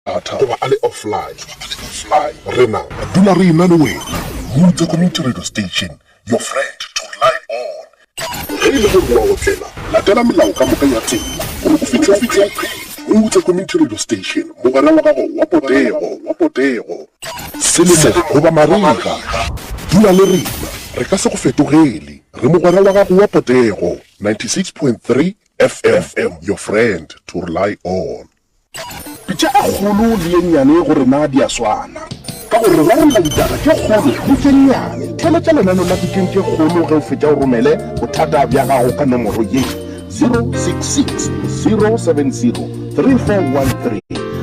Data goba a le offline. Rena re dula re ena le wena. Mutse Community Radio Station, your friend to rely on. Ge e le gore o a otlela, latela melao ka moka ya tsela gore o fihle o phela. Mutse Community Radio Station, mogwera wa gago wa potego, wa potego. Selemo goba marega, dula le rena, re ka se go fetogele. Re mogwera wa gago wa potego. 96.3 FM, your friend to rely on. Pitša e kgolo le ye nnyane go rena di a swana. Ka gore re rarolla ditaba tše kgolo le tše nnyane. Theeletša lenaneo la Pitšeng tše Kgolo ge o fetša o romele bothata bja gago ka nomoro ye, 066 070 3413.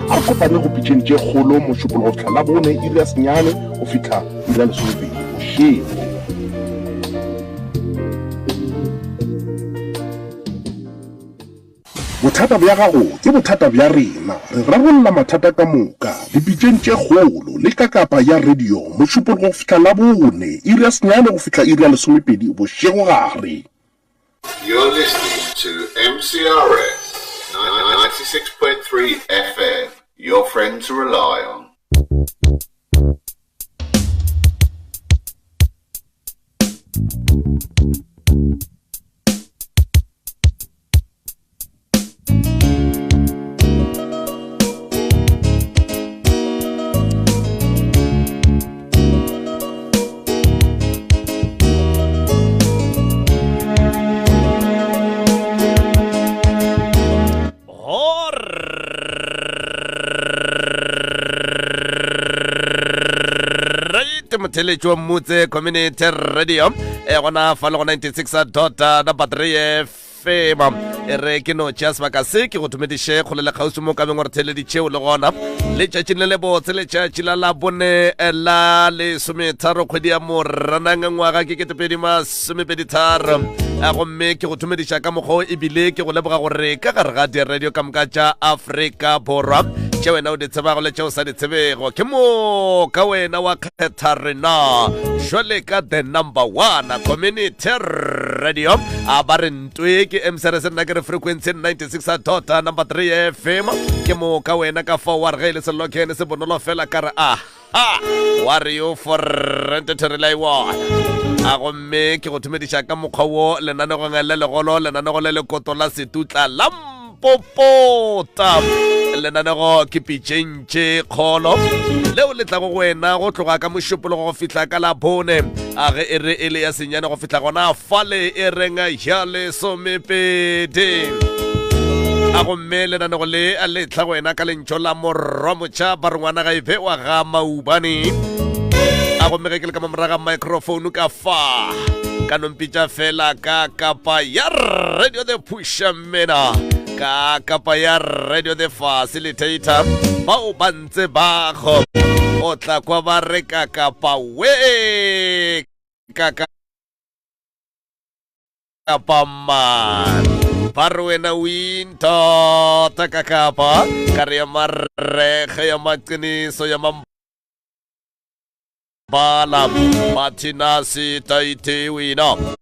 A re kopane go Pitšeng tše Kgolo Mošupologo go fihla Labone iri ya senyane go fihla iri ya lesomepedi bošego. Bothata bja gago ke bothata bja rena. Re rarolla mathata ka moka dipitšeng tše kgolo le ka kapa ya radio Mošupologo go fihla Labone, iri ya senyane go fihla iri ya lesomepedi bošegogare. You're listening to MCRS 96.3 FM, your friend to rely on. Motheletši wa Mmutse Community Radio e gona fa le go 96 dot number 3 fema e re ke no tšea sebaka se ke go thomediše kgole le kgauswi mo kabeng gore theleditšeo le gona letšatšing le lebotse letšatši la labone eh, la lesometharo kgwedi ya moranang ngwaga ke ketepedi masomepeditharo eh, gomme ke go thomediša ka mokgwa o ebile ke go leboga gore ka gare ga diradio ka moka tša afrika borwa tše wena o di tsebago le tše o sa di tsebego ke moka wena wa kgetha rena jwale ka the number one community radio a ba re ntwe ke mcrs nna ke re frequency 96 dot number 3 fm ke moka wena ka fao wa re ge e le selokene se bonolo fela ka re a ha wa re yo for rente therelaiwana a gomme ke go thomediša ka mokgwa wo lenanegong le legolo lenanego le lekoto la setutla la popota lenanego ke pitšeng tše kgolo leo le tlago go wena go tloga ka mošupologo go fihla ka labone a ge e re e le ya senyane go fihla gona fale e reng ya lesomepedi a gomme lenanego le le tla go wena ka lentšo la morwa motšha ba re ngwana ga e be wa ga maubane a gomme ge ke le ka moraga microphone ka fa ka nompitša fela ka kapa ya radio the pusha mena ka kapa ya radio the facilitator bao ba ntse bago o tla kwa ba re ka kapa we ka kapa man ba re wena o intota ka kapa ka re ya marege ya maqiniso ya mambala bathina sitaitewina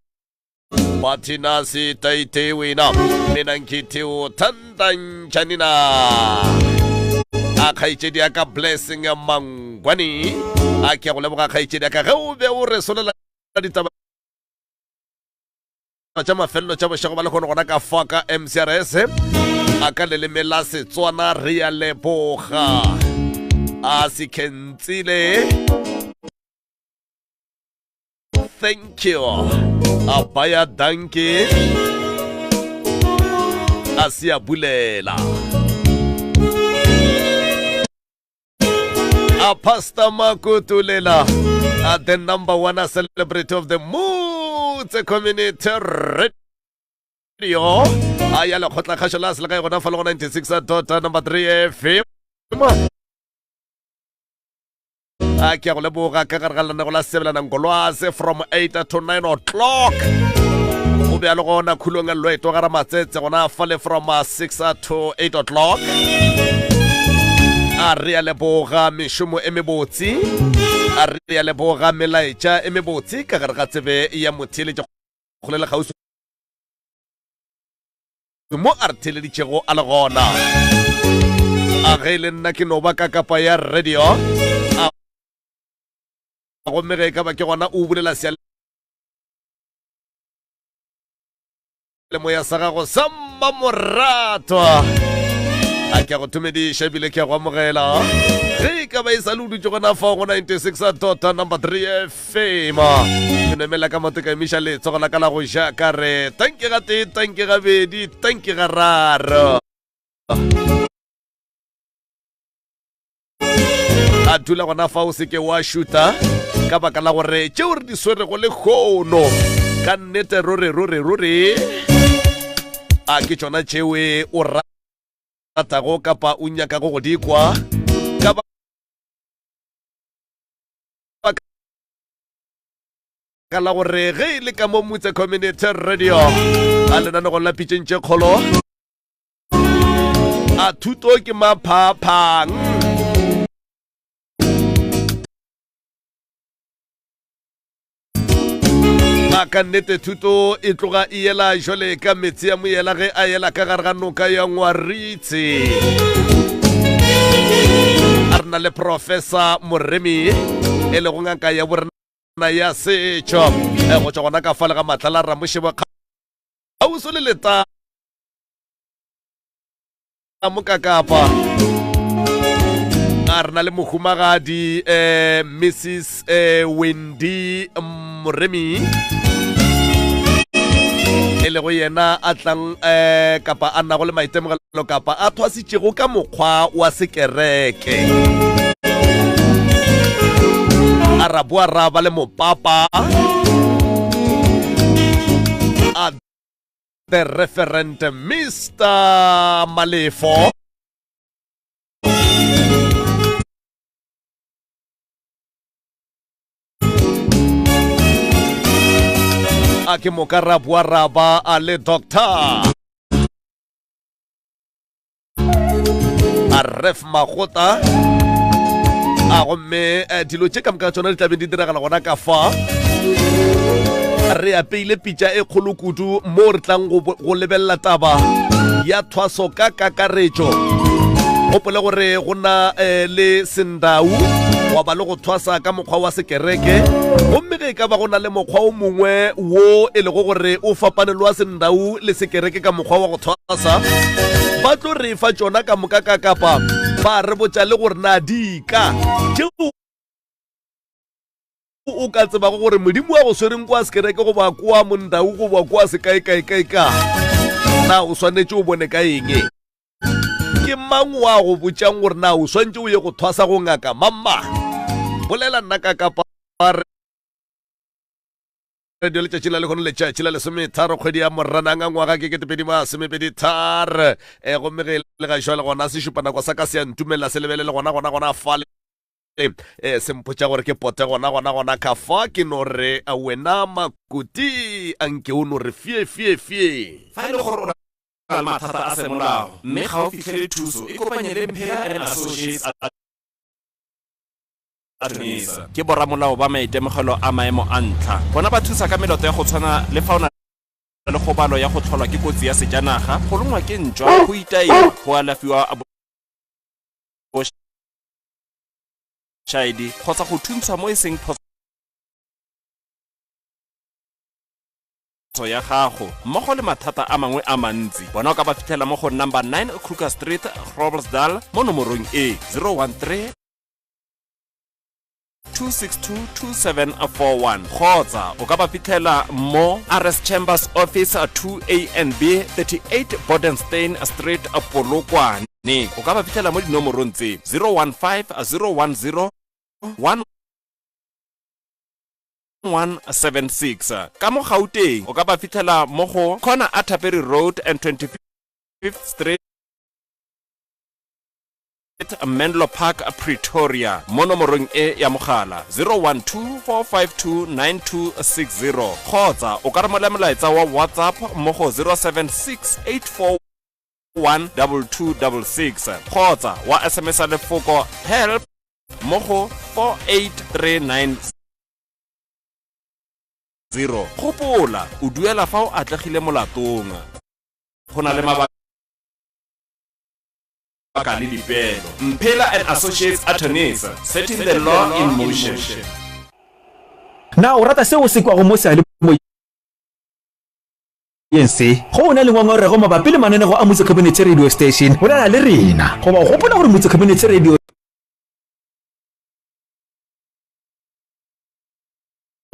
bathina sitaitewina mina ngithi uthanda njani na a kgaetšedi ya ka blessing ya mangwane a ke go leboga kgaetšedi ya ka ge o be o re solela ditaba tša mafelelo tša bošego ba lekgono gona ka fa ka mcrs a ka leleme la setswana re ya leboga a sekhentsile thank you a baya danke a se a bulela a pastor makutulela a the number one a celebrity of the motse community radio a ya lekgotlakgašo la selegae gona fa le go 96 dot number 3 fm a ke a go leboga ka gare ga lenanego la sebelanang kolwase from 8 to 9 o'clock o be a le gona khulong ya loeto gara matsetse gona fale from 6 to 8 o'clock a re a leboga mešomo e mebotse a re a leboga melaetša e mebotse ka gare ga tsebe ya motheeletša kgole le kgauswi mo a re theeleditšego a le gona. A ge e le nna ke no ba ka kapa ya radio. A gomme ge e ka ba ke gona o bulela seyalemoya sa gago sa mmamoratwa. A ke a go thomediša ebile ke a go amogela. Ge e ka ba e sa le o dutše gona fao go 96 dot number 3 FM. Ke no emela ka maoto ka emiša letsogo la ka la go ja ka re tanki ga tee, tanki gabedi, tanki gararo. A dula gona fa o seke wa šuta ka baka la gore tšeo re di swerego le kgono ka nnete ruri ruri ruri a ke tšona tšewe o ratago kapa o nyakago go di kwa ka baka la gore ge e le ka mo Motse Community Radio a lenanegong la pitšeng tše kgolo A thuto ke maphaphang. A ka nnete thuto e tloga e yela jwale ka metsi a moyela ge a yela ka gare ga noka ya Ngwaritse. A re na le Professor Moremi e lego ngaka ya borena ya setšo eh, go tšwa gona ka fale ga matlala Ramošebo kgauswi le leta mokakapa a re na le mohumagadi eh, mrs eh, wendy moremi e lego yena a tlang eh, kapa a nago le maitemogelo kapa a thwasitšego ka mokgwa wa sekereke a ra boa ra ba le mopapa a The Referent Mr. Malefo. A ke moka ra boa ra ba a le doctor. A ref magota. A gomme eh, dilo tše ka moka tsona di tlabe di diragala gona ka fa. Re apeile pitša e kgolo kudu mo re tlang go lebelela taba ya thwaso ka kakaretšo. Gopole gore go na eh, le sendau wa ba le go thwasa ka mokgwa wa sekereke gomme ge e ka ba go na le mokgwa o mongwe wo e lego gore o fapane le wa sendau le sekereke ka mokgwa wa go thwasa ba tlo re fa tšona ka moka ka kapa ba re botša le gore na dika tšeo o ka tsebago gore modimo wa go swereng kwa sekereke goba kwa mondau goba kwa sekaekaekaeka na o swanetše o bone ka eng ke mang wa go botšang gore na o swanetše o ye go thwasa go ngaka mamma bolela nna ka kapa radio letšatši la lehono letšatši la lesometharo kgwedi ya moranang a ngwaga ke ketepedi masomepedi thar e gomme ge e le ga jwale gona sešupanako sa ka se a ntumelela se lebelele gona gona gona fale e se mpotša gore ke pote gona gona gona ka fa ke no re a wena makoti a nke o no re fie fie fie. Fa e le gore o na le mathata a semolao mme ga o fihlele thuso, ikopanye le Mphela and Associates Attorneys. Ke boramolao ba maitemogelo a maemo a ntlha. Bona ba thusa ka meloto ya go tshwana le fa o na le kgobalo ya go tlholwa ke kotsi ya sejanaga, go longwa ke ntšwa, go itaiwa, go alafiwa bošaedi kgotsa go thuntshwa mo e seng phoso ya gago mmogo le mathata a mangwe a mantsi. Bona o ka ba fitlhela mo go number 9 Kruger Street, Groblersdal mo nomorong e 013 262 2741 kgotsa o ka ba fitlhela mo RS Chambers Office 2A and B 38 Bodenstein Street Polokwane. O ka ba fitlhela mo dinomorong tse 015 010 1176. Ka mo Gauteng o ka ba fitlhela mo go Corner Atterbury Road and 25th Street Menlo Park, Pretoria mo nomorong e ya mogala 012 452 9260 kgotsa o ka romela molaetsa wa WhatsApp mo go 076 84 12266 kgotsa wa SMS lefoko help mo go 48390. Gopola, o duela fa o atlegile molatong. Go na le mabaka. mabaka le dipeelo. Mphela and Associates Attorneys, setting the law in motion. Na o rata seo o se kwago mo seyalemoyeng se? Ge o na le ngongorego mabapi le mananego a Motse Community Radio Station, bolela le rena. Goba o gopola gore Motse Community Radio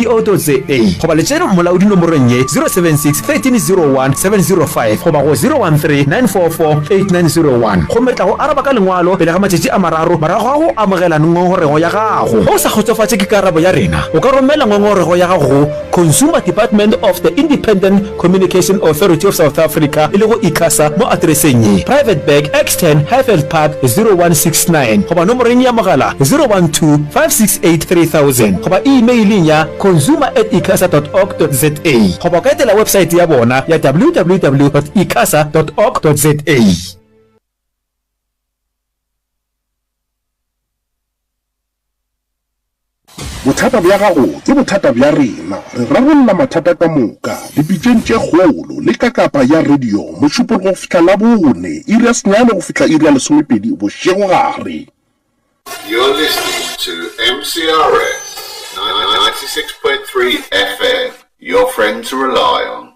co.za goba letšere molaodi nomorong ye 076 1301 705 goba go 013 944 8901 gomme re tla go araba ka lengwalo pele ga matšatši a mararo morago ga go amogela ngongorego ya gago. Ge o sa kgotsofatše ke karabo ya rena, o ka romela ngongorego ya gago go Consumer Department of the Independent Communication Authority of South Africa e lego ICASA mo atereseng ye, Private Bag, X10, Highveld Park, 0169 goba nomoreng ya mogala 012 568 3000 goba imeileng ya consumer at icasa dot org dot za goba o ka etela websaete ya bona ya www dot icasa dot org dot za. Bothata bja gago ke bothata bja rena. Re rarolla mathata ka moka dipitšeng tše kgolo le ka kapa ya radio Mošupologo go fihla Labone, iri ya senyane go fihla iri ya lesomepedi bošegogare. You're listening to MCRS 96.3 FM, your friend to rely on.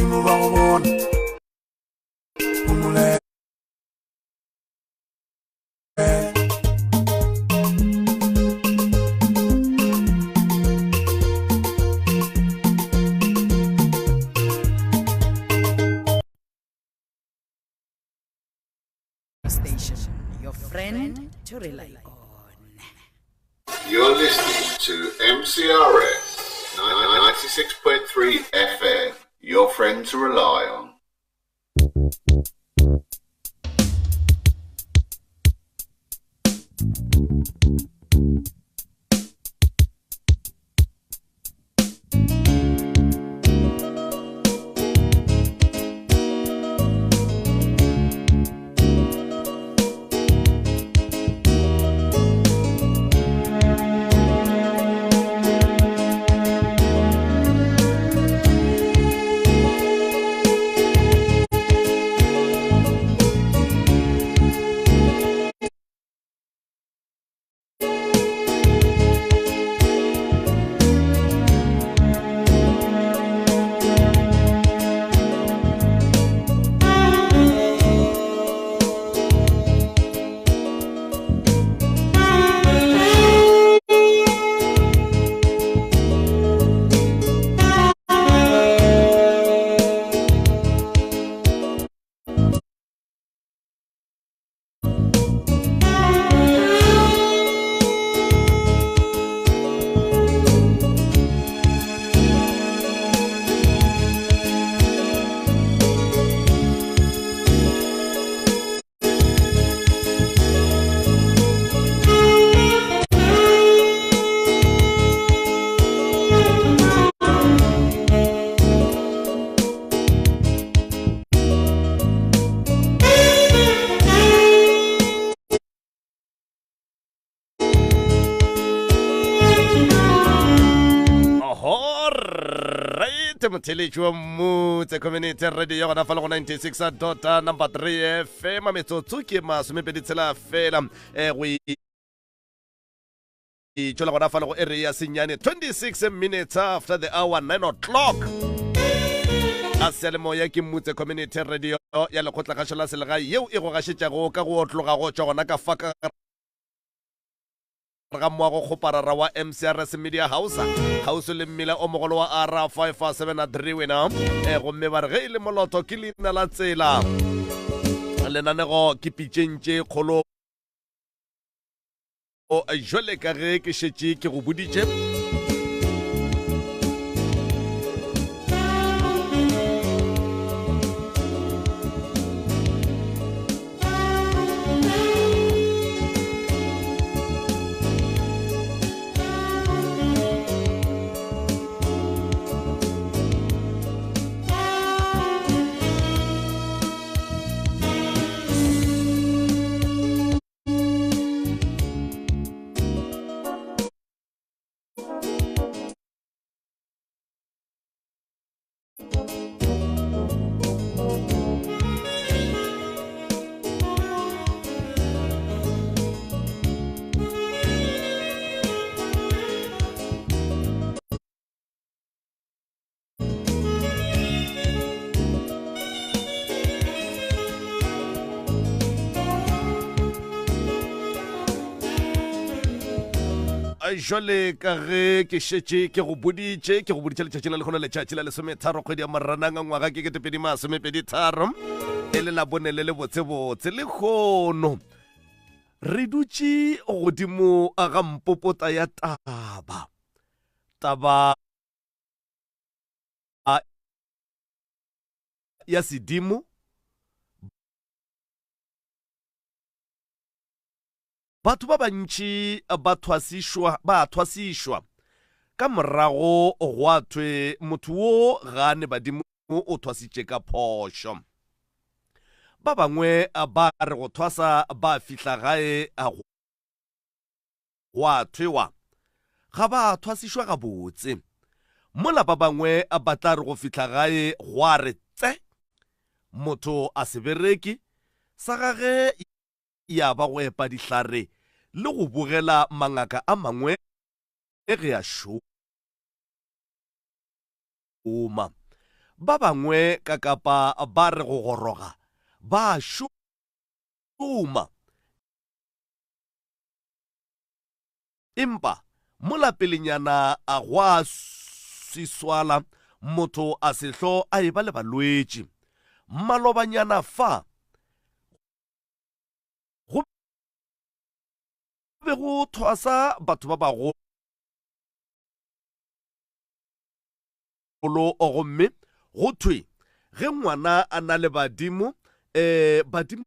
Badimo ba go bona. Homole. Station, your friend to rely on. You're listening to MCRS 96.3 FM, your friend to rely on. Right motheletši wa mmutse community radio gona fa le go 96 dot number 3 fm metsotso ke masomepedi tshela fela eh, go tšwela gona fa le go area ya senyane 26 minutes after the hour 9 o'clock a seyalemoya ke mmutse community radio ya lekgotlakgašo la selegae yeo e go gašetšago ka go otloga go tšwa gona ka fa ka ga moago kgoparara wa mcrs media house kgauswi le mmila o mogolo wa r 573 wena e gomme ba re ge e le moloto ke leina la tsela lenanego ke pitšeng tše kgolo Jwale ka ge ke šetše ke go boditše, Jwale ka ge ke šetše ke go boditše, ke go boditše letšatši la lehono, letšatši la lesometharo kgwedi ya Moranang ngwaga ke 2023, e le Labone le lebotsebotse. Lehono re dutše godimo ga mpopota ya taba, taba ya sedimo. Batho ba bantši ba thwasišwa, ba a thwasišwa. Ka morago gwa thwe motho wo ga a ne badimo o thwasitše ka phošo. Ba bangwe ba re go thwasa ba fihla gae gwa thwewa ga ba thwasišwa gabotse. Mola ba bangwe ba tla re go fihla gae gwa re tse! Motho a se bereke, sa gage ya ba go epa dihlare le go bogela mangaka a mangwe ge a šoma. Ba bangwe ka Kapa ba re go goroga ba a šoma. Empa mola pelenyana a gwa swiswala, motho a se hlo a eba le balwetši. Malobanyana fa go be go thwasa batho ba bagolo gomme go thwe ge ngwana a na le badimo, um badimo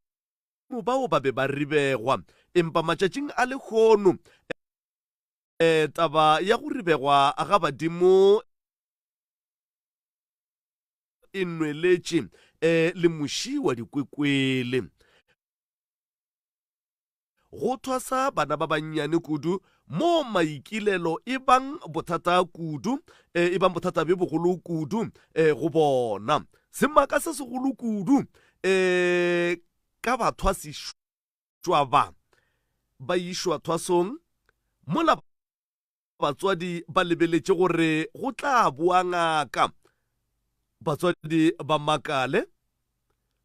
bao ba be ba ribegwa. Empa matšatšing a lehono, um taba ya go ribegwa ga badimo e nweletše um le muši wa dikwekwele. Go thwasa bana ba bannyane kudu mo maikilelo e bang bothata kudu, e bang bothata bjo bogolo kudu go bona. Semaka se segolo kudu ka bathwasišwa ba ba išwa thwasong mola batswadi ba lebeletše gore go tla boa ngaka. Batswadi ba makale,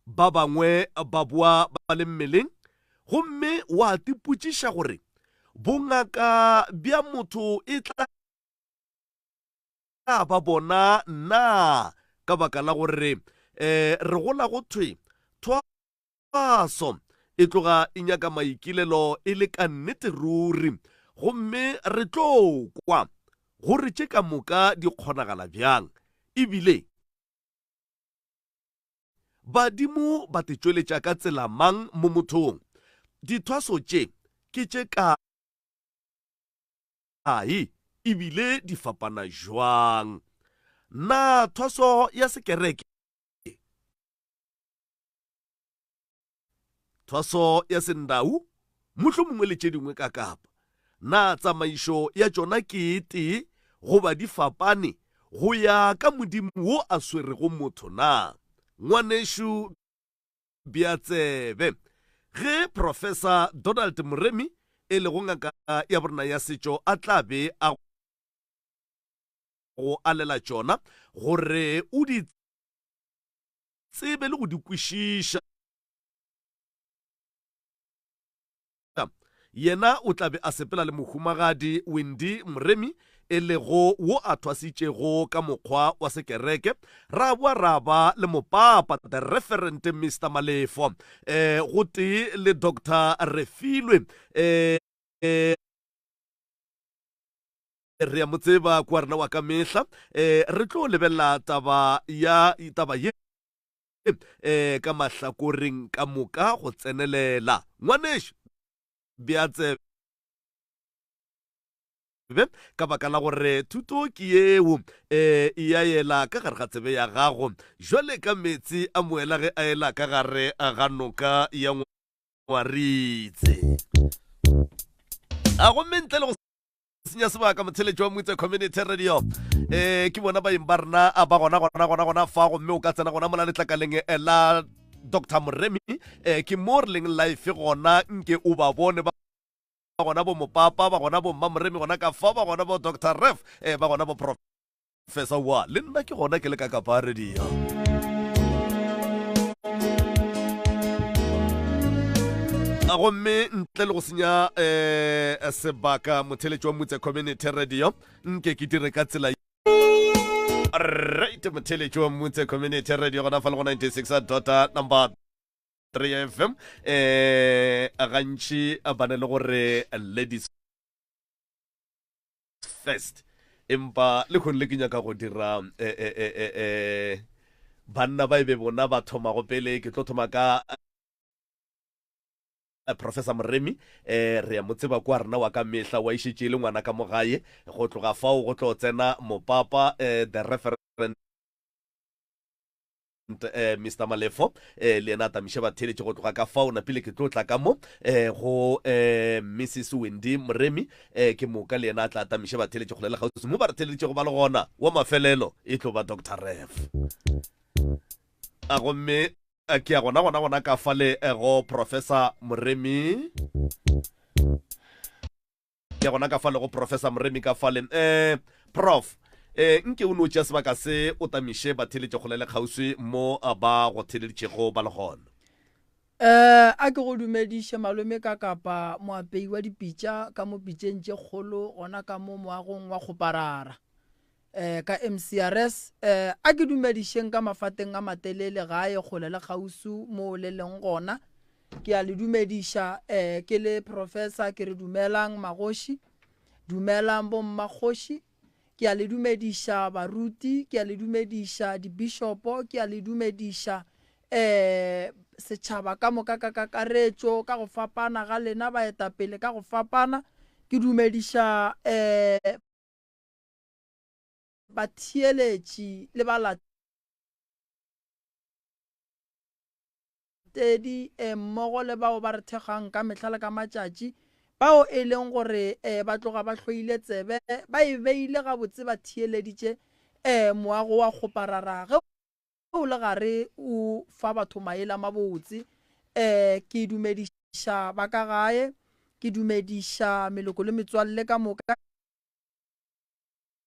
ba bangwe ba boa ba le mmeleng, gomme wa tipotšiša gore bongaka bja motho e tla ba bona na ka baka la gore um re gola go thwe Thwaso e tloga e nyaka maikilelo e le ka nnete ruri, gomme re tlo kwa gore tše ka moka di kgonagala bjang e bile badimo ba te tšweletša ka tsela mang mo mothong. Dithwaso tše ke tše kae e bile di fapana bjang? Na thwaso ya sekereke Thwaso ya Sendau, mohlomongwe le tše dingwe ka Kapa. Na tsamaišo ya tšona ke e tee goba di fapane go ya ka Modimo wo a swerego motho na? Ngwanešu bea tsebe ge Professor Donald Moremi e lego ngaka ya borena ya setšo a tla be a go alela tšona gore o di tsebe le go di kwešiša. Yena o tla be a sepela le Mohumagadi Wendy Moremi, e lego wo a thwasitšego ka mokgwa wa sekereke. Ra boa ra ba le mopapa, The Referent Mister Malefo, eh, gotee le Doctor Refilwe, eh, Re a mo tseba kua rena wa ka mehla. Eh, re tlo lebelela taba ya taba ye eh, ka mahlakoreng ka moka go tsenelela. Ngwanešu, bea tsebe ka baka la gore thuto ke yeo eh, e ya ela ka gare ga tsebe ya gago jwale ka meetse a moela ge a ela ka gare ga noka ya Ngwaritse. A gomme ntle le go senya sebaka motheletši wa Mutse Community Radio eh ke bona baeng ba rena a ba gona gona gona gona fa gomme o ka tsena gona mola letlakaleng eh, la Dr Moremi eh ke mo re leng live gona nke o ba bone ba gona bo mopapa ba gona bo mma Moremi gona ka fa ba gona bo Dr Ref eh ba gona bo Prof Fesa wa le nna ke gona ke le ka kapa radio. A gomme ntle le go senya um sebaka motheletši wa Mutse Community Radio nke ke dire ka tsela right motheletši wa Mutse Community Radio gona fa le go 96 dot number 3 FM eh gantši ba ne le gore ladies first empa le kgone le ke nyaka go dira eh, eh, eh, eh, eh, banna ba e be bona ba thomago pele ke tlo thoma ka eh, professor moremi eh re ya mo tseba kwa rena wa ka mehla wa išetše e le ngwana ka mo gae go tloga fao go tlo tsena mopapa eh, the referent eh, Mr Malefo eh, le yena a tamiše batheeletše go tloga ka fao napile ke tlo tla ka mo eh, go eh, Mrs Wendy Moremi eh, ke moka le yena a tla tamiše batheeletše kgole le kgauswi mo ba re theeleditšego ba le gona wa mafelelo e tlo ba Dr Rev a gomme eh, ke ya gona gona gona ka fale eh, go Professor Moremi ke gona ka fale go Professor Moremi ka fale eh, Prof. Um nke o no tšea sebaka se o tamiše batheeletši kgole le kgauswi mo ba go theeleditšego ba le gona. Um a ke go dumediše malome ka kapa moapei wa dipitša ka mo pitšeng tše kgolo gona ka mo moagong wa kgoparara um ka MCRS. Um a ke dumedišeng ka mafateng a matelele gae kgole le kgausu mo le leng gona. Ke a le dumediša um ke le professor ke re dumelang magoši, dumelang bommakgoši. Ke a le dumediša baruti, ke a le dumediša dibishopo, ke a le dumediša um setšhaba ka moka ka kakaretšo, ka go fapana ga lena baetapele ka go fapana. Ke dumediša um batheeletši le balatedi Tedi, e, mmogo le bao ba re thekgang ka mehla le ka matšatši, bao e leng gore, e, ba tloga ba hloile tsebe, ba e beile gabotse ba theeleditše, e, moago wa kgoparara ge o le gare o fa batho maele a mabotse. E, ke dumediša ba ka gae, ke dumediša meloko le metswalle ka moka.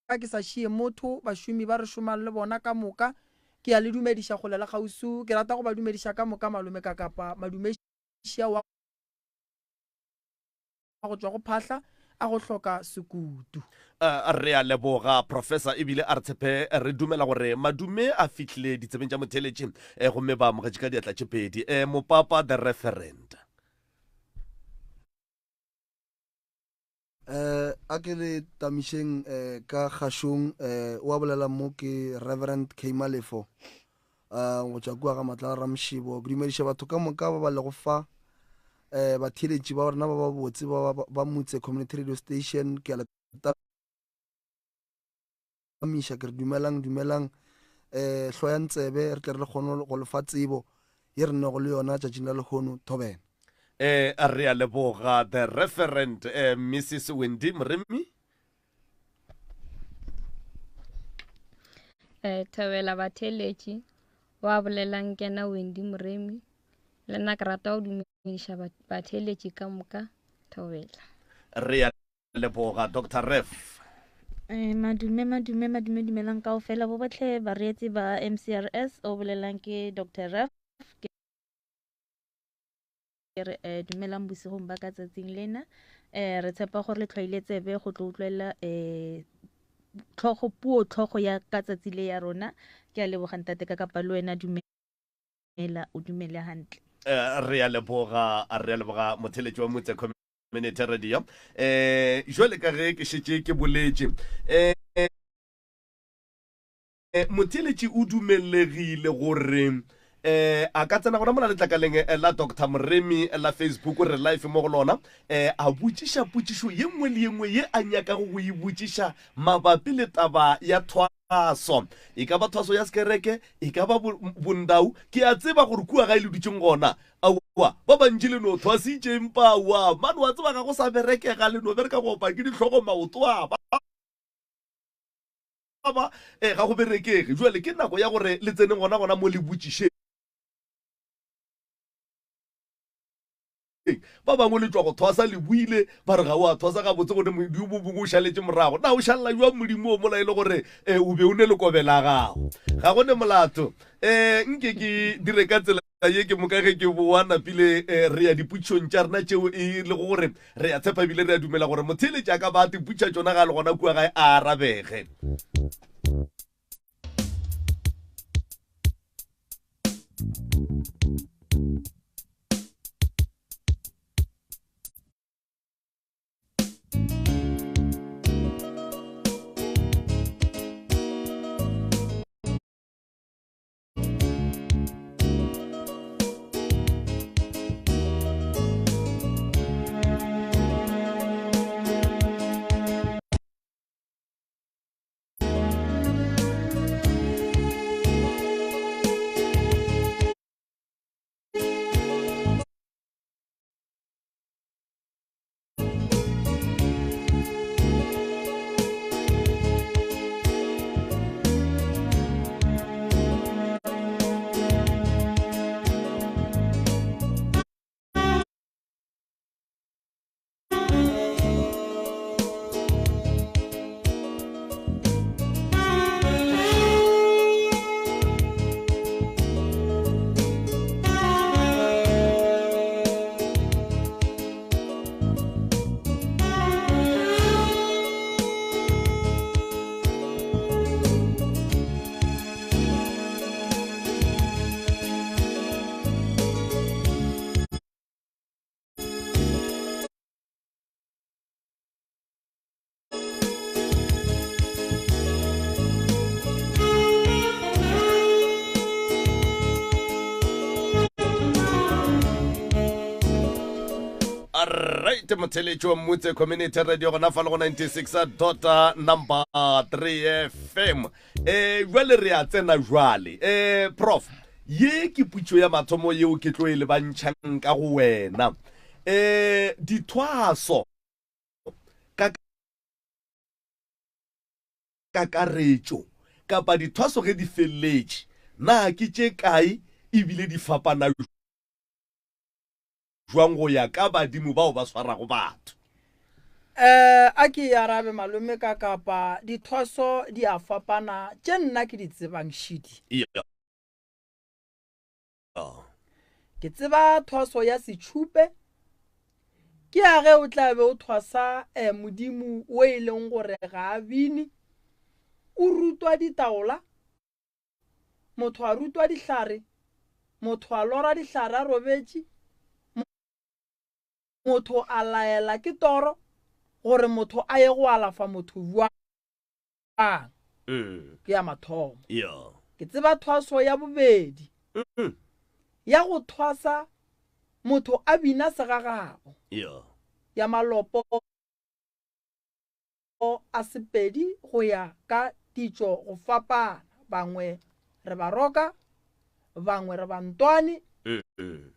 Ke sa šie motho, bašomi ba re šomang le bona ka moka, ke a le dumediša kgole le kgauswi. Ke rata go ba dumediša ka moka, malome ka kapa madumeši ao a go tšwa go phahla a go hloka sekutu. Re a leboga, Professor, ebile a re tshepe re dumela gore madume a fihlile ditsebeng tša motheeletši gomme ba amogetše ka diatla tše pedi. Mopapa the Referend. Eh, a ke le tamišeng eh, ka kgašong eh, wa bolela mo ke Reverend K Malefo eh, go tšwa kua ga Matlala Ramšebo. Ke dumediša batho ka moka ba ba lego fa eh, batheeletši ba rena ba ba botse ba, ba, ba Mutse Community Radio Station. Ke a le tamiša ke re dumelang, dumelang eh, hloyang tsebe re tle re le kgone go le fa tsebo ye re nnego le yona tšatšing la lehono. Thobela. Eh, re a leboga the Referend eh, Mrs Wendy Moremi. Eh, thobela batheeletši wa bolelang ke nna Wendy Moremi le nna ke rata go dumediša batheeletši ka moka thobela. Re a leboga Doctor Ref. Eh, madume madume madume dumelang kaofela bo botlhe bareetsi ba MCRS o bolelang ke Doctor Ref ke re eh, dumelang bosigong ba ka tsatsing lena eh, re tshepa gore le tlhwaile tsebe go tlo utlwelela eh, tlhogo puo tlhogo ya ka tsatsi le ya rona ke a leboga ntate ka kapa le wena dumela o dumele hantle Eh, re a leboga re a leboga motheletši wa motse Community Radio eh jwale ka ge ke šetše ke boletše eh motheletši o dumelegile gore eh a ka tsena gona mola letlakaleng eh, la Dr Moremi la Facebook re live mo go lona eh a botšiša potšišo ye nngwe le ye nngwe ye a nyakago go e botšiša mabapi le taba ya thwaso e ka ba thwaso ya sekereke e ka ba bondau ke a tseba gore kua ga e le dutšeng gona Aowa, ba bantši le no thwasitše empa aowa, man wa tseba ga go sa berekega, le no bereka go opa ke dihlogo maoto a ba ba eh, ga go berekege. Jwale ke nako ya gore le tseneng gona gona mo le botšišeng. Ba bangwe le tšwa go thwasa le buile ba re ga o a thwasa gabotse gone modimo mongwe o šaletše morago. Na o šalela jwang modimo o mola e le gore eh, o be o ne le kobe la gago? Ga go ne molato. Eh, nke ke dire ka tsela ye ke moka ge ke boa napile eh, re ya dipotšišong tša rena tšeo e lego gore re a tshepa ebile re a dumela gore motheeletši a ka ba a tipotšiša tšona ga a le gona kua gae a arabege. Right motheletši wa Mmutse Community Radio gona fa le go 96 dot number 3 FM. Eh jwale re a tsena jwale. Eh prof, ye ke putšo ya mathomo yeo ke tlo e lebantšhang ka go wena. Eh dithwaso ka kakaretšo kapa dithwaso ge di feleletše na ke tše kae ebile di fapana jwang go ya ka badimo bao ba swarago batho? Eh, a ke e arabe malome ka kapa dithwaso di a fapana tše nna ke di tsebang šidi. Yeah. Ke tseba thwaso ya setšhupe, ke ya ge o tla be o thwasa eh, modimo o e leng gore ga a bine, o rutwa ditaola, Motho a rutwa dihlare, motho a lora dihlare a robetše, motho a laela ke toro gore motho a ye go alafa motho bjang. Ke ya mathomo. Ke tseba thwaso ya bobedi ya go thwasa motho a bina segagabo ya malopo. a Sepedi go ya ka ditšo go fapana, bangwe re Baroka, bangwe re Bantwane,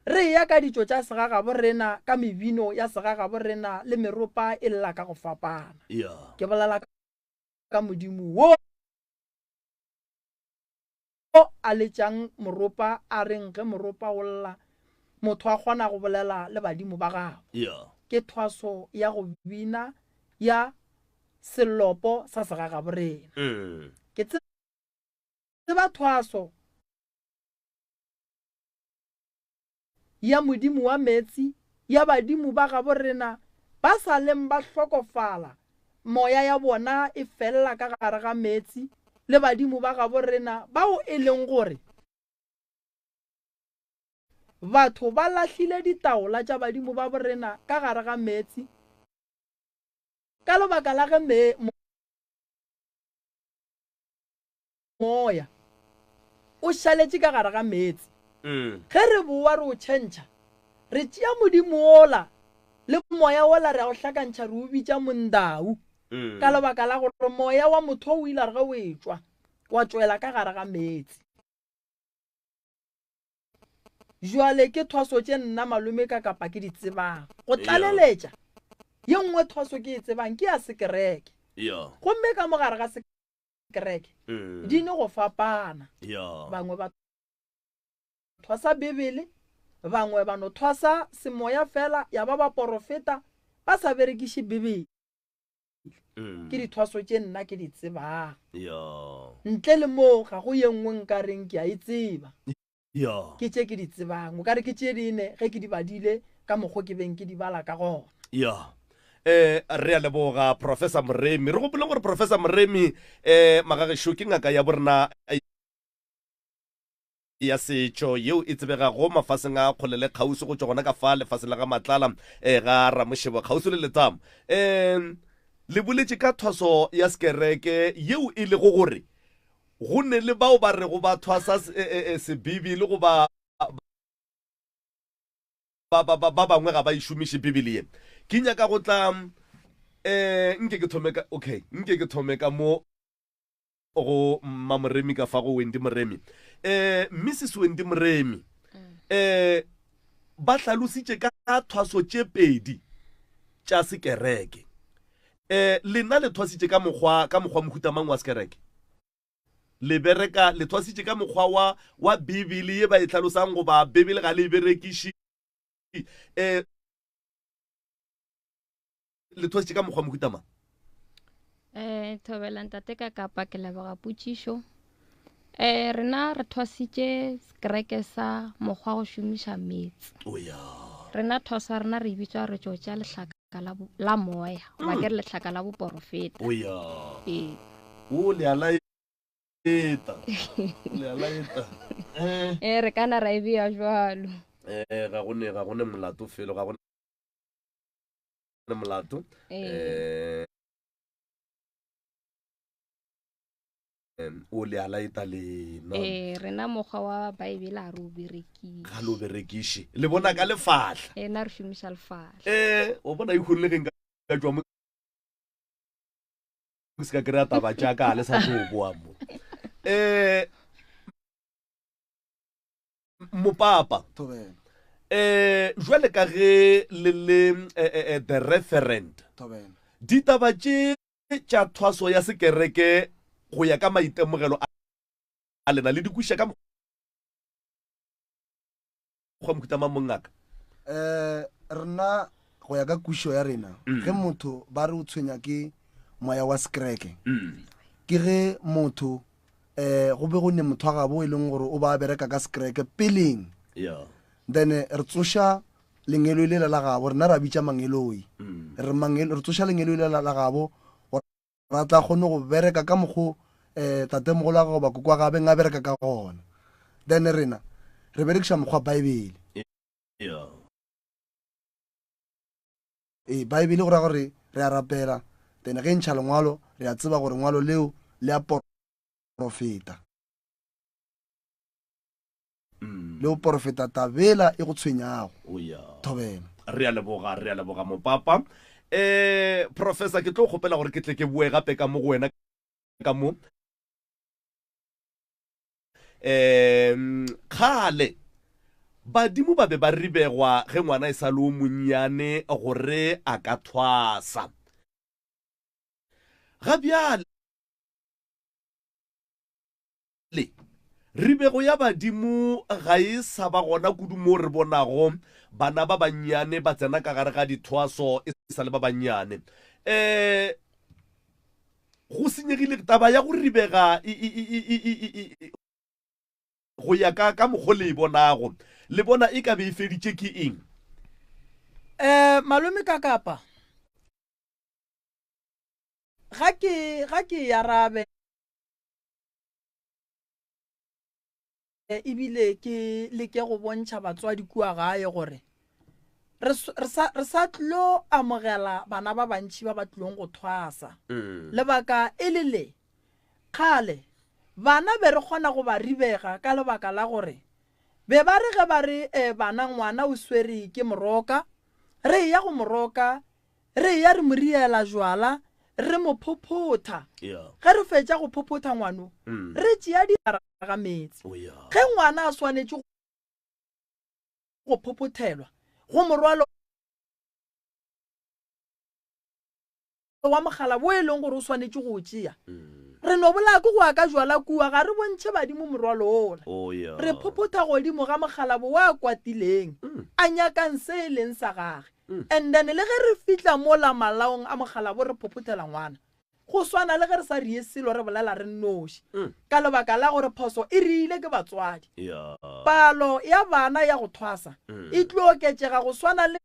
re eya ka ditšo tša segagabo rena, ka mebino ya segagabo rena le meropa e lla ka go fapana. Ke bolela ka Modimo wo a letšang moropa a reng ge moropa o lla motho a kgona go bolela le badimo ba gabo. Ke thwaso ya go bina ya selopo sa segagaborena. Ke tseba thwaso ya Modimo wa meetse, ya badimo ba gabo rena ba sa leng ba hlokofala, moya ya bona e fella ka gare ga meetse, le badimo ba gabo rena bao e leng gore batho ba lahlile ditaola tša badimo ba borena ka gare ga meetse ka lebaka la ge Moya o šaletše ka gare ga meetse. Ge re bowa re o tšhentšha, re tšea Modimo wola le moya wola re a o hlakantšha re o bitša Mondau, ka lebaka la gore moya wa motho o ile a re ge o etšwa wa tšwela ka gare ga meetse. Jwale ke thwaso tše nna malome ka kapa ke di tsebang. Go tlaleletša, ye nngwe thwaso ke e tsebang ke ya sekereke. Gomme ka mo gare ga kereke mm. di ne go fapana bangwe ba thwasa bibele bangwe ba no thwasa semoya fela ya ba baporofeta ba sa berekiše bibele mm. ke dithwaso tše nna ke di tsebang ntle le moo ga go ye nngwe nka reng ke a e tseba Ya. Ke tše ke di tsebang. O ka re ke tše dine ge ke di badile ka mokgo ke beng ke di bala ka gona. Ya. Eh, re a leboga Professor Moremi. Re gopoleng gore Professor Moremi eh magagešo ke ngaka ya borena ya setšo yeo e tsebegago mafaseng a kgole le kgauswi go tšwa gona ka fa lefaseng la ga Matlala eh, ga Ramošebo kgauswi le Letamo. Eh, le boletše ka thwaso ya sekereke yeo e lego gore Go ne le bao ba rego ba thwasa Sebibele goba ba, ba, ba, ba bangwe ga ba e šomiše Bibele ye. Ke nyaka go tla, um nke ke thome ka, okay, nke ke thome ka mo go Mma Moremi ka fa go Wendy Moremi. Um Mrs. Wendy Moremi, um ba hlalositše ka thwaso tše pedi tša sekereke. Um lena le thwasitše ka mokgwa, ka mokgwa mohuta mang wa sekereke? Le bereka, le thwasitše ka mokgwa wa, wa Bibele ye ba e hlalosang goba Bibele ga le e berekiše? Um le thwasitše ka mokgwa mohuta mang? Eh, thobela ntate ka kapa ke leboga potšišo. Eh, rena re thwasitše sekereke sa mokgwa go šomiša meetse. Oh, ya. Rena thwaso ya rena re e bitša re tšo tša lehlaka la, la moya, goba ke re lehlaka la boporofeta. Oh, ya. Ee. O le a laeta. Le a laeta. Eh. Eh, re kana ra e bea jwalo. Eh, ga go ne, ga go ne molato felo, ga go ne molato. Ee. Eh. O le a laeta lena. Ee, rena mokgwa wa Baebele a re o berekiše. Ga le o berekiše. Le bona ka lefahla. Ee, na re šomiša lefahla. Ee, o bona e le ge nka tšwa mo ke se ka kry-a taba tša ka le sa tlo boa mo. Ee, mopapa. Thobela. Ee, jwale ka ge le le the referent. Thobela. Ditaba tše tša thwaso ya sekereke go ya ka maitemogelo a lena le di kwešiša ka mokgwa mohuta mang mongaka? Um rena go ya ka kwešišo ya rena mm. ge motho ba re o tshwenya ke moya wa sekereke mm. ke ge motho um go be go ne motho wa gabo e leng gore o ba bereka ka sekereke peleng yeah. then re tsoša Lengeloi lela la gabo, rena ra bitša mangeloi. Re mangelo, re tsoša lengeloi lela la gabo gore a tla kgone go bereka ka mokgo um tatemogolo wa gagwe goba koko wa gagwe a beng a bereka ka gona. Then rena re berekiša mokgwa Baebele. Ee, Baebele go ra gore re a rapela, then ge e ntšha lengwalo re a tseba gore ngwalo leo le a porofeta. Le go porofeta tabela e go tshwenyago. Oh, yeah. Thobela. Re a leboga, re a leboga mopapa. Eh, professor ke tlo kgopela gore ke tle ke boe gape ka mo go wena ka mo. Eh, kgale badimo ba be ba ribegwa ge ngwana e sa le o monnyane gore a ka thwasa. Ga bjale Le, ribego ya badimo ga e sa ba gona kudu moo re bonago bana ba bannyane ba tsena ka gare ga dithwaso e sa le ba bannyane. Um go senyegile taba ya go ribega e, e, e, e, e, e, e, go ya ka ka mokgo le e bonago. Le bona e ka be e feditše ke eng? Um malome ka kapa ga ke ga ke e arabe Ebile ke leke go bontšha batswadi kua gae gore re, re, sa, re sa tlo amogela bana ba bantši ba ba tlilong go thwasa. Mm. Lebaka e le le, kgale bana be re kgona go ba ribega ka lebaka la gore be ba re ge ba re eh, bana ngwana o swere ke moroka, re eya go moroka Re eya re mo riela jwala, re mo phophotha. Ge re fetša go phophotha ngwano, mm. re tšea di ga meetse. Oh, Ge ngwana a swanetše go phophothelwa go morwalo wa mogala bo e leng gore o swanetše go o tšea mm. re no bolaya ke go aka jwala kua ga re bontšhe badimo morwalo ola oh, re phophotha godimo ga mogalabo wa kwatileng mm. a nyakang se e leng sa gage And then le ge re fihla mola malaong a mokgalabo re phophothela ngwana, go swana le ge re sa rie selo re bolela re nnoši, ka lebaka la gore phoso e riile ke batswadi. Palo ya bana ya go thwasa e tlo oketšega go swana le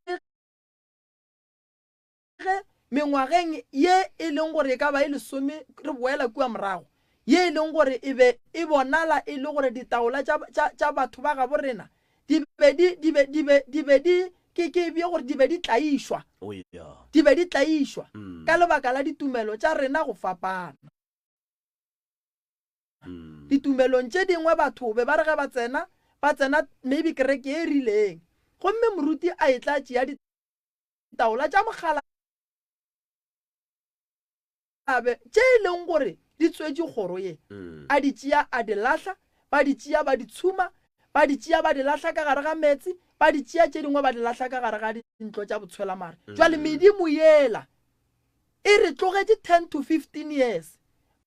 ge mengwageng ye e leng gore e ka ba e lesome re boela kua morago, ye e leng gore e be e bonala e le gore ditaola tša, tša, tša batho ba gabo rena di be di, di be, di be, di be di, ke, ke bje gore di be di tlaišwa. Oh, yeah. Di be di tlaišwa mm. ka lebaka la ditumelo tša rena go fapana. Mm. Ditumelong tše dingwe batho be ba re ge ba tsena, ba tsena maybe kereke e rileng, gomme moruti a e tla tšea ditaola tša mogala Abe, tše e leng gore di tswetše kgoro ye, a di tšea a di lahla, ba di tšea ba di tshuma, ba di tšea ba di lahla ka gare ga meetse, ba di tšea tše dingwe ba di lahla ka gare ga dintlo tša botshwelamare. Jwale medimo yela e re tlogetše 10 to 15 years,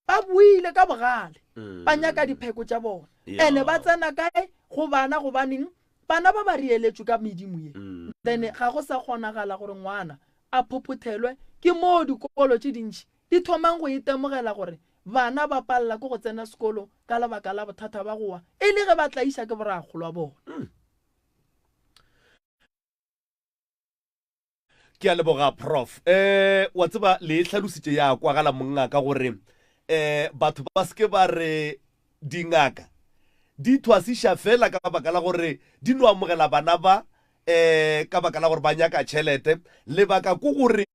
ba boile ka bogale, ba nyaka dipheko tša bona. Ene ba tsena kae? Go bana, gobaneng bana ba ba rieletšwe ka medimo ye. Then ga go sa kgonagala gore ngwana a phophothelwe, ke moo dikolo tše dintši di thomang go itemogela gore bana ba palela ke go tsena sekolo ka lebaka la bothata ba go wa e le ge ba tlaiša ke borakgolo wa bona. Ke a leboga Prof. Eh, wa tseba le e hlalositše ya kwagala mongaka gore eh batho ba se ke ba re dingaka di thwasiša fela ka baka la gore di no amogela bana ba um ka baka la gore ba nyaka tšhelete. Lebaka ke gore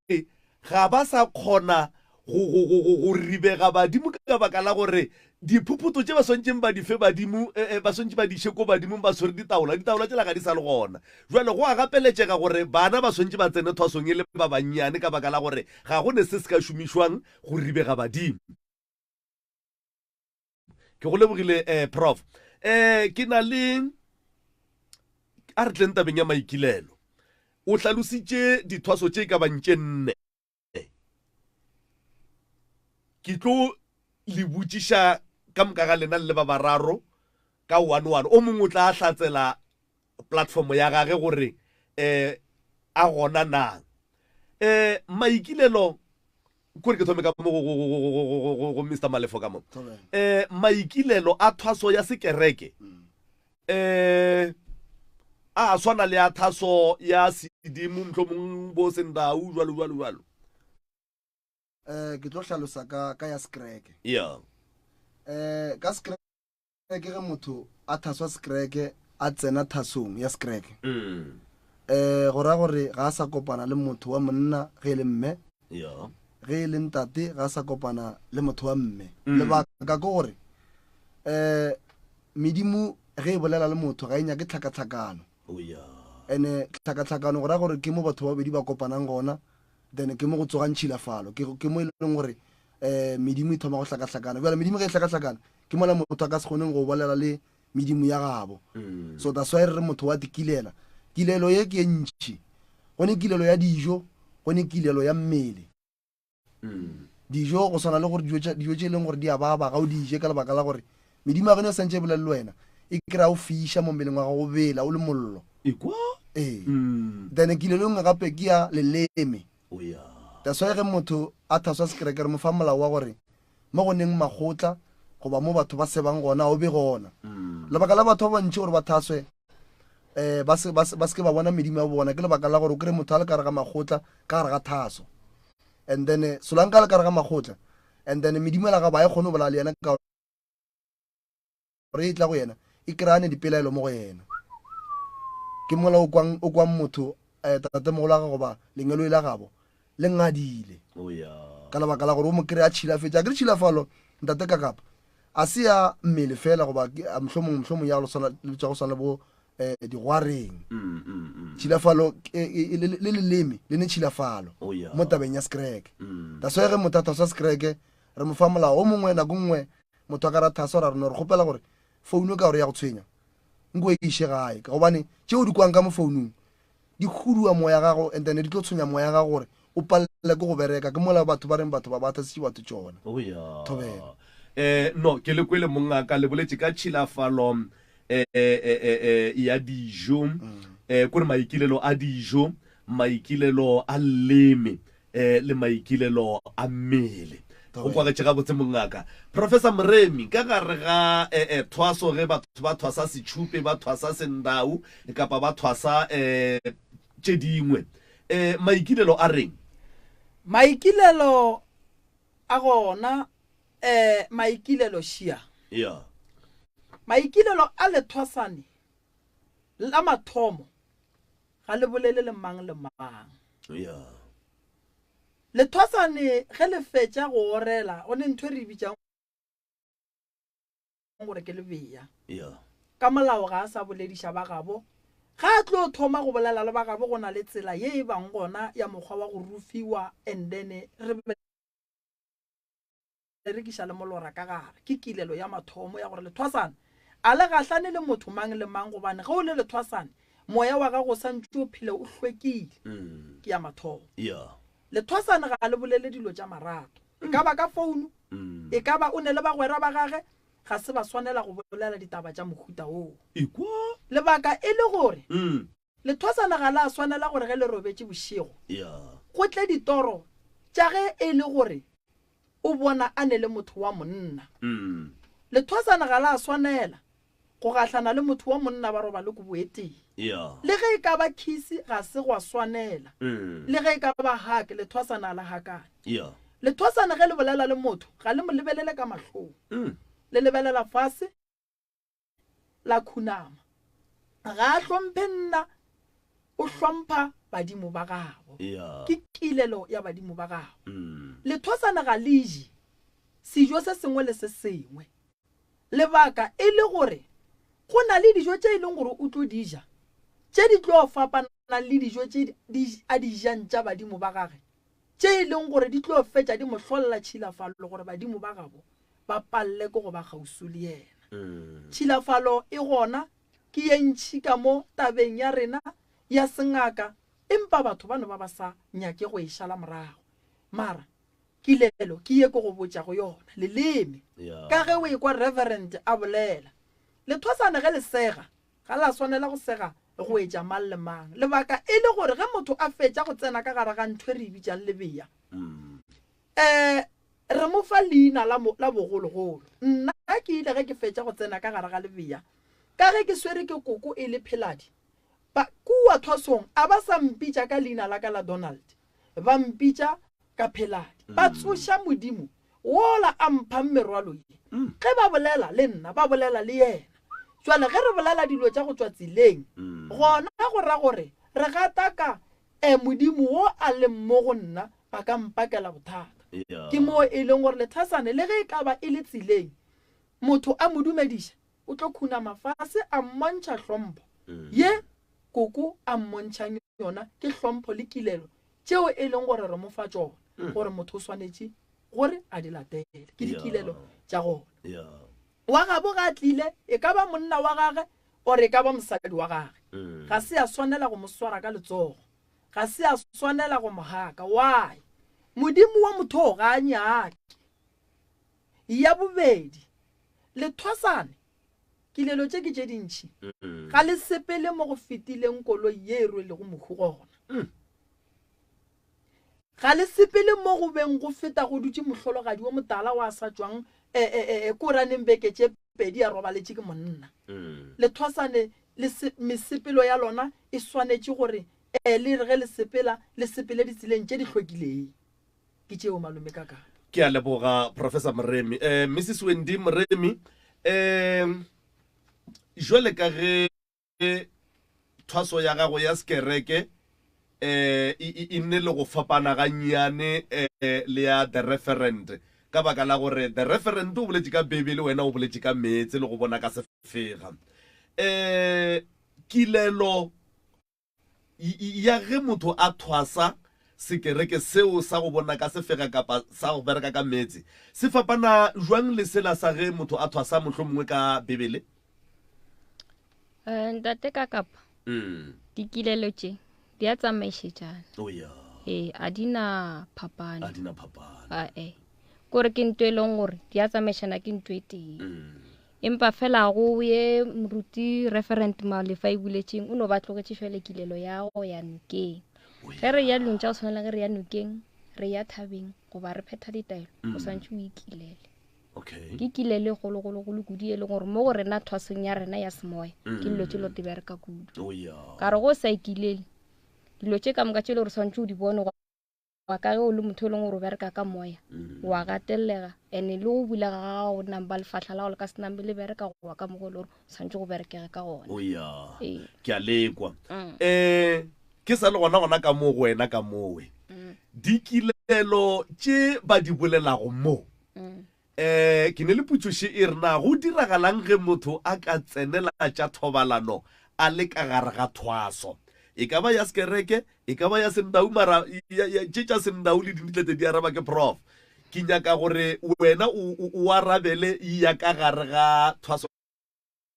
ga ba sa kgona go, go, go, go, go ribega badimo ka baka la gore diphuphutso tše ba swantšeng ba di fe badimo, eh, eh, ba swantše ba di iše ko badimong ba swere ditaola, ditaola tšela ga di sa le gona. Bjale go a gapeletšega gore bana ba swantše ba tsene thwasong e le ba bannyane ka baka la gore ga go ne se se ka šomišwang go ribega badimo. Ke go lebogile eh, Prof. Eh, ke na le a re tleng tabeng ya maikilelo. O hlalositše dithwaso tše e ka bang tše nne. Ke tlo le botšiša ka moka ga lena le le ba bararo ka one one. O mongwe o tla hlatsela platform ya gage gore um a gona na. Um maikilelo kore ke thome ka mo go Mister Malefo ka mo. Um maikilelo a thwaso ya sekereke um a swana le a thaso ya sedimo mohlomong bo sendau jwalo jwalo jwalo. Um ke tlo hlalosa ka ka ya sekereke. Yeah. Um ka sekereke ge motho a thaswa sekereke a tsena thasong ya sekereke um go ra gore ga a sa kopana le motho wa monna ge e le mme. Yeah. Ge e le ntate ga a sa kopana le motho wa mme. Lebaka ke gore um Medimo ge e bolela le motho ga e nyake tlhakatlhakano. Ene tlhakatlhakano go raya gore ke mo batho ba babedi ba kopanang gona, then ke mo go tsogang tšhilafalo, ke, ke mo e leng gore um medimo e thoma go hlakahlakana. Bjale medimo ge e hlakahlakana ke mola motho a ka se kgoneng go bolela le medimo ya gabo. So that's why re re motho wa tikilela. Kilelo ye ke e ntši. Go ne kilelo ya dijo, go ne kilelo ya mmele. Dijo go swana le gore dijo tša dijo tše e leng gore di a baba ga o di je ka lebaka la gore medimo ya geno e santše e bolele le wena e kry-a o fiša mo mmeleng wa gago o bela o le mollo. Ekwa? Ee. Then kilelo e nngwe gape ke ya leleme. O ya. That's why ge motho a thaswa sekereke re mo fa molao wa gore mo go neng makgotla goba mo batho ba sebang gona o be gona. Lebaka la batho ba bantši gore ba thaswe um ba se ba se ba se ke ba bona medimo ya bona ke lebaka la gore o kry motho a le ka gare ga makgotla ka gare ga thaso. And then solanka a le ka gare ga makgotla and then medimo la gabo ga e kgone go bolela le yena ka gore e tla go yena e kry-ane dipelaelo mo go yena. Ke mola o kwang o kwang motho eh, tatemogolo wa gagwe goba lengeloi la gabo le ngadile Oh ya. ka lebaka la gore o mo kry-a tšhilafetše. A ke re tšhilafalo ntate Kakapa a se ya mmele fela goba ke- a mohlomong mohlomong ya go swana le tša go swana le bo eh, digwareng. Mm, mm, mm. Tšhilafalo e, e, e, le le leleme le ne tšhilafalo Oh ya. mo tabeng ya sekereke. Mm. That's why ge motho a thaswa sekereke re mo fa molao o mongwe nako nngwe motho a ka ra thaswa ra re no re kgopela gore founu ka gore ya go tshwenya nko e iše gae ka gobane tšeo di kwang ka mo founung di hudua moya gago and then di tlo tshwenya moya gago gore o palele ke go bereka. Ke mola batho ba reng batho ba ba thasitše batho tšona. Oh ya. Thobela. Eh no ke le kwele mongaka le boletše ka tšhilafalo eh eh eh eh ya dijo eh kore maikilelo a dijo maikilelo a leleme eh le maikilelo a mmele. Go kwagetše gabotse mongaka. Professor Moremi, ka gare ga eh, eh, thwaso ge batho ba thwasa setšhupe, ba thwasa sendau kapa ba thwasa eh, tše dingwe, eh, maikilelo a reng? Maikilelo a gona eh, maikilelo šia. Yeah. Maikilelo a lethwasane la mathomo ga le bolele le mang le mang. Yeah. Lethwasane ge le fetša go orela, go ne ntho e re e bitšang gore ke lebea. Yeah. Ka molao ga a sa bolediša ba gabo. Ga a tlo thoma go bolela le ba gabo go na le tsela ye e bang gona ya mokgwa wa go rufiwa and then re berekiša le molora ka gare. Ke kilelo ya mathomo ya gore lethwasane a le gahlane le motho mang le mang gobane ge o le lethwasane moya wa gago o sa ntše o phele o hlwekile. Ke ya mathomo. Yeah. Lethwasane ga le bolele dilo tša marato. E ka ba ka founu, e ka ba o ne le bagwera ba gage, ga se ba swanela go bolela ditaba tša mohuta woo. Ekwa. Lebaka e le gore Lethwasana ga la swanela gore ge le robetše bošego go tle ditoro tša ge e le gore o bona a ne le motho wa monna. Lethwasana ga la swanela go gahlana le motho wa monna ba robale kobo e tee. Le ge e ka ba khisi ga se gwa swanela. Le ge e ka ba hug, lethwasana ga le hakane. Lethwasana ge le bolela le motho ga le mo lebelele ka mahlong. Le lebelela fase. la khunama. Ga a hlomphe nna. O hlompha badimo ba gabo. Ke kilelo ya badimo ba gabo. Lethosana ga le je sejo se sengwe le se sengwe. Lebaka e le gore go na le dijo tše e leng gore o tlo di ja tše di tlo fapanang le dijo tše a di jang tša badimo ba gage tše e leng gore di tlo fetša di mo hlolla tšhilafalo gore badimo ba gabo ba palele ke go ba kgauswi le yena. Tšhilafalo e gona ke ye ntši ka mo tabeng ya rena ya sengaka empa batho ba no ba ba sa nyake go e šala morago. Mara kilelo ke ye ke go botšago yona, leleme. Ka ge o ekwa Reverend a bolela, lethwasana ge le sega, ga la swanela go sega go etša mang le mang. Lebaka e le gore ge motho a fetša go tsena ka gare ga ntho e re e bitšang lebea, um Re mo fa leina la, la bogologolo. Nna ke ile ge ke fetša go tsena ka gare ga lebea, ka ge ke swere ke koko e le pheladi, ba, kua thwasong a ba sa mpitša ka leina la ka la Donald, ba mpitša ka pheladi. Ba tsoša Modimo wola a mphang merwalo ye. Ge ba bolela le nna, ba bolela le yena. Jwale ge re bolela dilo tša go tšwa tseleng, gona go ra gore re gataka E, Modimo wo a leng mo go nna ba ka mpakela bothata. Ke moo e leng gore lethasane le ge e ka ba e le tseleng, motho a mo dumediša, o tlo khunama fase a mmontšha hlompho. Ye koko a mmontšhang yona ke hlompho le kilelo tšeo e leng gore re mo fa tšona, gore motho o swanetše gore a di latele. Ke dikilelo tša gona. Wa gabo ga a tlile, e ka ba monna wa gage or e ka ba mosadi wa gage, ga se a swanela go mo swara ka letsogo, ga se a swanela go mo haka. Why? Modimo wa motho o ga a nyake. Ya bobedi, lethwasane, kilelo tše ke tše dintši, ga le sepele mo go fetileng koloi ye e rwelego mohu gona. Ga le sepele mo go beng go feta go dutše mohlologadi wo motala wa sa tšwang e, e, e, e, koraneng beke tše pedi a robaletše ke monna. Lethwasane le se, mesepelo ya lona e swanetše gore e, le re ge le sepela, le sepele ditseleng tše di hlwekileng. Ke tšeo malome ka kapa. Ke a leboga Professor Moremi. Eh, Mrs Wendy Moremi, eh, jwale ka ge thwaso ya gago ya sekereke um e nne le go fapana gannyane um le ya the referent ka baka la gore the referent o boletše ka Bibele wena o boletše ka meetse le go bona ka sefega. Um kilelo ya ge motho a thwasa sekereke seo sa go bona ka sefega kapa sa go bereka ka meetse se fapana jwang le sela sa ge motho a thwasa mohlomongwe ka Bibele? Eh, ntate ka kapa mm. dikilelo tše di a tsamaišetšana oh, yeah. ee a di na phapano a di na phapano ae kore ke nto e leng gore di a tsamaišana ke nto e tee mm. Empa fela go ye moruti Referent Malefa e buletšeng o no ba tlogetše fela kilelo ya go ya nokeng. Ge re ya dilong tša go tshwana le ge re ya nokeng, re ya thabeng goba re phetha ditaelo, o swantše o ikilele. Okay. Ke kilelo e kgologologolo kudu e leng gore mo go rena thwasong ya rena ya semoya ke dilo tše lote bereka kudu. Oh yeah. Ka re go sa ikilele dilo tše ka moka tše e le gore swantše o di bone wa ka ge o le motho e leng gore o bereka ka moya mm. wa gatelega and le go bulega ga gago namba lefahla la go le ka se nambe le bereka goba ka mogo e le gore o tshwanetse go berekege ka gona oh, ya ee. ke a lekwa um ke sa le gona gona ka moo go wena ka mowe mm. dikilelo tše ba di bolelago mo um ke ne le putšoše e re na go diragalang ge motho a ka tsenela tša thobalano a le ka gare ga thwaso e ka ba ya sekereke E ka ba ya sendau mara tše tša sendau le dinitlete di araba ke prof. Ke nyaka gore wena o, o, o arabele ya ka gare ga thwaso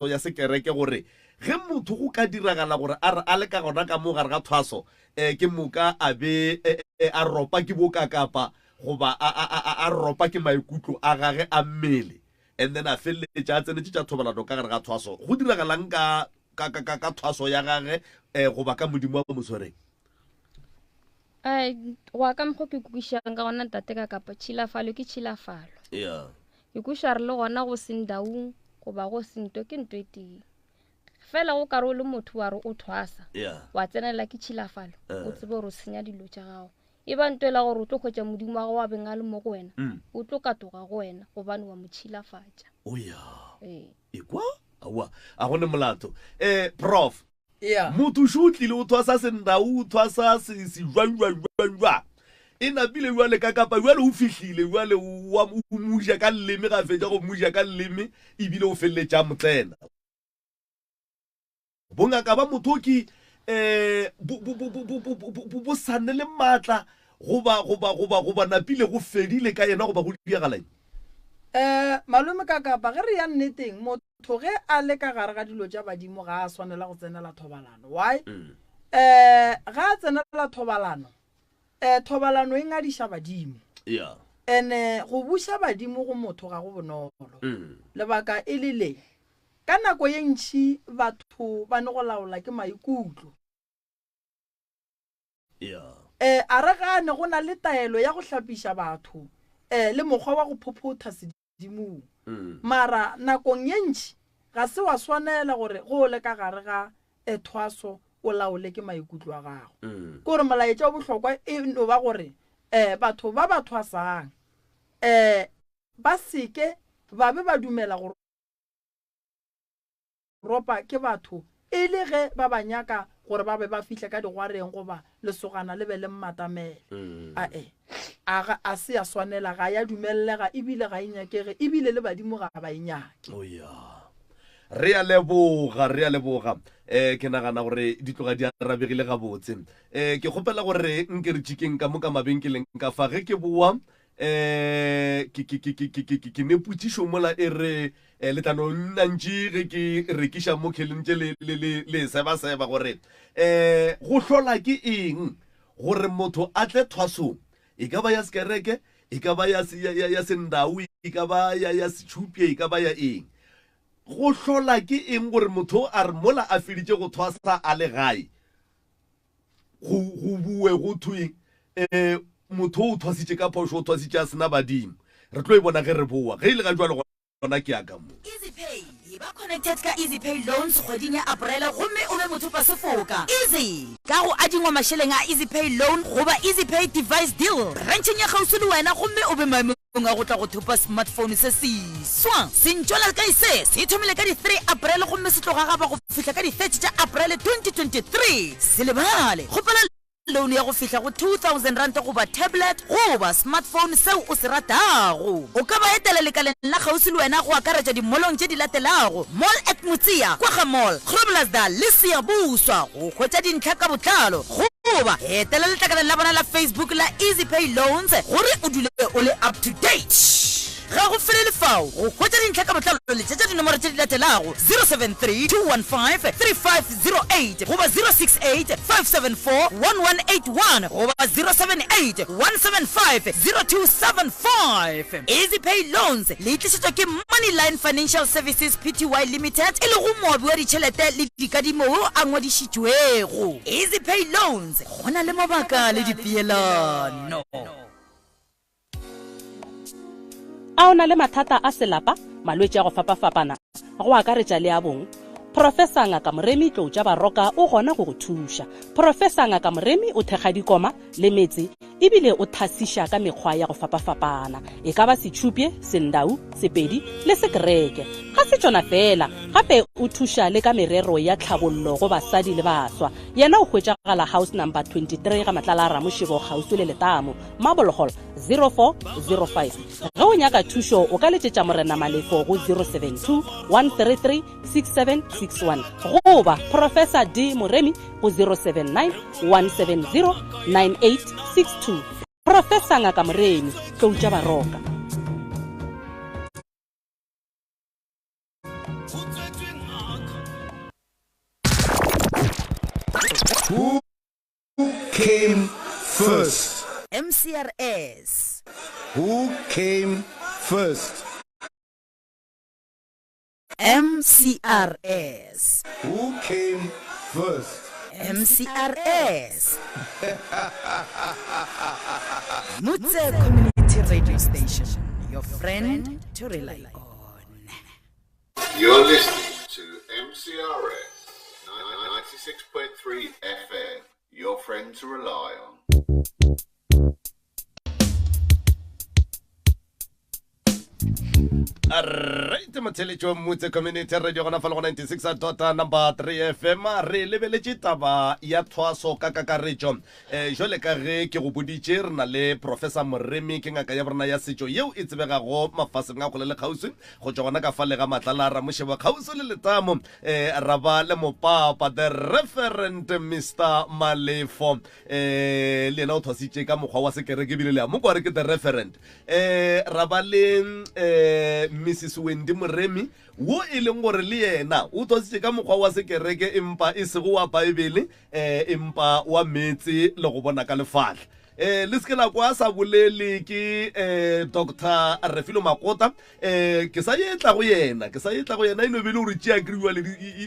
ya sekereke gore ge motho go ka diragala gore a re a le ka gona ka mo gare ga thwaso um ke moka a be eh, eh, a ropa ke bokakapa goba a, a, a, a ropa ke maikutlo a gage a mmele and then a feleletša a tsenetše tša thobalano ka gare ga thwaso go diragalang ka ka, ka, ka, ka thwaso ya gage um goba ka modimo wa mo swereng Eh, go ya ka mokgwa ke kwešišang ka gona ntate ka kapa tšhilafalo ke tšhilafalo yeah. ke kwešiša re le gona go sendaung goba go sento ke nto e tee fela go kare o le motho wa re o thwasa yeah. wa tsenela ke tšhilafalo Eh. o tsebe gore o senya dilo tša gago E ba nto e la gore o tlo hwetša Modimo wa gago wa beng a le mo go wena, Mm. o tlo katoga go wena gobane wa mo tšhilafatša. O ya. Ee. Ekwa? Aowa, a go ne molato. Eh, Prof. Yeah. Motho šo o tlile o thwasa sendau, o thwasa se sejwanjwanjwanjwa. E napile bjale ka kapa bjale o fihlile bjale o o mo ja ka leleme ga fetša go mo ja ka leleme ebile o feleletša a mo tsena. Bongaka ba motho ke um bo bo bo bo bo bo bo bo bo sa ne le maatla goba goba goba goba napile go fedile ka yena goba go diagala eng? Um malome ka kapa ge re ya nneteng motho ge a le ka gare ga dilo tša badimo ga a swanela go tsenela thobalano. Why? Um ga a tsenela thobalano um thobalano e ngadiša badimo. Yeah. Ene go buša badimo go motho ga go bonolo. Lebaka e le le, Ka nako ye ntši batho ba no go laola ke maikutlo. E, a re gane go na le taelo ya go hlapiša batho e, le mokgwa wa go phophotha sedimong. Mara nakong ye ntši ga se wa swanela gore ge o le ka gare ga e, thwaso o laole ke maikutlo a gago. Ke gore molaetša o bohlokwa e no ba gore e, batho ba ba thwasang e, ba se ke ba be ba dumela go ropa ke batho e le ge ba ba nyaka gore ba be ba fihle ka digwareng goba lesogana le be le mmatamele. Ae, a ga a se ya swanela, ga ya dumellega ebile ga e nyakege ebile le badimo ga ba e nyake. Oh ya. Re a leboga, re a leboga. Eh ke nagana gore di tloga di arabegile gabotse. Eh ke kgopela gore nke re tšikeng ka mo ka mabenkeleng ka fa ge ke boa eh ke ke ke ke ke ke ke ne potšišo mola e re eh, le tla no nna ntši ge ke rekiša mo kheleng tše le le le le seba seba gore eh go hlola ke eng gore motho a tle thwasong e ka ba ya sekereke e ka ba ya ya ya sendau e ka ba ya ya setšhupye e ka ba ya eng go hlola ke eng gore motho a re mola a feditše go thwasa a le gae go go bue go thwe um motho o thwasitše ka phošo o thwasitše a sena badimo re tlo e bona ge re boa ge e le ga jalo gona ke ya ka mo EasyPay e ba connected ka EasyPay Loans kgweding ya Aprele gomme o be mothopa sefoka. Easy! Ka go adingwa mašeleng a EasyPay Loan goba EasyPay Device Deal brancheng ya kgauswi le wena gomme o be maemong a go tla go thopa smartphone se seswa. Sentšwela kae se se thomile ka di 3 April gomme se tlo gagaba go fihla ka di 30 tša April 2023. Se lebale, kgopela loan ya go fihla go R2000 goba tablet goba smartphone seo o se ratago. O ka ba etela lekaleng la kgauswi le wena go akaretša dimolong tše di latelago, Mall at Motseya, Kwagga Mall, Groblersdal le Siyabuswa go hwetša dintlha ka botlalo. Goba etela letlakaleng la bona la Facebook la EasyPay Loans gore o dule o le up to date. Ga go felele fao, go hwetša dintlha ka botlalo letšetša dinomoro tše di latelago, 073 215 3508 goba 068 574 1181 goba 078 175 0275. EasyPay Loans le tlišetšwa ke Moneyline Financial Services Pty Limited e lego moabi wa ditšhelete le dikadimo yo a ngwadišitšwego. EasyPay Loans, go na le mabaka le dipeelano. A o na le mathata a selapa, malwetši a go fapafapana, go akaretša le a bong? Professor Ngaka Moremi Tloutša Baroka o gona go go thuša. Professor Ngaka Moremi o thekga dikoma le metse ebile o thasiša ka mekgwa ya go fapafapana, e ka ba setšhupye, sendau, sepedi le sekereke. Ga se tšona feela, gape o thuša le ka merero ya tlhabollo go basadi le baswa. Yena o hwetšagala house number 23 ga Matlala a Ramošebo kgauswi le Letamo, Marble Hall, 0405. Ge o nyaka thušo o ka letšetša Morena Malefo go 072 133 6761 goba Professor D Moremi go 079 170 9862. Professor Ngaka Moremi, Tlou tša Baroka. Who came first? MCRS. Who came first? MCRS. Who came first? MCRS. Mutse Community Radio Station, your friend to rely on. You're listening to MCRS 96.3 FM, your friend to rely on. Right, motheletšo Mmutse Community Radio gona fa le go 96 dot number 3 FM re lebeletše taba ya thwaso ka kakaretšo eh jwale ka ge ke go boditše re na le Professor Moremi ke ngaka ya borena ya setšo yeo e tsebegago mafaseng a kgole le kgauswi go tšwa gona ka fa le ga Matlala Ramošebo kgauswi le Letamo eh ra ba le mopapa the Referent Mister Malefo eh le yena o thwasitše ka mokgwa wa sekereke ebile le a mo kwa re ke the Referent eh ra ba le eh Mrs Wendy Moremi wo e leng gore le yena o thwasitše ka mokgwa wa sekereke empa e sego wa Baebele eh empa wa meetse le go bona ka lefahla eh le se ke la kwa sa bolele ke eh Dr Refilo Makota eh ke sa etla go yena ke sa etla go yena e no be le gore tšea kry-iwa le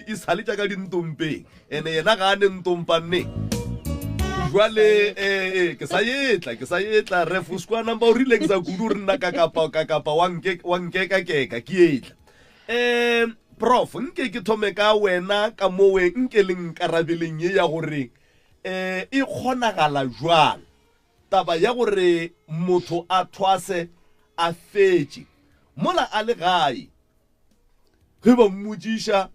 e sale tša ka dintompeng ene yena ga a ne ntompanneng jwale eh, eh, ke sa etla ke sa etla ref o sekwa namba o rile ke sa kudu re nna kakapa kakapa wa nkeka keka ke etla um prof nke ke thome ka wena ka mowe nke le nkarabeleng ye ya gore um e kgonagala jwang taba ya gore motho a thwase a fetše mola a le gae Ge ba mmotšiša,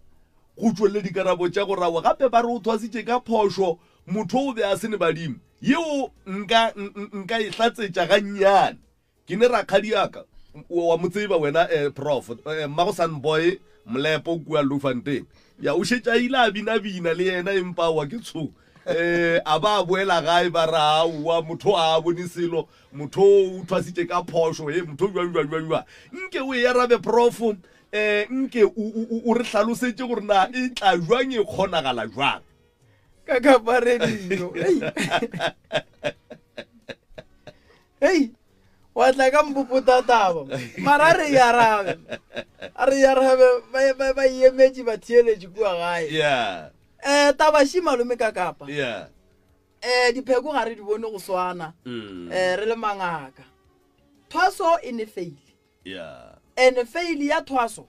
go tšwelele dikarabo tša go rawa. Gape ba re o thwasitše ka phošo, motho o be a se ne badimo. Yeo nka, nka e hlatsetša gannyane. Ke ne rakgadiaka, wa mo tseba wena, eh, Prof, eh, mmago Sunboy Mlepo kua Loufontein. Ya, o šetše a ile a binabina le yena, empa wa ke tsho. Eh, a ba a boela gae ba re aowa, motho a a bone selo. Motho o thwasitše ka phošo, he motho jwang jwang jwang jwang. Nke o e arabe prof, eh, nke o, o, o re hlalosetše gore na e tla jwang e kgonagala jwang. Ka kapa radio. Hey. Hey. Wa tla ka mpopota taba. Mara re e arabe. A re e arabe ba ba ba emetše ba theeletše kua gae. Yeah. Eh taba shi malome ka kapa. Yeah. um dipheko ga re di bone go swana um re le mangaka thwaso e ne faile yeah and faile ya thwaso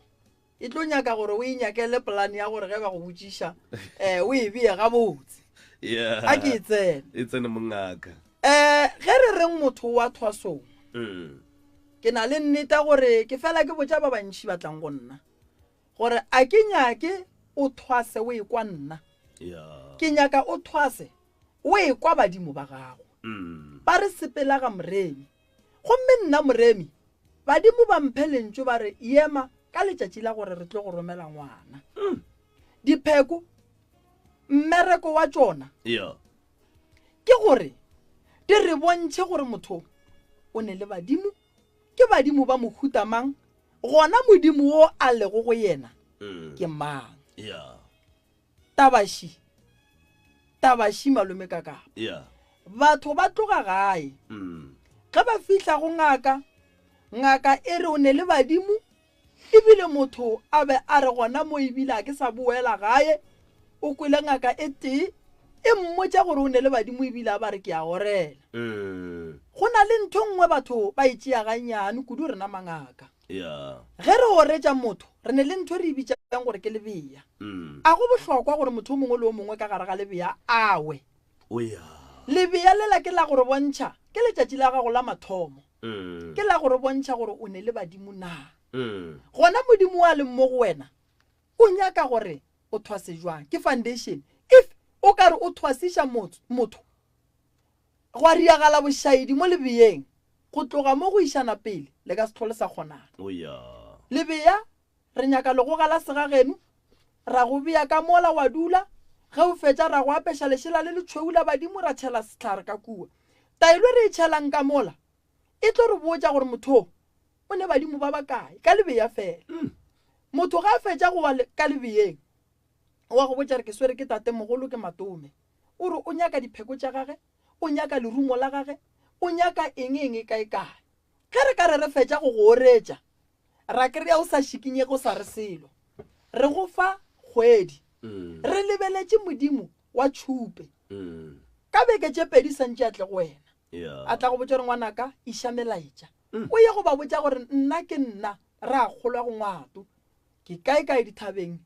e tlo nyaka gore o e nyakele polane ya gore ge ba go botšiša um o e beye gabotse yeah a ke e tsene e tsene mongaka um ge re reng motho wa thwasong ke na le nneta gore ke fela ke botša ba bantšhi ba tlang go nna gore a ke nyake o thwase o ekwa nna ke nyaka o thwase o ekwa badimo ba gago mm. ba re sepela ga moremi gomme nna moremi badimo ba mphe lentšu ba re yema ka letšatši la gore re tlo go romela ngwana mm. dipheko mmereko wa tšona ke gore di re bontšhe gore motho o ne le badimo ke badimo ba mohuta mang gona modimo wo a lego go yena mm. ke mang yeah. tabaši tabaši malome ka kapa yeah. batho ba tloga gae mm. ge ba fihla go ngaka ngaka e re o ne le badimo ebile motho a be a re gona mo ebile a ke sa boela gae o kwele ngaka e tee e mmotša gore o ne le badimo ebile a ba re ke a orela mm. go na le ntho nngwe batho ba e tšea gannyane kudu rena mangaka yeah. ge re oretša motho re ne le ntho re e bitšang gore ke lebeya mm. a go bohlokwa gore motho o mongwe le o mongwe ka gare ga lebeya a we oh, yeah. lebeya lela ke la gore bontšha ke letšatši la gago la mathomo mm. ke la gore bontšha gore o ne le badimo na mm. gona modimo wa leng mo go wena o nyaka gore o thwase jwang ke foundation if o ka re o thwasiša motho gwa riagala bošaedi mo lebeyeng go tloga mo go išana pele le ka se tlhole sa kgonana oh, yeah. lebeya re nyaka legoga la segageno ra go bea ka mola wa dula ge o fetša ra go apeša lešela le letšhweu la badimo ra tšhela sehlare ka kua taelo e re e tšhelang ka mola e tlo re botša gore motho o ne badimo ba bakae ka lebeya fela mm. motho ga a fetša go wa ka lebeyeng wa go botša re ke swere ke tatemogolo ke matome o re o nyaka dipheko tša gage o nyaka lerumo la gage o nyaka eng eng e kae kae ge re ka re re fetša go go oretša ra kry-a o sa šikinyege o sa re selo re go fa kgwedi mm. re lebeletše modimo wa tšhupe mm. ka beke tše pedi santše a tle go wena yeah. a tla go botša gore ngwanaka iša melaetša mm. o ye go ba botša gore nna ke nna ra kgolwa go ngwato ke kae kae dithabeng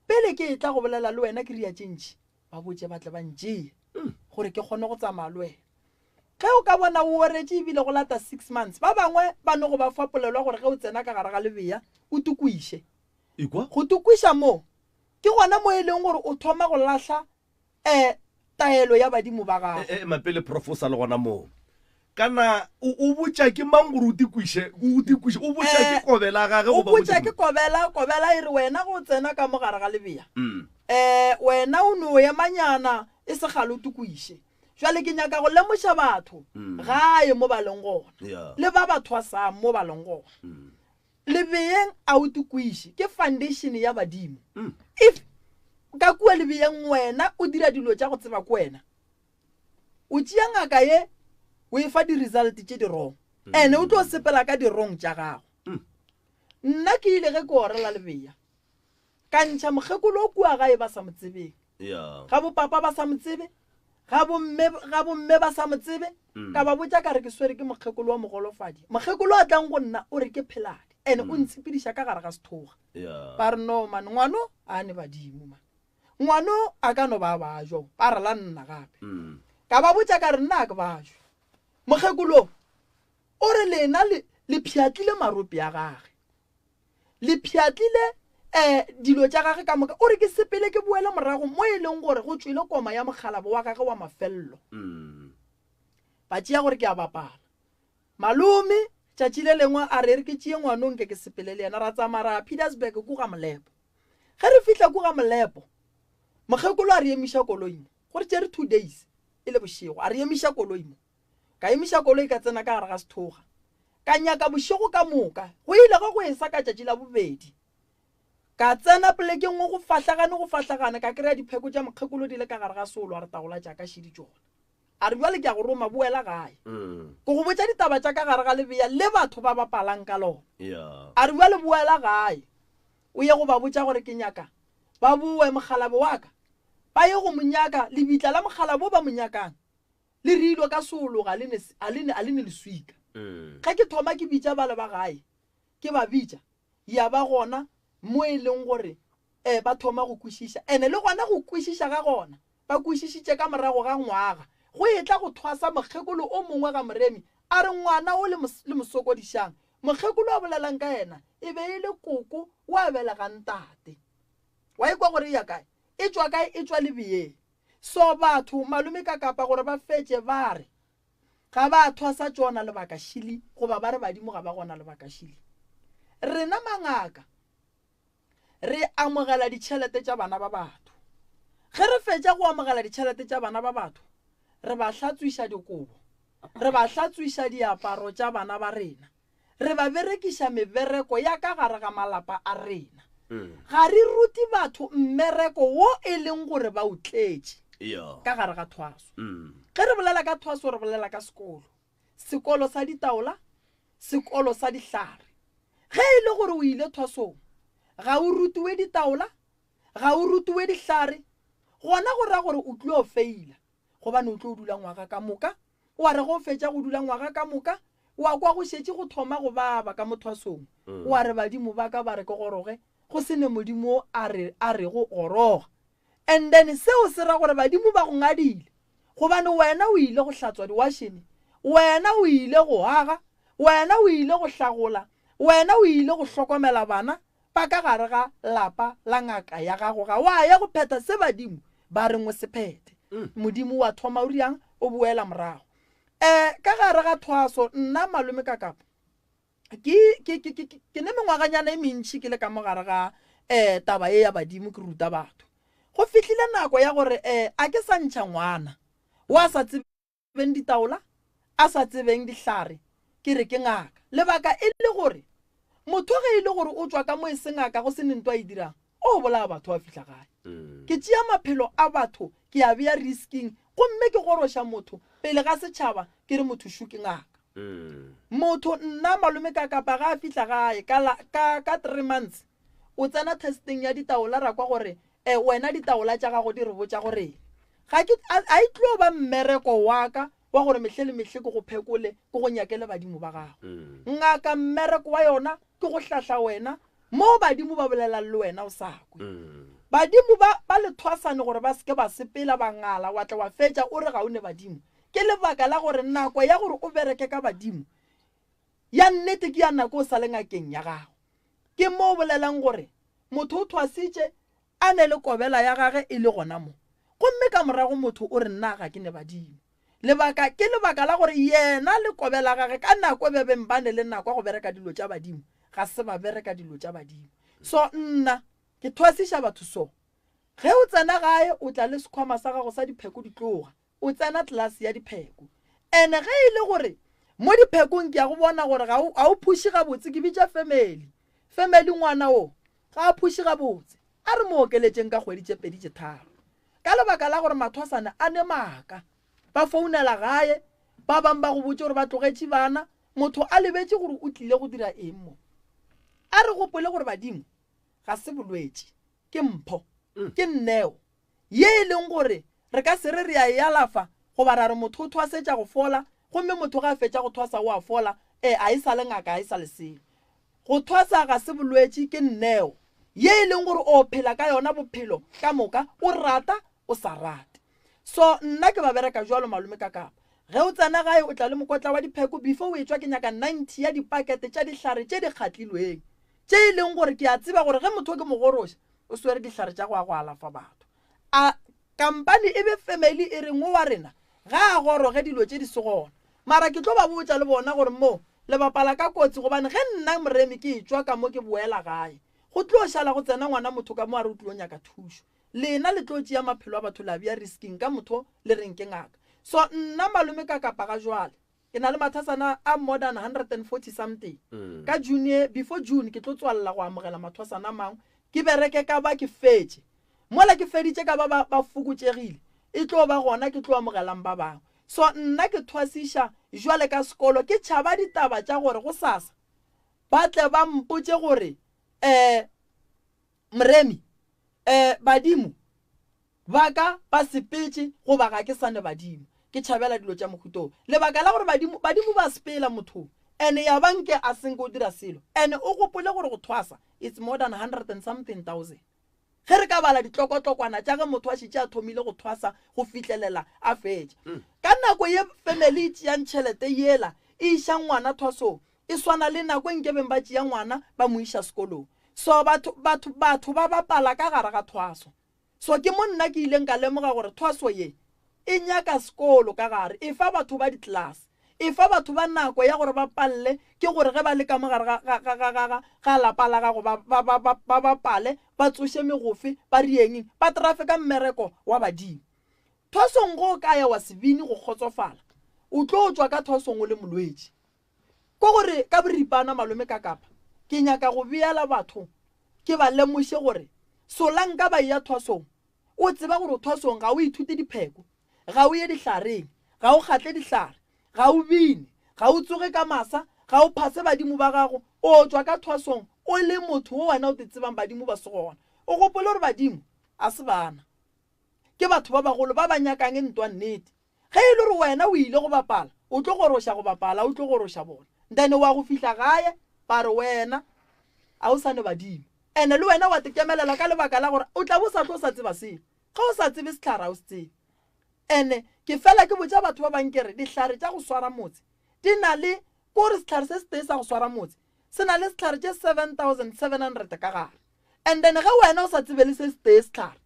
pele ke e tla go bolela le wena ke ria tše ntši ba botše ba tle ba ntšee mm. gore ke kgone go tsamaya le wena. Ge o ka bona o oretše ebile go lata 6 months, ba bangwe ba no go ba fa polelo ya gore ge o tsena ka gare ga lebea o tukwiše. Ekwa? Go tukwiša mo ke gona mo e leng gore o thoma go lahla um taelo ya badimo ba gago. E, ema pele Prof o sa le gona moo. Kana o, o botša ke mang gore o tikwiše, o tikwiše, o botša ke Eh, kobela gage o goba o botša botša ke ke kobela, kobela e re wena ge o tsena ka mo gare ga lebea, Mm. um wena o no emanyana e se kgale o tukwiše. Jwale ke nyaka go lemoša batho Mm. gae mo ba leng gona, Yeah. le ba ba thwasang mo ba leng gona. Mm. Lebeyeng a o tukwiše, ke foundation ya badimo. Mm. If ka kua lebeyeng wena o dira dilo tša go tseba ke wena, o tšea ngaka ye o e fa di-result tše di wrong, ene o tlo sepela ka di-wrong tša gago. Nna ke ile ge ke orela lebeya, ka ntšha mokgekolo o kua gae ba sa mo tsebeng. Yeah. Ga bo papa ba sa mo tsebe, ga bomme, ga bomme ba sa mo tsebe. Ka ba botša ka re ke swere ke mokgekolo wa mogolofadi. Mokgekolo a tlang go nna o re ke pheladi, ene o ntshepediša ka gare ga sethoga. Yeah. Ba re no man, ngwano a ne badimo man. Ngwano a ka no ba bajwa, ba re la nna gape. Ka ba botša ka re nna a ke bajwe. Mokgekolo o re lena le, le pšhatlile marope a gage. Le pšhatlile um dilo tša gage ka moka. O re ke sepele ke boele morago mo e leng gore go tšwele koma ya mokgalabo wa gage wa mafello. Ba tšea gore ke a bapala. Malome tšatši le lengwe a re e re ke tšee ngwano nke ke sepele le yena. Ra tsamaya ra ya Pietersburg ku ga Molepo. Ge re fihla ku ga Molepo, mokgekolo a re emiša koloi mo. Go re tšere 2 days e le bošego. A re emiša koloi mo. Ka emiša koloi ka tsena ka gare ga sethoga. Ka nyaka bošego ka moka. Go ile ge go esa ka tšatši la bobedi. Ka tsena polekeng nngwe go fahlagane go fahlagane ka kry-a dipheko tša mokgekolo di le ka gare ga seolo a re taola tša ka šedi tšona. A re bjale ke a go roma boela gae. Ke go botša ditaba tša ka gare ga lebea le batho ba bapalang ka lona. A re bjale boela gae o ye go ba botša gore ke nyaka ba boe mokgalabo wa ka ba ye go mo nyaka lebitla la mokgalabo o ba mo nyakang le reilwe ka seolo ga le ne, a le ne, a le ne leswika. Ge ke thoma ke bitša bale ba gae, ke ba bitša, ya ba gona mo e leng gore um ba thoma go kwešiša. Ene le gona go kwešiša ga gona, ba kwešišitše ka morago ga ngwaga. Go etla go thwasa mokgekolo o mongwe ga Moremi, a re ngwana o le, le mo sokodišang. Mokgekolo a bolelang ka yena e be e le koko wa belegang tate. Wa ikwa gore e ya kae? E tšwa kae? E tšwa Lebeyeng. So batho, malome ka kapa gore ba fetše ba re ga ba thwasa tšona lebaka šili goba ba re badimo ga ba gona lebaka šili. Rena mangaka re amogela ditšhelete tša bana ba batho. Ge re fetša go amogela ditšhelete tša bana ba batho, re ba hlatswiša dikobo, re ba hlatswiša diaparo tša bana ba rena. Re ba berekiša mebereko ya ka gare ga malapa a rena. Ga re rute batho mmereko wo e leng gore ba o tletše ka gare ga thwaso. Ge re bolela ka thwaso re bolela ka sekolo, sekolo sa ditaola, sekolo sa dihlare. Ge e le gore o ile thwasong ga o rutiwe ditaola, ga o rutiwe dihlare, gona go ra gore o tlo feila gobane o tlo dula ngwaga ka moka Wa re ge o fetša go dula ngwaga ka moka, wa kwa go šetše go thoma go baba ka mothwasong. Wa re, Badimo ba ka ba re ke goroge, go se ne Modimo o a re, a rego goroga. And then seo se ra gore badimo ba go ngadile, gobane wena o ile go hlatswa diwašene, wena o ile go aga, wena o ile go hlagola, wena o ile go hlokomela bana, ba ka gare ga lapa la ngaka ya gago ga wa ya go phetha se badimo ba reng o se phethe. Modimo wa thoma o riang o boela morago. Um ka gare ga thwaso nna malome ka kapa ke ke ke ke ke ne mengwaganyana e mentši ke le ka mo gare ga um taba ye ya badimo ke ruta batho. Go fihlile nako ya gore um a ke sa ntšha ngwana wa sa tsebe tsebeng ditaola, a sa tsebeng dihlare, ke re ke ngaka. Lebaka e le gore, motho ge e le gore o tšwa ka mo e se ngaka go se ne nto a e dirang, o bolaya batho a fihla gae. Ke tšea maphelo a batho ke a bea risking gomme ke goroša motho pele ga setšhaba ke re motho šo ke ngaka. Motho nna malome ka kapa ga a fihla gae ka la, ka, ka three months o tsena testing ya ditaola ra kwa gore e wena ditaola tša gago di re botša gore ga ke a, a e tlo ba mmereko wa ka wa gore mehle le mehle ke go phekole ke go nyakele badimo ba gago. Ngaka mmereko wa yona ke go hlahla wena mo badimo ba bolelang le wena o sa kwe. Badimo ba ba le thwasane gore ba se ke ba sepela ba ngala wa tla wa fetša o re ga o ne badimo. Ke lebaka la gore nako ya gore o bereke ka badimo ya nnete ke ya nako o sa le ngakeng ya gago. Ke mo o bolelang gore motho o thwasitše a ne le kobela ya gage e le gona mo. Gomme ka morago motho o re nna ga ke ne badimo. Lebaka ke lebaka la gore yena le kobela gage ka nako be beng ba ne le nako ya go bereka dilo tša badimo, ga se ba bereka dilo tša badimo. So nna ke thwasiša batho so. Ge o tsena gae o tla le sekhwama sa gago sa dipheko di tloga, o tsena tlelase ya dipheko. Ene ge e le gore mo diphekong ke ya go bona gore ga o, ga o phuše gabotse, ke bitša family. Family ngwana o ga a phuše gabotse, a re mo okeletšeng ka kgwedi tše pedi tše tharo. Ka lebaka la gore mathwasana a ne maaka, ba founela gae, ba bang ba go botše gore ba tlogetše bana, motho a lebetše gore o tlile go dira eng mo. A re gopole gore badimo ga se bolwetši, ke mpho, ke nneo ye e leng gore re ka se re re a e alafa goba ra re motho o thwasetša go fola gomme motho ge a fetša go thwasa o a fola, ee, a e sa le ngaka, a e sa le selo. Go thwasa ga se bolwetši, ke nneo ye e leng gore o phela ka yona bophelo ka moka, o rata o sa rate. So nna ke ba bereka jwalo malome ka kapa. Ge o tsena gae o tla le mokotla wa dipheko before o etšwa ke nyaka 90 ya dipakete tša dihlare tše di kgatlilweng tše e leng gore ke a tseba gore ge motho ke mo goroša o swere dihlare tša go ya go alafa batho. A kampane e be family e re ngo wa rena ga a goroge dilo tše di se gona. Mara ke tlo ba botša le bona gore mo le bapala ka kotsi gobane ge nna Moremi ke etšwa ka mo ke boela gae go tlo šala go tsena ngwana motho ka mo a re o tlilo nyaka thušo. Lena le tlo tšea maphelo a batho la bea risking ka motho le reng ke ngaka. So nna malome ka kapa ga jwale ke na le mathasana a more than 140 something. Ka June ye before June ke tlo tswalela go amogela mathwasana a mangwe ke bereke ka ba ke fetše. Mola ke feditše ka ba ba ba fokotšegile e tlo ba gona ke tlo amogelang ba bangwe. So nna ke thwasiša jwale ka sekolo ke tšhaba ditaba tša gore gosasa ba tle ba mpotše gore eh Moremi, Eh, badimo ba ka ba sepetše goba ga ke sa ne badimo. Ke tšhabela dilo tša mohuta wo. Lebaka la gore badimo, badimo ba sepela mothong ene ya ba nke a senke o dira selo. Ene o gopole gore go thwasa it's more than hundred and something thousand. Ge re ka bala ditlokotlokwana tša ge motho a šetše a thomile go thwasa go fihlelela a fetša. Ka nako ye family e tšeang tšhelete yela e išang ngwana thwasong, E swana le nako e nkebeng ba tšea ngwana ba mo iša sekolong. So batho, batho, batho ba bapala ka gare ga thwaso. So ke mo nna ke ileng ka lemoga gore thwaso ye e nyaka sekolo ka gare, e fa batho ba di-class, e fa batho ba nako ya gore ba palle, ke gore ge ba le ka mo gare ga, ga, ga, ga, ga, ga, ga lapa la gago ba, ba, ba, ba, ba bapale, ba tsoše megofe, ba riengeng, ba trafe ka mmereko wa badimo. Thwasong ge o ka ya wa se bine go kgotsofala, o tlo tšwa ka thwasong o le molwetši. Ko gore ka boripana malome ka kapa ke nyaka go beela batho ke ba lemoše gore solanka ba eya thwasong o tseba gore o thwasong ga o ithute dipheko ga o ye dihlareng ga o kgatle dihlare ga o bine ga o tsoge ka masa ga o phase badimo ba gago o tšwa ka thwasong o le motho wo wena o te tsebang badimo ba se gona o gopole gore badimo a se bana ke batho ba bagolo ba ba nyakang ntwa nnete Ge e le gore wena o ile go bapala, o tlo goroša go bapala, o tlo goroša bona. Then wa go fihla gae, ba re wena a o sa ne badimo. Ene le wena wa tekemelela ka lebaka la gore o tla bo sa tlo sa tseba selo. Ge o sa tsebe sehlare a o se tsebe. Ene ke fela ke botša batho ba bang ke re dihlare tša go swara motse di na le ko gore sehlare se setee sa go swara motse se na le sehlare tše 7700 ka gare. And then ge wena o sa tsebe le se setee sehlare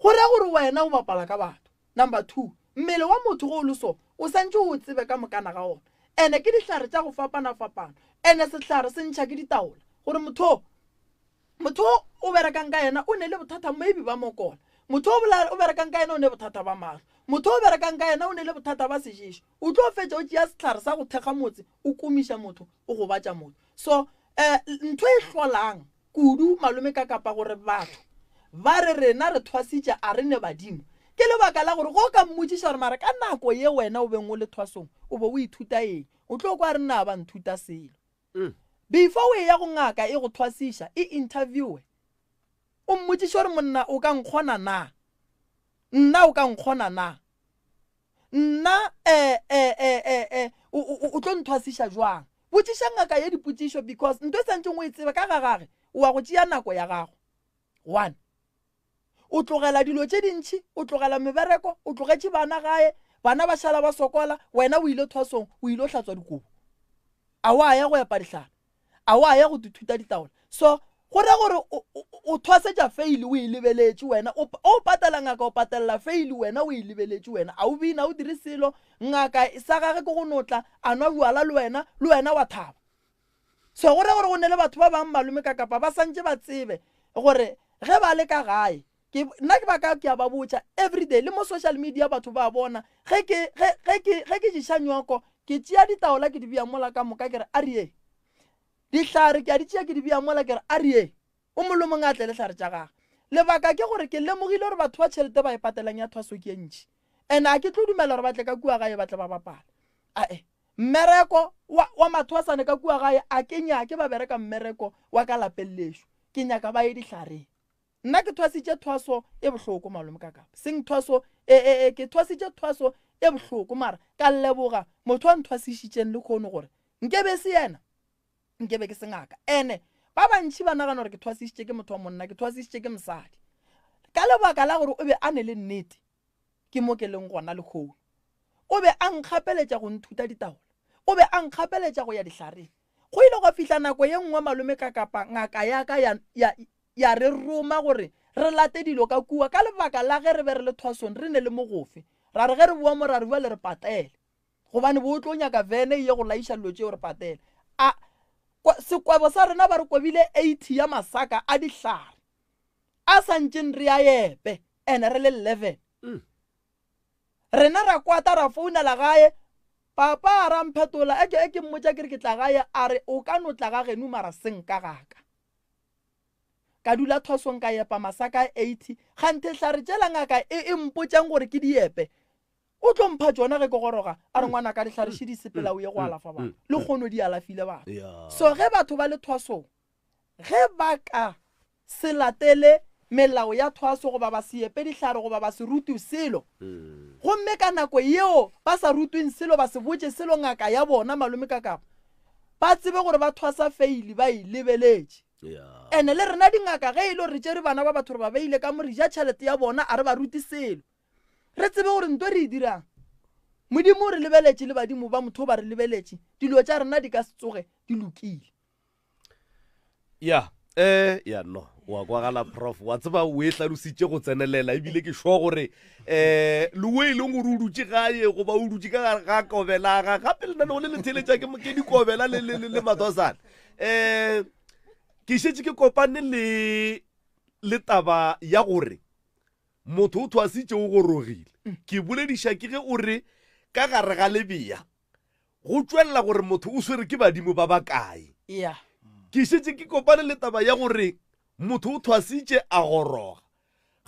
Go ra gore wena o bapala ka batho. Number 2, mmele wa motho ge o le so, o santše o o tsebe ka mokana ga ona. Ene ke dihlare tša go fapana-fapana. Ene sehlare se ntšha ke ditaola. Gore motho o, motho o o berekang ka yena o ne le bothata maybe ba mokola. Motho o o berekang ka yena o ne bothata ba mahlo. Motho o berekang ka yena o ne le bothata ba seješo. O tlo fetša o tšea sehlare sa go thekga motse, o komiša motho, o gobatša motho. So, eh, ntho e hlolang kudu malome ka kapa gore batho ba re rena re thwasitše a re ne badimo ke lebaka la gore go ka mmotšiša gore mara ka nako ye wena o beng o le thwasong o be o ithuta eng o tlo kwa re nna ba nthuta selo mm. before o eya go ngaka e go thwasiša e interviewe o mmotšiše gore monna o ka nkgona na nna o ka nkgona na Nna, eh, eh, eh, eh, eh, o, o, o tlo nthwasiša jwang? Botšiša ngaka ye dipotšišo because nto e santšeng o e tseba ka ga gage, o wa go tšea nako ya gago. One. O tlogela dilo tše dintši, o tlogela mebereko, o tlogetše bana gae, Bana ba šala ba sokola, wena o ile thwasong, o ile hlatswa dikobo. A wa ya go epa dihlare, a wa ya go tuthuta ditaola. So go ra gore o thwasetša fail o e lebeletše wena, o patela ngaka o patelela fail wena o e lebeletše wena, a o bina o dire selo, ngaka sa gage ke go notla a nwa bjala le wena, le wena wa thaba. So go ra gore go ne le batho ba bang malome ka kapa ba santše ba tsebe gore ge ba le ka gae ke nna ke ba ka ke a ba botša everyday le mo social media batho ba bona ge ke ge ge ke ge ke ješa nyoko ke tšea ditaola ke di bea mola ka moka ke re a re dihlare ke a di tšea ke di bea mola ke re a re o mongwe le mongwe a tle le hlare tša gagwe lebaka ke gore ke lemogile gore batho ba tšhelete ba e patelang ya thwaso ke e ntši and a ke tlo dumela gore ba tle ka kua gae ba tle ba bapala ae mmereko wa, wa mathwasane ka kua gae a ke nyake ba bereka mmereko wa ka lapeng lešo ke nyaka ba ye dihlareng Nna ke thwasitše thwaso e bohloko malome ka kapa seng thwaso e, e, e, ke thwasitše thwaso e bohloko mara ka leboga motho a nthwasišitšeng le kgono gore nkebe se yena nkebe ke se ngaka ene ba bantši ba nagana gore ke thwasišitše ke motho wa monna ke thwasišitše ke mosadi ka lebaka la gore o be a ne le nnete ke mo ke leng gona lehono o be a nkgapeletša go nthuta ditaola o be a nkgapeletša go ya dihlareng go ile gwa fihla nako ye nngwe malome ka kapa ngaka ya ka ya, ya, ya re roma gore re late dilo ka kua ka lebaka la ge re be re le thwasong re ne le mogofe ra re ge re boa mo ra re bua le re patele gobane bo o tlo nyaka vene ye go laiša dilo tšeo re patele a sekwebo sa rena ba re kobile 80 ya masaka a dihlare a sa ntšeng re a epe ene re le 11 mm. Rena ra kwata ra founela gae, papa a ra mphetola eke e ke mmotša ke re ke tla gae a re o ka no tla ga geno mara seng ka gaka. Ka dula thwasong ka epa masaka a 80 kganthe hlare tšela ngaka e e mpotšang gore ke di epe o tlo mpha tšona ge ke goroga a re ngwana ka dihlare še di sepela o ye go alafa batho le kgono di alafile batho. So ge batho ba le thwasong Ge ba ka se latele melao ya thwaso goba ba se epe dihlare goba ba se rutwe selo, gomme ka nako yeo ba sa rutweng selo ba se botše selo ngaka ya bona malome ka kapa, ba tsebe gore ba thwasa feili ba e lebeletše. Ene le rena dingaka ge e le gore re tšere bana ba batho re ba beile ka mo re ja tšhelete ya bona a re ba rute selo. Re tsebe gore nto re e dirang Modimo o re lebeletše le badimo ba motho ba re lebeletše, dilo tša rena di ka se tsoge di lokile. Ya, eh, ya no, wa kwagala prof, wa tseba o e hlalositše go tsenelela ebile ke sure gore eh le o e leng gore o dutše gae goba o dutše ka gare ga kobela ga gape lenaneo le le theletša ke ke dikobela le le le mathwasana. Eh ke šetše ke kopane le le taba ya gore motho o thwasitše o gorogile. Ke bolediša ke ge o re ka gare ga lebea go tšwelela gore motho o swere ke badimo ba bakae. Yeah. Ke šetše ke kopane le taba ya gore motho o thwasitše a goroga.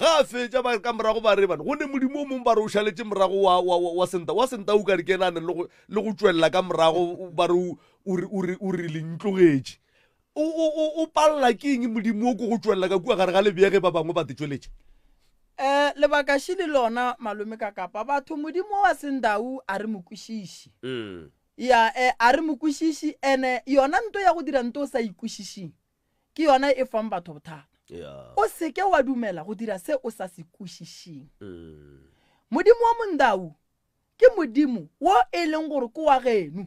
Ga a fetša ba ka morago ba re bana go ne modimo o mongwe ba re o šaletše morago wa, wa, wa, wa senta wa senta o ka re ke ena a neng le go, le go tšwelela ka morago ba re o, o re, o re, o re le ntlogetše. O, o, o, o palela ke eng modimo o ko go tšwelela ka kua gare ga lebea ge ba bangwe ba te tšweletše? Eh, lebaka še le lona malome ka kapa batho modimo wa sendau a re mo kwešiši mm. ya eh, a re mo kwešiši ene yona nto ya go dira nto o sa ikwešišing ke yona e fang batho bothata yeah. o seke wa dumela go dira se o sa se kwešišing mm. modimo wa mondau Ke Modimo wo e leng gore ke wa geno.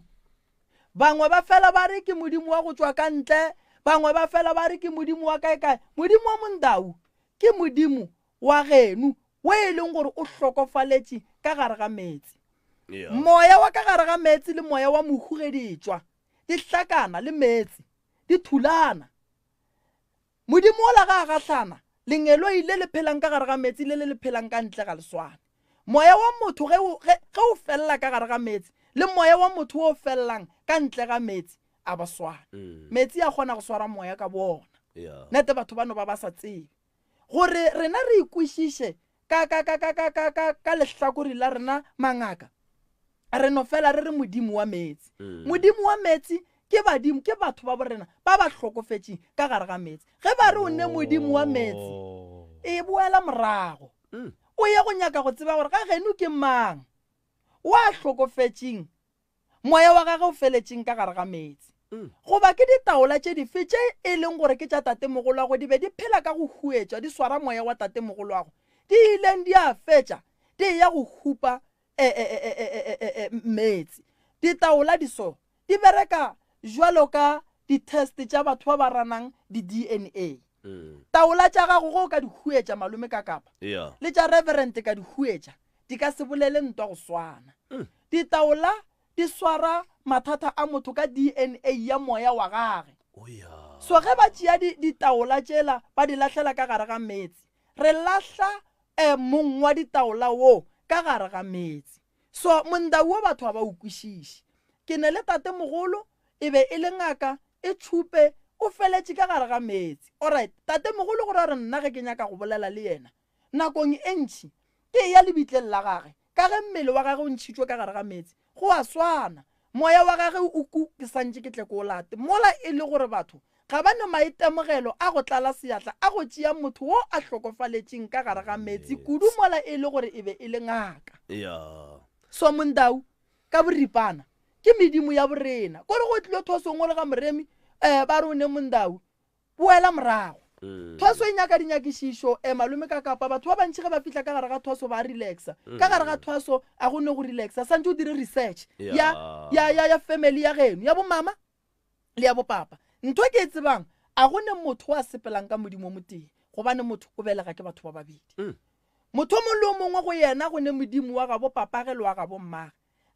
Bangwe ba fela ba re ke Modimo wa go tšwa ka ntle, bangwe ba fela ba re ke Modimo wa kae-kae. Modimo wa Mondau ke Modimo wa geno wo e leng gore o hlokofaletše ka gare ga meetse. Moya wa ka gare ga meetse le moya wa mohu ge di etšwa, di hlakana le meetse, di thulana. Modimo wola ga a gahlana, lengeloi le le phelang ka gare ga meetse le le le phelang ka ntle ga le swane. Moya wa motho ge o, ge, ge o felela ka gare ga meetse le moya wa motho wo o felelang ka ntle ga meetse a ba swane. Mm. Meetse a kgona go swara moya ka boona. Yeah. Nete batho ba no ba ba sa tsebe. Gore rena re ikwešiše ka, ka, ka, ka, ka, ka, ka, ka lehlakore la rena mangaka, re no fela re re modimo wa meetse. Mm. Modimo wa meetse ke badimo, ke batho ba borena ba ba hlokofetšeng ka gare ga meetse. Ge ba re o ne modimo wa meetse, oh. e boela morago. Mm. O ye go nyaka go tseba gore ga geno ke mang wa hlokofetšeng Moya wa gagwe o feletšeng ka gare ga meetse? Goba ke ditaola tše dife tše e leng gore ke tša tatemogolwago di be di phela ka go huetšwa di swara moya wa tatemogolwago, di ileng di a fetša di eya go hupa e, e, e, e, e, e, e, meetse. Ditaola di so di bereka jwalo ka di-test tša batho ba ba ranang di-DNA. Taola tša gago ge o ka di huetša malome ka kapa Yeah. le tša reverend ka di huetša di ka se bolele ntwa go swana. Ditaola di swara mathata a motho ka DNA ya moya wa gage. So ge ba tšea di, ditaola tšela ba di lahlela ka gare ga meetse, re lahla eh, mong wa ditaola wo ka gare ga meetse. So mondau wo batho ga ba o kwešiše. Ke ne le tatemogolo, e be e le ngaka, e tšhupe, o feletše ka gare ga meetse. Alright, tatemogolo go ra gore nna ge ke nyaka go bolela le yena, nakong e ntši ke eya lebitleng la gage, ka ge mmele wa gage o ntšhitšwe ka gare ga meetse, go a swana, moya wa gage o ku, ke sa ntše ke tle ke o late. Mola e le gore batho ga ba ne maitemogelo a go tlala seatla a go tšea motho wo a hlokofaletšeng ka gare ga meetse, kudu mola e le gore e be e le ngaka. Yeah. So Mondau, ka boripana, ke medimo ya borena. Kore go tlilo thosong o le ga Moremi, um ba re o ne Mondau, Boela morago. Thwaso e nyaka dinyakišišo. E, malome ka kapa batho ba bantši ge ba fihla ka gare ga thwaso ba a relaxa. Ka gare ga thwaso a go ne go relaxa. Santše o dire research ya, ya, ya, ya family ya geno, ya bomama le ya bopapa. Ntho e ke e tsebang, a go ne motho a sepelang ka Modimo o motee, gobane motho o belega ke batho ba babedi. Motho o mongwe le o mongwe go yena go ne Modimo wa gabo papage le wa gabo mmage.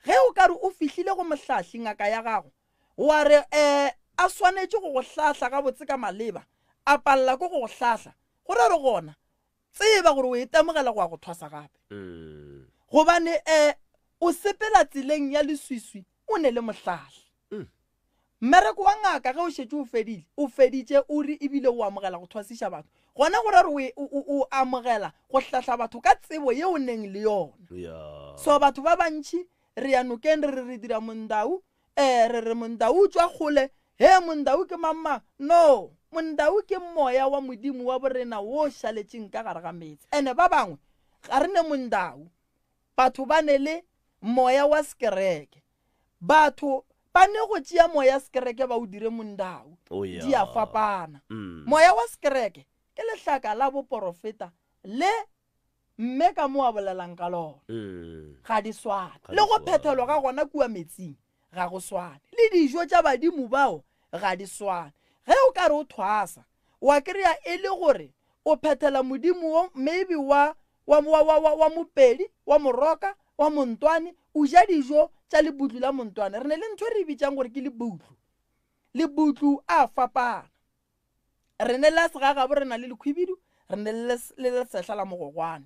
Ge o ka re o fihlile go mohlahli, ngaka ya gago, Wa re, E, a swanetše go go hlahla gabotse ka maleba, a palela ke go go hlahla, go ra re gona, tseba gore o itemogela go ya go thwasa gape. Gobane, e, o sepela tseleng ya leswiswi o ne le mohlahli. Mmereko wa ngaka ge o šetše o fedile, o feditše, o re ebile o amogela go thwasiša batho, gona go ra re o, o, o amogela go hlahla batho ka tsebo ye o neng le yona. So batho ba bantši re ya nokeng re re re dira mondau, Ee, re re Mondau o tšwa kgole. Hee, Mondau ke mang-mang? No, Mondau ke moya wa Modimo wa borena wo o šaletšeng ka gare ga meetse. Ene ba bangwe ga re ne Mondau. Batho ba ne le moya wa sekereke. Batho ba ne go tšea moya sekereke ba o dire Mondau. Oh, yeah. Di a fapana. Mm. Moya wa sekereke ke lehlaka la boporofeta le Mme ka mo a bolelang ka lona ga di swane, le go phethelwa ga gona kua metsing ga go swane, le dijo tša badimo bao ga di swane. Ge o ka re o thwasa, wa kry-a e le gore o phethela modimo wo maybe wa, wa, wa, wa, wa, wa Mopedi, wa Moroka, wa Montwane, o ja dijo tša lebutlu la Montwane. Re ne le ntho e re e bitšang gore ke lebutlu. Lebutlu a fapana. Re ne la segagabo re na le lekhwibidu, re ne le lesehla la mogogwane.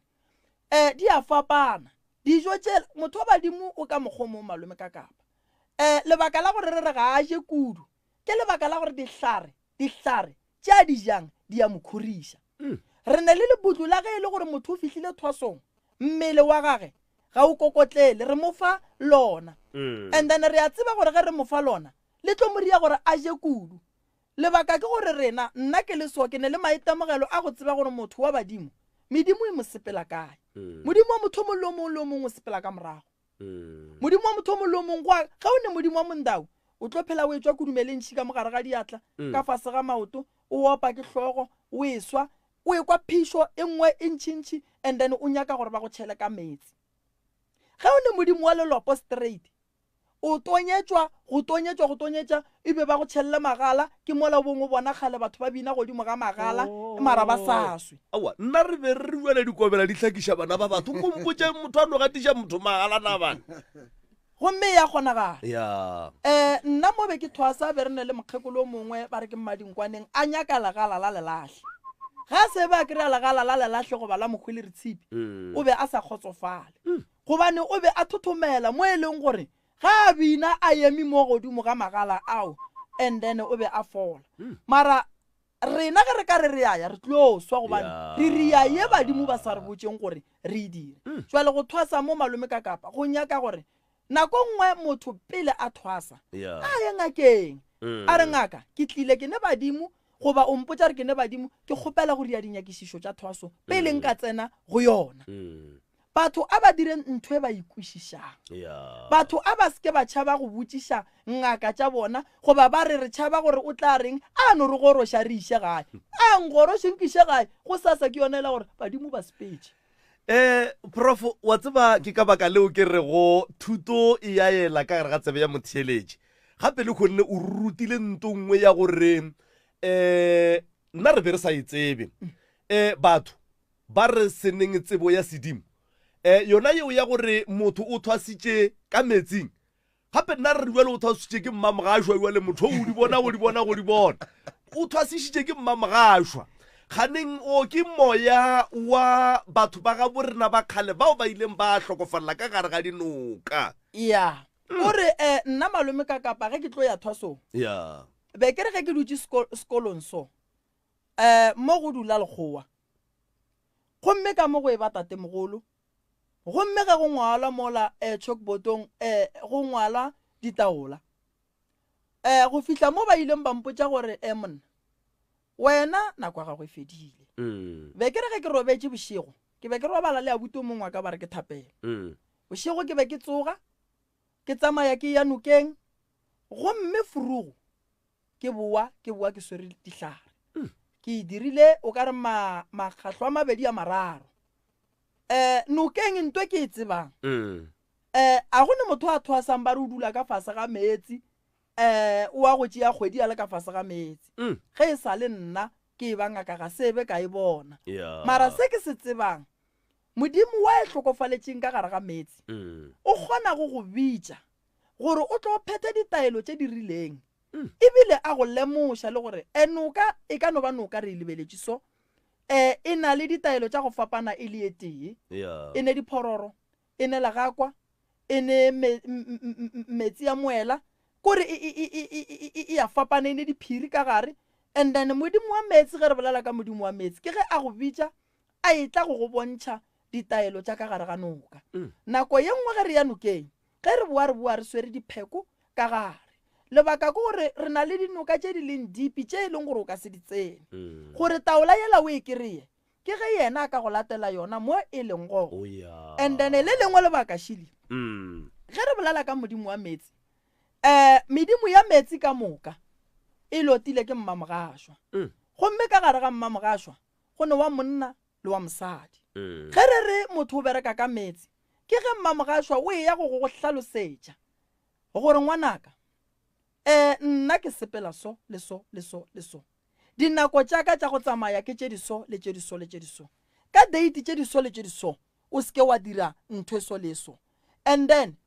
Um di a fapana dijo tše, motho wa badimo o ka mokgwa o mongwe malome ka kapa. Um lebaka la gore re re ga a je kudu ke lebaka la gore dihlare, dihlare tše a di jang di a mo khoriša. Re ne le lebutlu la ge e le gore motho o fihlile thwasong, mmele wa gage ga o kokotlele, re mo fa lona. And then re a tseba gore ge re mo fa lona le tlo mo ria gore a je kudu. Lebaka ke gore rena, nna ke le so, ke ne le maitemogelo a go tseba gore motho wa badimo, medimo e mo sepela kae. Modimo wa motho o mongwe le o mongwe le o mongwe o sepela ka morago. Modimo wa motho o mongwe le o mongwe, gwa, ge o ne modimo wa mondau, o tlo phela o etšwa kudumele ntšhi ka mo gare ga diatla, ka fase ga maoto, o opa ke hlogo, o eswa, o ekwa phišo e nngwe e ntšhintšhi, and then o nyaka gore ba go tšhele ka meetse. Ge o ne modimo wa lelopo straight, O tonyetšwa, go tonyetšwa, go tonyetša, e be ba go tšhelele magala, ke mola o bong o bona kgale batho ba bina godimo ga magala, mara ba sa swe. Aowa, nna re be re bjale dikobela di hlakiša bana ba batho, ko mpotše motho a no gatiša motho magala na bana. Gomme e a kgonagala. Ya. Um nna mo be ke thwasa, be re ne le mokgekolo o mongwe ba re ke Mmadinkwaneng, a nyaka legala la lelahle. Ge a se be a kry-a legala la lelahle goba la mokgweleretšhipi, o be a sa kgotsofale. Gobane o be a thothomela mo e leng gore ge a bina a eme mo godimo ga magala ao and then o be a fola. Mara rena ge re ka re re a ya re tlo swa gobane re ria ye badimo ba sa re botšeng gore re e dire. Jwale go thwasa mo malome ka kapa go nyaka gore nako nngwe motho pele a thwasa a ye ngakeng a re ngaka ke tlile ke ne badimo goba o mpotša gore ke ne badimo ke kgopela go ria dinyakišišo tša thwaso pele nka tsena go yona. Batho a ba dire ntho e ba e kwešišang. Batho a ba se ke ba tšhaba go botšiša ngaka tša bona goba ba re re tšhaba gore o tla reng, a no re goroša re iše gae. A nkgoroše nkiše gae, gosasa ke yona e la gore badimo ba sepetše. Um prof wa tseba ke ka baka leo ke rego thuto e ya ela ka gare ga tsebe ya motheeletši gape le kgonne o rutile nto nngwe ya gore um nna re be re sa e tsebe um batho ba re seneng tsebo ya sedimo um yona yeo ya gore motho o thwasitše ka metsing Gape nna re re bjale o thwasitše ke mmamogašwa bjale motho o di bona go di bona go di bona o thwasišitše ke mmamogašwa kganeng o ke moya wa batho ba ga borena ba kgale bao ba ileng ba hlokofalela ka gare ga dinoka ya o re um nna malome ka kapa ge ke tlo ya thwasong ya be ke re ge ke dutše sekolong so um mo go dula lekgowa gomme ka mo go e ba tatemogolo Gomme ge go ngwalwa mola eh, chalkboardong eh, go ngwalwa ditaola. Eh, go fihla mo ba ileng ba mpotša gore eh, monna, wena nako ya gago e fedile. Mm. Be ke re ge ke robetše bošego, ke be ke robala le abuti o mongwe wa ka ba re ke thapela. Mm. Bošego ke be ke tsoga, ke tsamaya ke ya nokeng, gomme furugo ke boa ke boa ke swere dihlare mm. ke e dirile o ka re makgahlo a mabedi a mararo um nokeng nto ke e tsebang um a go ne motho a thwasang ba re o dula ka fase ga meetsi um o wa go tšea kgwedi a le ka fase ga meetsi mm. ge e sa le nna ke e ba ngaka ga sebe ka e bona mara se ke se tsebang modimo wa e hlokofaletšeng ka gare ga meetsi o kgona go go bitša gore o tlo phethe ditaelo tše di rileng mm. ebile a go lemoša le gore e noka e ka no ba noka re e lebeletše so um e na le ditaelo tša go fapana e le e tee e ne diphororo e ne legakwa e ne metsi ya moela kore e, e, e, e ya fapana e ne diphiri ka gare and then modimo wa metsi ge re bolela ka modimo wa metsi ke ge a go bitša a e tla go go bontšha ditaelo tša ka gare ga noka mm. nako ye nngwe ge re ya nokeng Ge re boa re boa re swere dipheko ka gare. Lebaka ke gore re na le dinoka tše di leng dipi tše e leng gore o ka se di tsene. Mm. Gore taola yela o e kereye ke ge yena a ka go latela yona mo e leng gona. Oh, yeah. And then le lengwe lebaka šili. Mm. Ge re bolela ka modimo wa meetse, eh medimo ya meetse ka moka e lotile ke mmamogašwa. Mm. Gomme ka gare ga mmamogašwa go ne wa monna le wa mosadi. Mm. Ge re re motho o bereka ka meetse, Ke ge mmamogašwa o eya go go hlalosetša gore ngwanaka, eh, nna ke sepela so le so le so le so. Dinako tša ka tša go tsamaya ke tše di so le tše di so le tše di so. Ka date tše di so le tše di so, o se ke wa dira ntho e so le e so. And then,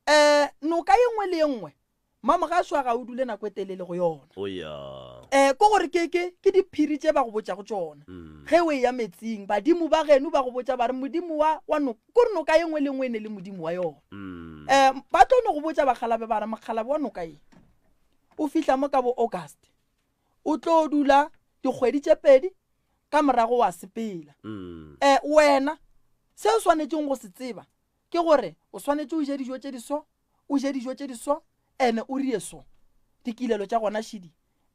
eh, noka ye nngwe le ye nngwe Mamogašwa ga o dule nako e telele go yona. Oh yeah. Eh, ko gore ke ke ke diphiri tše ba go botšago tšona. Mm. Ge o eya metsing, badimo ba geno ba go botša ba re modimo wa wa no ko re noka ye nngwe le nngwe e ne le modimo wa yona. Mm. Eh, ba tlo no go botša bakgalabe ba re mokgalabe wa noka ye o fihla mo ka bo August. O tlo dula dikgwedi tše pedi ka morago wa sepela. Mm. Eh, wena se o swanetšeng go se tseba ke gore o swanetše o je dijo tše di so o je dijo tše di so ene o rie so dikilelo tša gona šidi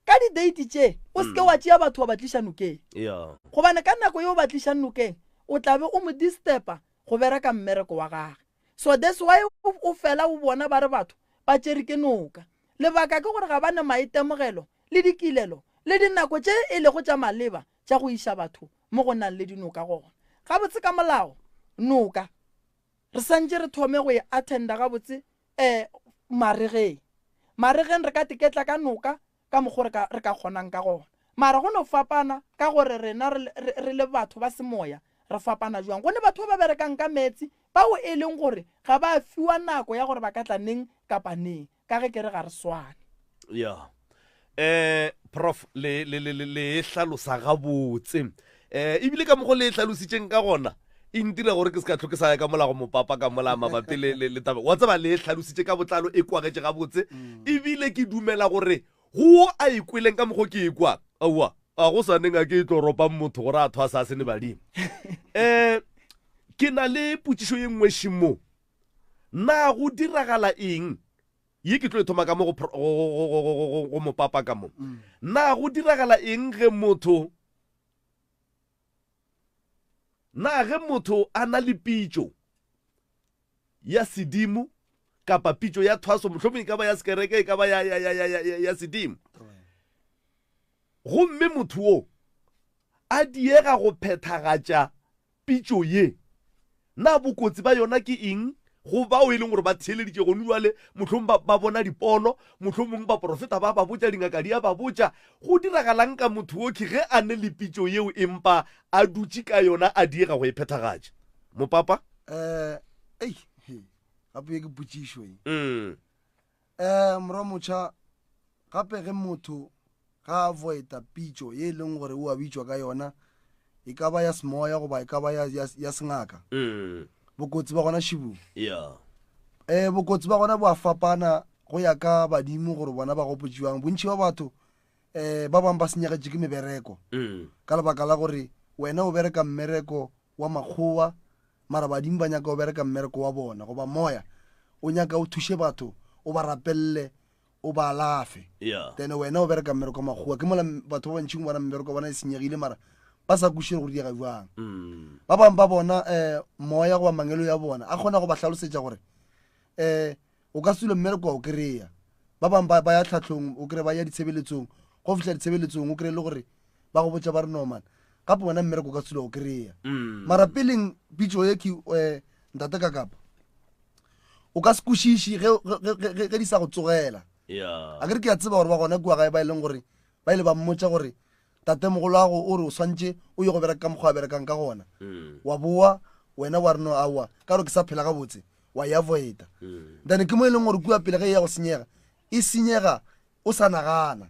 ka di-date tše o seke mm. wa tšea batho wa ba tliša nokeng yeah. gobane ka nako ye o ba tlišang nokeng o tlabe o mo disturba go bereka mmereko wa gage so that's why o fela o bona ba re batho ba tšere ke noka lebaka ke gore ga ba ne maitemogelo le dikilelo le dinako tše e lego tša maleba tša go iša batho mo go nang le dinoka gona gabotse ka molao noka Re santše re thome go e attenda gabotse um maregeng. Maregeng re ka teketla ka noka ka mokgo re ka, re ka kgonang ka gona. Mara go no fapana ka gore rena re, re, re le batho ba semoya re fapana jwang. Go ne batho ba ba berekang ka meetse bao e leng gore ga ba fiwa nako ya gore ba ka tla neng kapa neng, ka ge ke re ga re swane. Ya. Eh prof le le le le e hlalosa gabotse. Eh ebile ka mokgo le e hlalositšeng ka gona e ntira gore ke se ka tlhoke sa ya ka mola go mopapa ka mola mabapi le le taba. Wa tseba le e hlalositše ka botlalo e kwagetše gabotse. Mm. Ebile ke dumela gore go a e kweleng ka mokgo ke e kwa. Aowa, a go sa neng a ke e tlo ropang motho gore a thwasa a se ne badimo. Eh ke na le potšišo ye nngwe šimo. Na go diragala eng Ye ke tlo e thoma ka mo go mopapa ka mo. Mm. Na go diragala eng ge motho na ge motho a na le pitšo ya sedimo kapa pitšo ya thwaso mohlomong e ka ba ya sekereke e ka ba ya, ya, ya, ya, ya, ya sedimo gomme motho wo a diega go phethagatša pitšo ye. Na bokotsi ba yona ke eng go bao e leng gore ba theeleditše gonu bjale? Mohlomong ba, ba bona dipono, mohlomong baporofeta ba ba botša, dingaka di a ba botša. Go diragalang ka motho okhwi ge a ne le pitšo yeo empa a dutše ka yona a diega go e phethagatša? Mopapa? Eh, ei, he, gape ye ke potšišo ye. Mm. Eh, morwa motšha, gape ge motho ga a voeta pitšo ye e leng gore o a bitšwa ka yona, e ka ba ya semoya goba e ka ba ya, ya, ya sengaka, Mm. bokotsi ba gona šibung. Yeah. Eh, bokotsi ba gona bo a fapana go ya ka badimo gore bona ba gopotšiwang. Bontši ba batho eh, ba bangwe ba senyegetše ke mebereko Mm. ka lebaka la gore wena o bereka mmereko wa makgowa mara badimo ba nyaka o bereka mmereko wa bona goba moya o nyaka o thuše batho o ba rapelele o ba alafe yeah. then wena o bereka mmereko wa makgowa ke mola batho ba bantšing bona mmereko wa bona e senyegile mara ba sa kwešiše gore diega jwang mm. ba bangwe ba bona um moya goba mangelo ya bona a kgona go ba hlalosetša gore um o ka se dule mmereko wa o kry-a ba bangwe ba ya tlhatlhong o kry ba ya ditshebeletsong go fihla ditshebeletsong o kry le gore ba go botša ba re no man gape wena mmereko o ka se dule o kry-a mm. mara peleng pitso e ke um ntate ka kapa o ka se kwešiše ge di sa go tsogela a kere ke a tseba gore ba gona kua gae ba e leng gore ba ile ba mmotša gore tatemogolo ago o re o swantše o ye go bereka ka mokgwa a berekang ka gona mm. wa boa wena wa re no aowa ka gore ke sa phela gabotse wa e avoida mm. then ke mo e leng gore kua pele ge e ya go senyega e senyega o sa nagana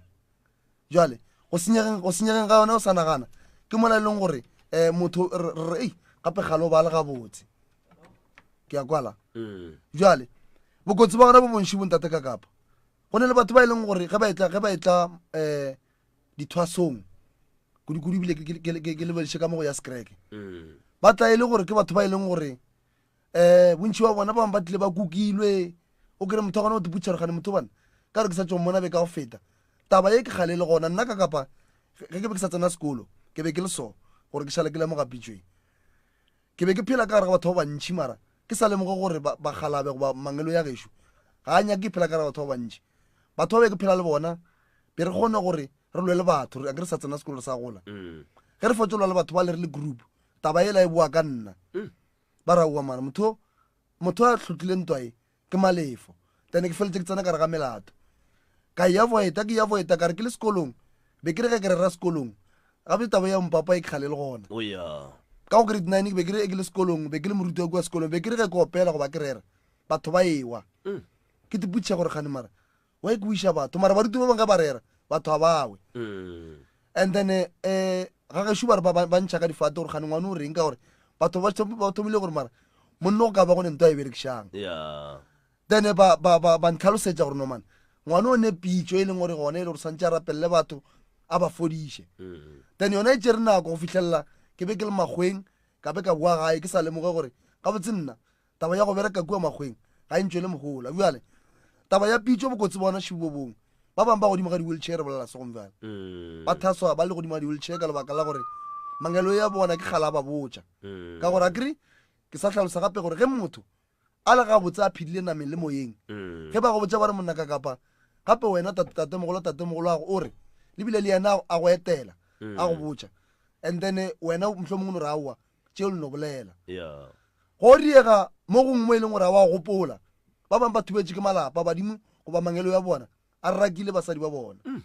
jale go senyegeng go senyegeng ga yona o sa nagana ke mola e leng gore um motho re ei gape gale o ba le gabotse ke a kwala mm. jale bokotsi ba gona bo bontši bontate ka kapa go ne le batho ba e leng gore ge ba etla ge ba etla um dithwasong kudu-kudu ebile ke lebediše ka mo go ya sekereke mm. ba tla e le gore ke batho ba e leng gore um bontši ba bona ba bangwe ba tlile ba kukilwe o kry motho wa gona o teputšha gore gane motho bana ka re ke sa tšo mmona be ka go feta taba ye ke gale le gona nna ka kapa ge ke be ke sa tsena sekolo ke be ke le so gore ke šale ke lemoga pitšoe ke be ke phela ka gare ga batho ba bantšhi mara ke sa lemoge gore bagalabe goba mangelo ya gešo ga a nyake ke phela ka gare ga batho ba bantšhi batho ba be ke phela le bona be re kgone gore re lwe le batho re ke re sa tsena sekolo re sa gola mm. ge re fotse lwa le batho ba le re le group taba ela e boa ka nna mm. ba ra oa mara motho motho a tlhotlile ntwa e ke malefo then ke feletse ke tsena ka re ga melato ka ya voeta ke ya voeta ka re ke le sekolong be ke re ge ke rera sekolong gape taba ya mpapa e kgale le gona oh, ka go grade nine be ke re ke le sekolong be ke le moruti wa kua sekolong be ke re ge ke opela goba ke rera batho ba ewa mm. ke teputšha gore gane mara wa e ke batho mara baruti ba bangwe ge ba rera batho ga bawe mm. and then um ga gešo ba re ba ntšha ka difate gore gane ngwane o reng ka gore batho ba thomile gore mara monna go ka ba go ne nto a e berekišang then ba ntlhalosetša gore nomane ngwane o ne pitšo e leng gore gone e le gore swantse a rapelele batho a ba fodiše mm. then yona e tšere nako go fitlhelela ke be ke le makgweng ka be ka boa gae ke sa lemoge gore gabotse nna taba ya go bereka kua makgweng ga e ntšwele mogola bjale taba ya pitšo bokotsi bona šibo bongwe ba bangwe ba godimo ga di-wheelchair re bolela segong bjale mm. ba thaswa ba le godimo ga di-wheelchair ka lebaka la gore mangelo ya bona ke kgala ba botša mm. ka gore akere ke sa hlalosa gape gore ge motho a le gabotse a phedile nameng le moyeng mm. ge ba go botša ba re monna ka kapa gape wena tatemogolo tatemogolo ago o re lebile le yena a go etela a go botša and then eh, wena mohlomongwe o no re aowa tšeo le no bolela yeah. go diega mo gongwe mo e leng gore a wa gopola ba bangwe ba thubetše ke malapa badimo goba mangelo ya bona a rakile basadi ba bona mm.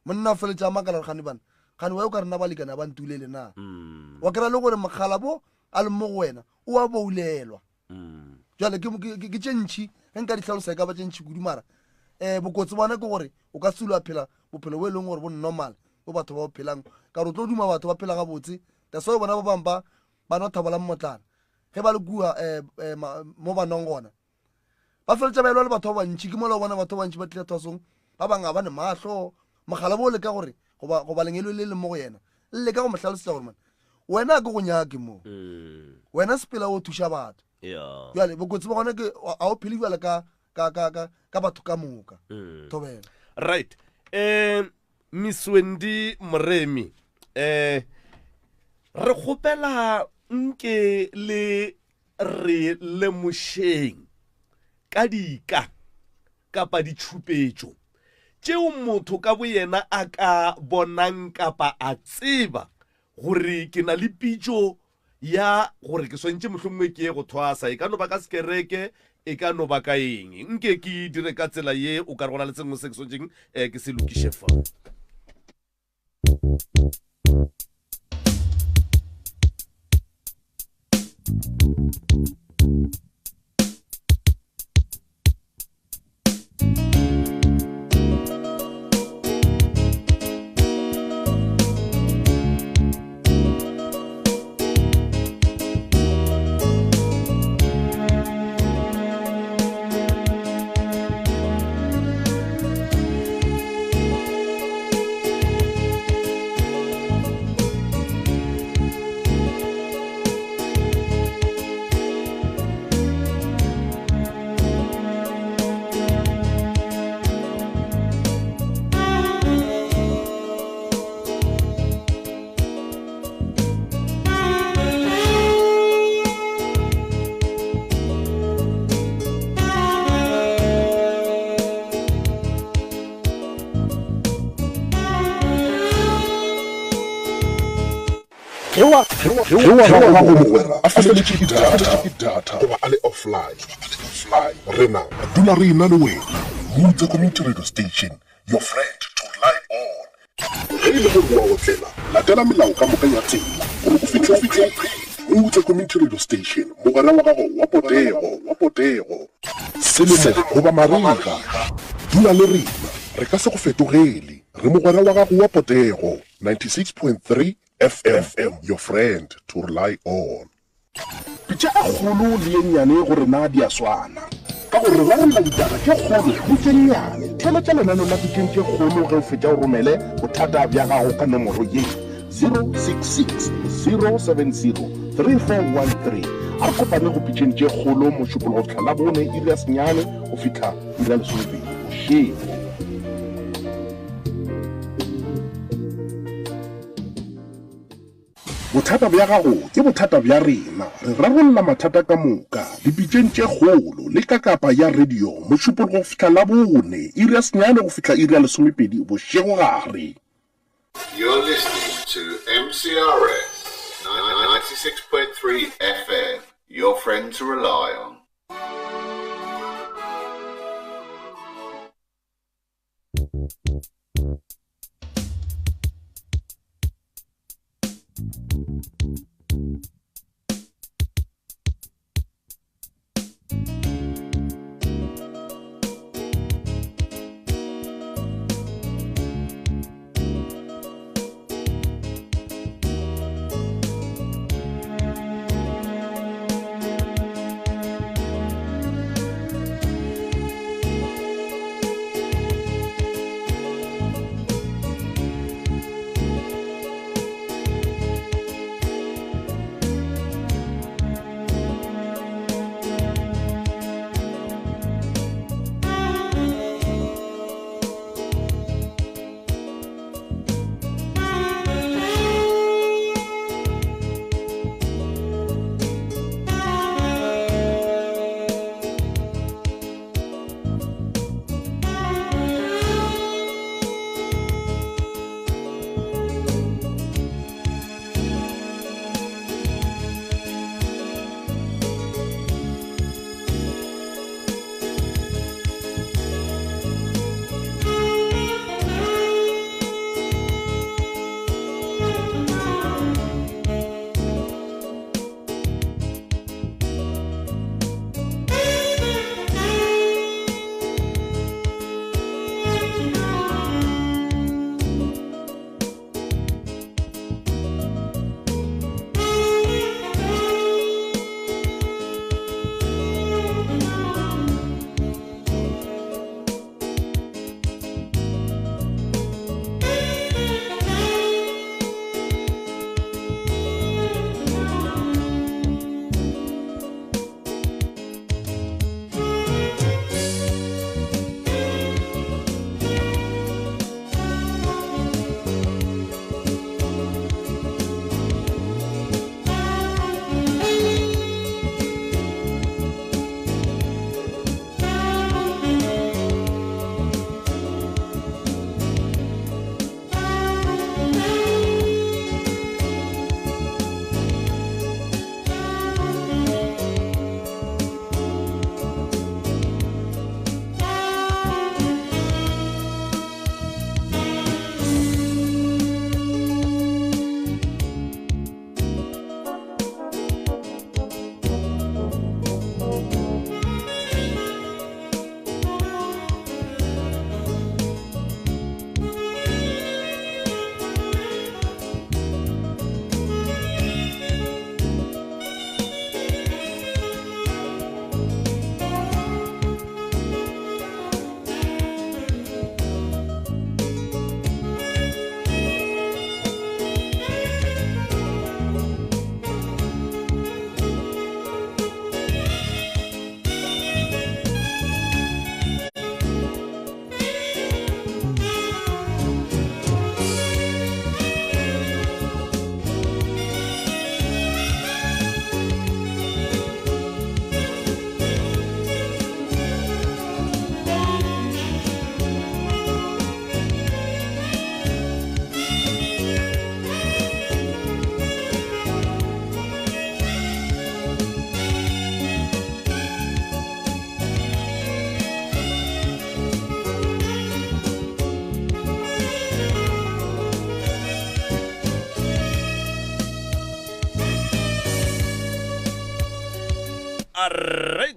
monna o feletše a makala gore gane bana gane wa o ka rena balekane a ba ntulele na mm. wa kry-a le gore mogala bo a leng mo go wena o a boulelwa mm. jale ke tše ntšhi ge nka di tlhalosa e ka ba tše ntšhi kudu mara um bokotsi bona ke gore o ka selo a phela bophelo bo e leng gore bo normal bo batho ba bo phelang ka gore o tlo duma batho ba phela gabotse that's why bona ba bangwe ba ba nwa thabo la mmotlana ge ba le kua um mo ba nwang gona ba feletša ba elwa le batho ba bantši ke mola o bona batho ba bantši ba tlile thwasong ba bangwe ga ba ne mahlo mogala bo leka gore goba lengelo le leng mo go yena le leka go mo hlalosetša gore man wena a ke go nyake mo mm. wena sepela o thuša batho jale bokotsi ba gona ke a o phele jale ka ka ka ka ka batho ka moka mm. thobela right um Miss Wendy Moremi eh re kgopela nke le re lemošeng ka dika kapa ditšhupetšo tšeo motho ka boyena a ka bonang kapa a tseba gore ke na le pitšo. ya gore ke swantše mohlomongwe ke ye go thwasa, e ka no ba ka sekereke, e ka no ba ka eng. Nke ke dire ka tsela ye, o ka re go na le sengwe se ke swantšeng um ke se lokiše fa. Ge wa ge wa gago mogwera a feletše ke data goba a le offline, rena re dula re ena le wena. Mutse Community Radio Station, your friend to rely on. Ge e le gore o a otlela, latela melao ka moka ya tsela gore o fihle o phela. Mutse Community Radio Station, mogwera wa gago wa potego, wa potego. Selemo goba marega, dula le rena, re ka se go fetogele. Re mogwera wa gago wa potego. 96.3 FM, your friend to rely on. Pitša e kgolo le ye nnyane go rena di a swana. Ka gore re rarolla ditaba tše kgolo le tše nnyane. Theeletša lenaneo la Pitšeng tše Kgolo ge o fetša o romele bothata bja gago ka nomoro ye, 066 070 3413. A re kopane go Pitšeng tše Kgolo Mošupologo go fihla Labone iri ya senyane go fihla iri ya lesomepedi bošego. Bothata bja gago ke bothata bja rena. Re rarolla mathata ka moka dipitšeng tše kgolo le ka kapa ya radio Mošupologo go fihla Labone, iri ya senyane go fihla iri ya lesomepedi bošegogare. You're listening to MCRS 96.3 FM, your friend to rely on.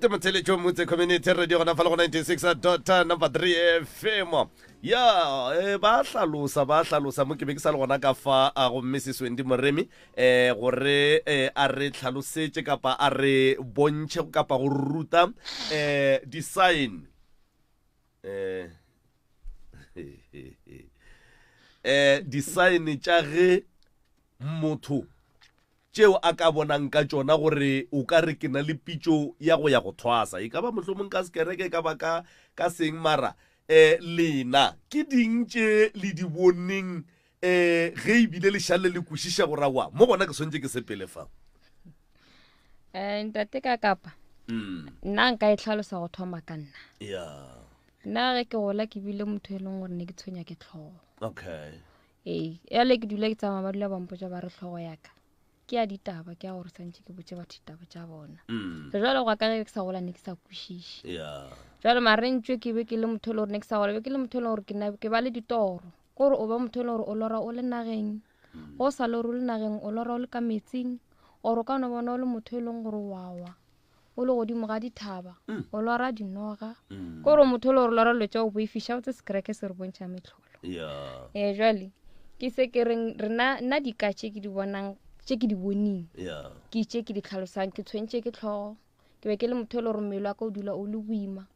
Alright, motheletšo Motse Community Radio gona fa le go 96 dot number 3 FM. Ya, eh, ba hlalosa, ba hlalosa mo ke be ke sa le gona ka fa a go Mrs Wendy Moremi eh gore eh a re hlalosetše kapa a re bontšhe kapa go ruta eh design eh eh design tša ge motho tšeo a ka bonang ka tšona gore o ka re ke na le pitšo ya go ya go thwasa, e ka ba mohlomong ka sekereke, e ka ba ka, ka seng, mara um lena ke ding tše le di boneng um ge e bile le šale le kwešiša gore aowa mo gona ke swantše ke sepele fa? Um ntate ka kapa nna nka e hlalosa go thoma ka nna. Yeah. Nna ge ke gola ke bile motho e leng gore ne ke tshwenya ke tlhogo. Okay. Ee, yale ke dula ke tsamaya ba dula ba mpotša ba re hlogo ya ka ke ya ditaba ke ya gore santše ke botše batho ditaba tša bona. Jwale go ka ge ke sa gola ne ke sa kwešiše. Yeah. Jwale mare ntšwe ke be ke le motho e le gore ne ke sa gola be ke le motho e le gore ke na ke ba le ditoro. Ke gore o ba motho e le gore o lora o le nageng. Go sa lore o le nageng o lora o le ka metsing or o ka no bona o le motho e leng gore wa wa. O le godimo ga dithaba o lora dinoga. Ke gore motho e le gore o lora dilo tša go boifiša o tse sekereke se re bontšha metlholo. Yeah. Ee, jwale ke se ke reng rena nna dika tše ke di bonang tše ke di boneng Yeah. ke tše ke di tlhalosang ke tshwentše ke tlhogo ke be ke le motho e le gore mmele wa ka o dula o le boima.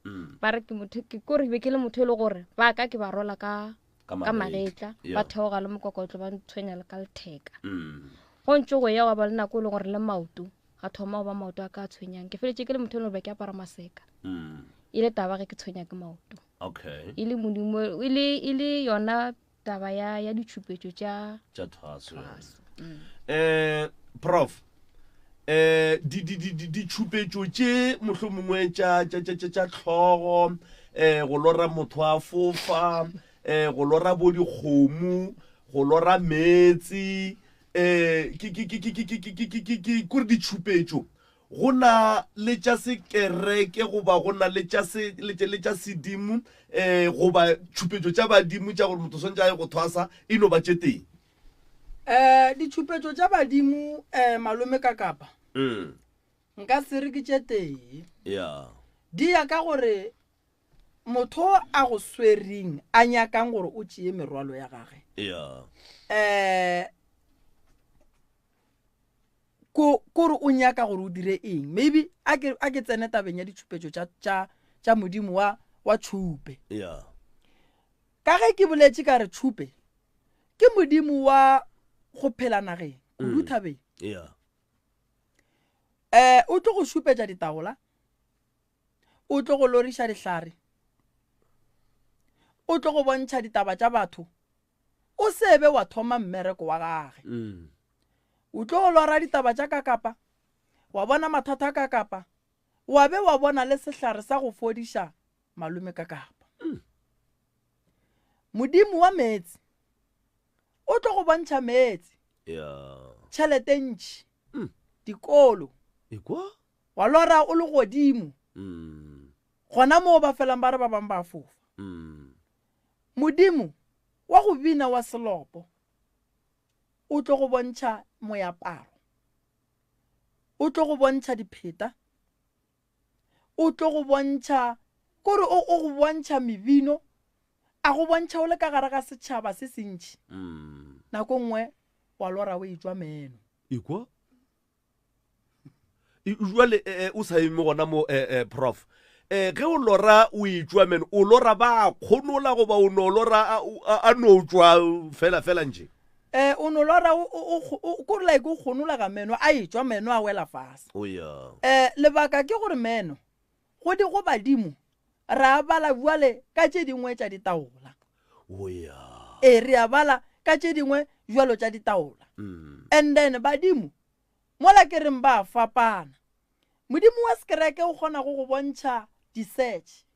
Ba re ke motho ke kore ke be ke le motho e le gore ba ka ke ba rola ka Ka ka magetla. magetla Yeah. ba theoga le mokokotlo ba ntshwenya le ka letheka. Go ntše go ya wa ba le nako e le gore le maoto ga thoma go ba maoto a ka a tshwenyang ke feletše ke le motho e le gore be ke apara maseka. E le taba ge ke tshwenya ke maoto. Okay. E le modimo e le e le yona taba ya ya ditšhupetšo tša tša thwaso. Eh prof eh di di di di ditšhupetšo tše mohlomongwe tša tša tša tša tša tlhogo eh go lora motho a fofa eh go lora bo dikgomo go lora meetse eh ke ke ke ke ke ke ke ke ke ke kore ditšhupetšo go na le tša sekereke goba go na le tša se le tša le tša sedimo eh goba tšhupetšo tša badimo tša gore motho swantše a ye go thwasa e no ba tše tee. Eh ditšhupetšo tša badimo eh malome ka kapa nka se re ke tše tee. Yeah. Di ya ka gore motho a go swereng a nyakang gore o tšee merwalo ya gage. Yeah. Eh ko kore o nyaka gore o dire eng maybe a ke a ke tsene tabeng ya ditšhupetšo tša tša tša modimo wa wa tšhupe. Yeah. Ka ge ke boletše ka re tšhupe ke modimo wa go phela nageng kudu thabeng. Yeah. Eh o tlo go šupetša ditaola o tlo go loriša dihlare o tlo go bontšha ditaba tša batho o sebe wa thoma mmereko wa gage. O tlo lora ditaba tša kakapa, wa bona mathata a kakapa, wa be wa bona le sehlare sa go fodiša malome kakapa. Modimo wa meetse o tlo go bontšha meetse, tšhelete ntši, dikolo, wa lora o le godimo, gona moo ba felang ba re ba bangwe ba fofa. Modimo wa go bina wa selopo o tlo go bontšha moaparo, o tlo go bontšha dipheta, o tlo go bontšha kore o o go bontšha mebino, a go bontšha o le ka gare ga setšhaba se sentši. Nako nngwe wa lora o etšwa meno. Ekwa? Jwale eh, eh, o sa eme gona mo eh, eh, prof eh, ge o lora o etšwa meno o lora ba kgonola goba o no lora a no tšwa fela fela nje? Eh, o no lora o kore like o kgonola ga meno a etšwa meno a wela fase. Oh, yeah. Eh, lebaka ke gore meno go di go badimo re a bala bjale ka tše dingwe tša ditaola. Oh, yeah. Eh, re a bala ka tše dingwe jwalo tša ditaola. And then badimo Mola ke reng ba a fapana. Modimo wa sekereke o kgona go go bontšha di-search.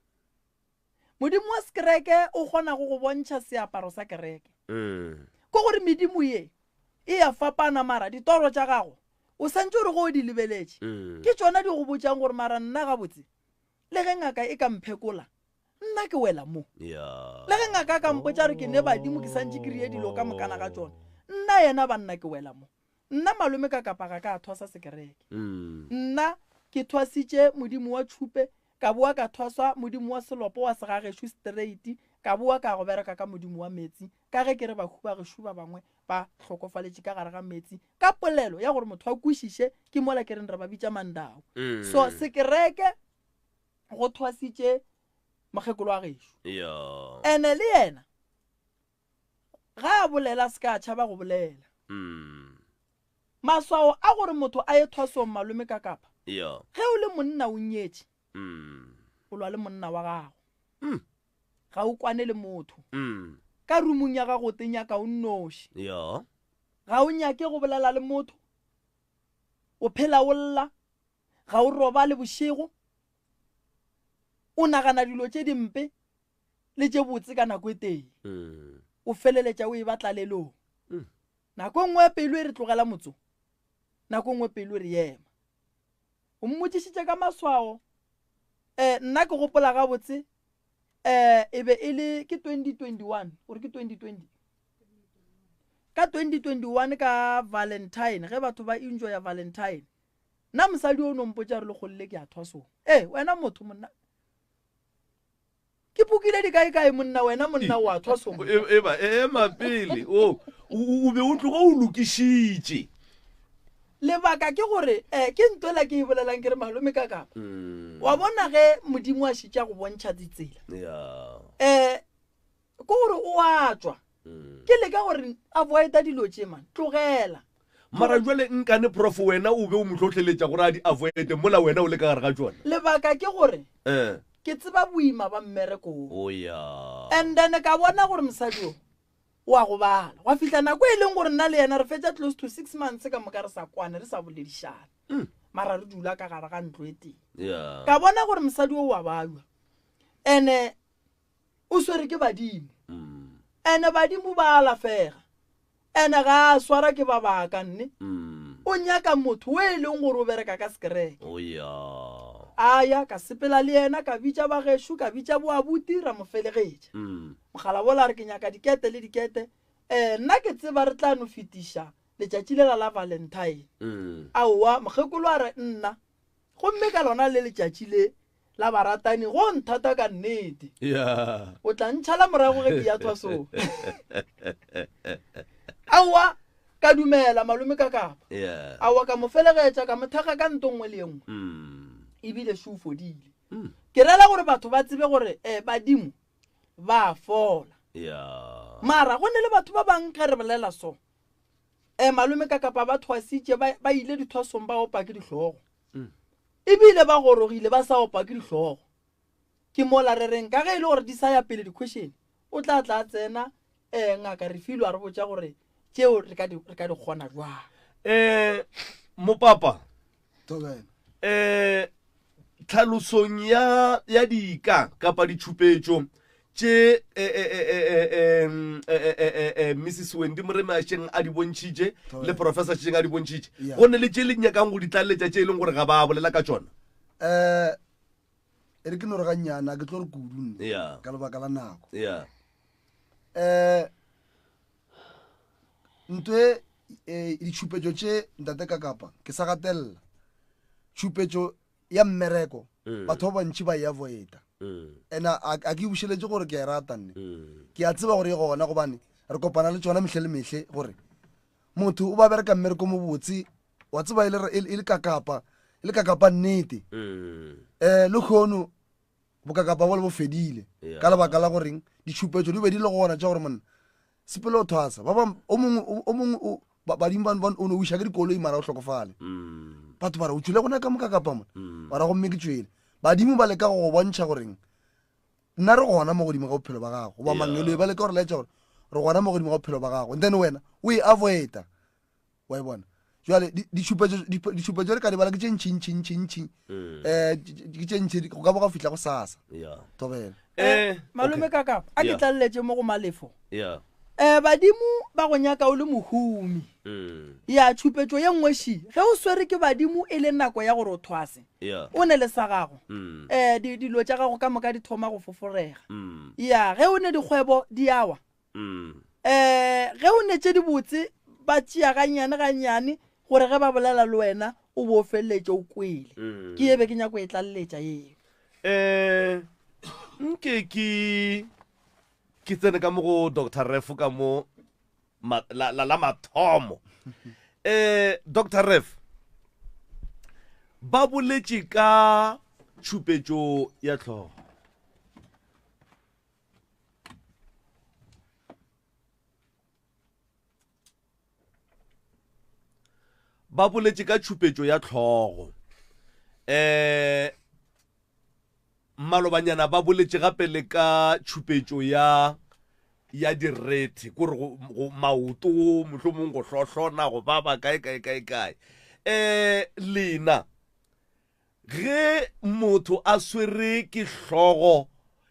Modimo wa sekereke o kgona go go bontšha seaparo sa kereke. Ke gore medimo ye e a fapana mara ditoro tša gago o santše o re go o di lebeletše ke tšona di go botšang gore mara nna gabotse le ge ngaka e ka mphekola nna ke wela mo. Le ge ngaka a ka mpotša gore ke ne badimo ke santše ke rie dilo ka mokana ga tšona nna yena banna ke wela mo. Nna malome ka kapa ga ka thwasa sekereke. Nna Ke thwasitše modimo wa tšhupe, ka boa ka thwaswa modimo wa selopo wa segagešo straight, ka boa ka go bereka ka modimo wa meetse, ka ge ke re bahu ba gešo ba bangwe ba hlokofaletše ka gare ga meetse, ka polelo ya gore motho a kwešiše, ke mola ke reng re ba bitša mandau. So sekereke go thwasitše mokgekolo wa gešo. Ene le yena ga a bolela a se ka a tšhaba go bolela. Maswao a gore motho a ye thwasong malome ka kapa. Ge o le monna o nyetše, o lwa le monna wa gago. Ga o kwane le motho. Ka rumong ya gago o te nyaka o nnoši. Ga o nyake go bolela le motho. O phela o lla. Ga o robale bošego. O nagana dilo tše dimpe le tše botse ka nako e tee. O feleletša o eba tlalelong. Nako e nngwe pelo e re tlogela motso, nako e nngwe pelo e re ema. O mmotšišitše ka maswao. Eh, nna ke gopola gabotse eh, e be e le ke 2021 or ke 2020 ka 2021 ka Valentine ge batho ba enjoya Valentine nna mosadi o no mpotša re le kgolle ke a thwasong ee wena motho monna Ke pukile dikaekae monna wena monna o a thwasong. E, eba ema pele o o be o tloga o lokišitše. Lebaka ke gore eh, ke ntwela ke e bolelang ke re malome ka kapa. Wa bona ge Modimo a šitša go bontšha ditsela. Yeah. Eh, ke gore o a tšwa. Ke leka gore avoida dilo tše man, tlogela. Mara jwale nkane prof wena o be o mo hlohleletša gore a di avoide mola wena o le ka gare ga tšona? Lebaka ke gore Eh. ke tseba boima ba mmereko wo. Oh ya. And then ka bona gore mosadi o o a gobala. Gwa fihla nako e leng gore nna le yena re fetša close to six months ka moka re sa kwane, re sa boledišane. Mara re dula ka gare ga ntlo e tee. Yeah. Ka bona gore mosadi o o a babja. And-e o swere ke badimo. And-e badimo ba alafega. Ene ga a swara ke ba baka nne. O nyaka motho o e leng gore o bereka ka sekereke. Oh ya. A ya, ka sepela le yena, ka bitša ba gešo, ka bitša boabuti, ra mo felegetša. Mogala wola a re ke nyaka dikete le dikete. Eh, nna ke tseba re tla no fetiša letšatši lela la Valentine. Aowa, mokgekolo a re nna. Gomme ka lona le letšatši le la baratani go nthata ka nnete. Yeah. O tla ntšhala morago ge ke ya thwasong. Aowa, ka dumela malome ka kapa. Yeah. Aowa ka mo felegetša ka mo thekga ka nto nngwe le ye nngwe. Ebile šo o fodile. Ke rela gore batho ba tsebe gore eh, badimo ba fola. Yeah. Mara go ne le batho ba bang ge re bolela so. Eh, malome ka kapa ba thwasitše ba, ba ile dithwasong ba opa ke dihlogo. Ebile ba gorogile ba sa opa ke dihlogo. Ke mola re reng ka ge e le gore di sa ya pele di-question, o tla tla a tsena eh, ngaka Refilwe a re botša gore tšeo re ka di, re ka di kgona jwang. Eh, mopapa. Thobela. Eh, tlhalosong ya, ya dika kapa ditšhupetšo tše Mrs Wendy Moremi a šeng a di bontšhitše le Professor Šeng a di bontšhitše, go ne le tše le nyakang go di tlaleletša tše e leng gore ga ba bolela ka tšona? Um e re ke no re gannyane, a ke tlo re kudu nne ka lebaka la nako. Um nto e eh, ditšhupetšo tše ntate ka kapa ke sa gatelela tšhupetšo ya mmereko mm. batho ba bantši ba e avoida mm. and a ke bušeletše gore ke a e rata nne mm. ke a tseba gore e gona gobane re kopana le tsona mehle le mehle gore motho o ba bereka mmereko mo botse wa tseba e le e e kakapa e le kakapa nnete um le kgono bokakapa bole bo fedile ka lebaka la goreng ditšhupetšo di be di le gona tša gore monna sepele o thwasa ba bang o mongwe o mongwe badimo ba o no wiša ke dikoloi mara o hlokofale mm. batho ba re o tswile gona ka moka kapa mona mm. mara gomme ke tswele badimo ba leka go go bontšha goreng nna re gona mo godimo ga bophelo ba gago goba mangeloi ba leka gore laetša gore re gona mo godimo ga bophelo ba gago and then wena o e avoida wa e bona jale ditšhupetšo re ka di bala ke tše ntšhi ntšhi ntšhi ntšhi um ke tše ntšhi go ka bo ga fihla go sasa thobela eh, malome ka kapa a ke tlaleletše mo go malefo um badimo ba go nyaka o le mohumi ya tšhupetšo ye nngwe ši ge o swere ke badimo e le nako ya gore o thwase o ne le sa gago um dilo tša gago ka moka di thoma go foforega ya ge o ne dikgwebo di awa um ge o ne tše dibotse ba tšea gannyane gannyane gore ge ba bolela le wena o bo o feleletše o kwele. Mm. Ke ye be ke nyako e tlaleletša yeo. Eh, nke ke ke tsene ka mo go Doctor Ref ka mo ma, la, la, la mathomo. Eh, Doctor Ref, ba boletše ka tšhupetšo ya tlhogo. Ba boletše ka tšhupetšo ya tlhogo. Eh, Malobanyana ba boletše gape le ka tšhupetšo ya ya direthe, kore go, go maoto, mohlomong go hlohlona, go baba, kae, kae, kae, kae. Eh, lena, ge motho a swere ke hlogo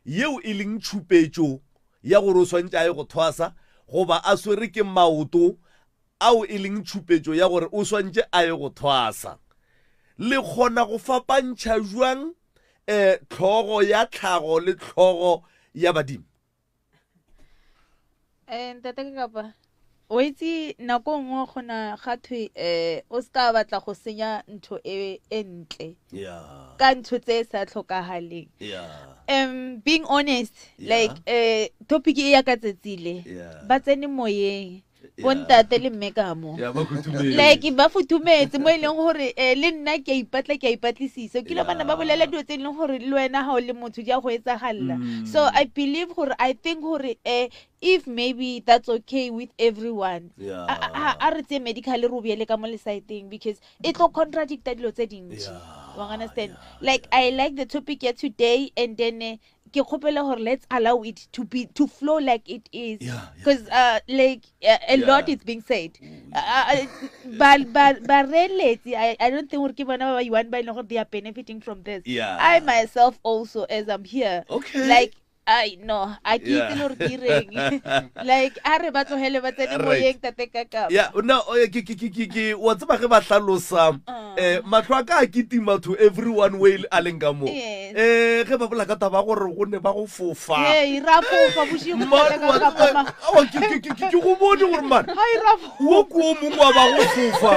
yeo e leng tšhupetšo ya gore o swantše a ye go thwasa, goba a swere ke maoto ao e leng tšhupetšo ya gore o swantše a ye go thwasa, le kgona go fapantšha bjang um tlhogo ya tlhago le tlhogo ya badimo? Eh, ntate ka kapa o itse nako nngwe gona ga thwe um o se ka batla go senya ntho e, e ntle Yeah. ka ntho tse sa tlhokagaleng Yeah. um being honest Yeah. like uh, topic e ya ka tsetsile Yeah. ba tsene moyeng bontate le mme ka mo Ya, ba futhumetse. like ba futhumetse mo e leng gore eh, le nna ke a ipatla ke a ipatlisisa kile bana ba bolela dilo tse e leng gore le wena ga o le motho di a go etsagalela Mm. so i believe gore i think gore eh, if maybe that's okay with everyone Yeah. a- a a re tseye medical re o beele ka mo lesaeteng because e tlo contradicta dilo tse dintši wa understand like i like the topic ya today and then eh, ke kgopela gore let's allow it to be to flow like it is because uh, like uh, a Yeah. lot is being said Uh, uh, ba ba bareeletsi I, i don't think gore ke bona ba ba one ba e leng gore they are benefiting from this Yeah. i myself also as i'm here Okay. like i no a ke itse Yeah. le gore ke ireng like a re ba tlogele ba tsene Right. moyeng tate ka kapa ya no eh, ke ke ke ke ke wa tseba ge ba hlalosa eh mahlo a ka a kitima to everyone way a leng ka mo Yes. eh ge ba bola ka taba ya gore go ne ba go fofa Hey, ra fofa bošego Man, tate ka wa kapa tseba- ma- aowa, ke- ke- ke- ke go bone gore man Hai, ra fofa. wo ke o mongwe wa ba go fofa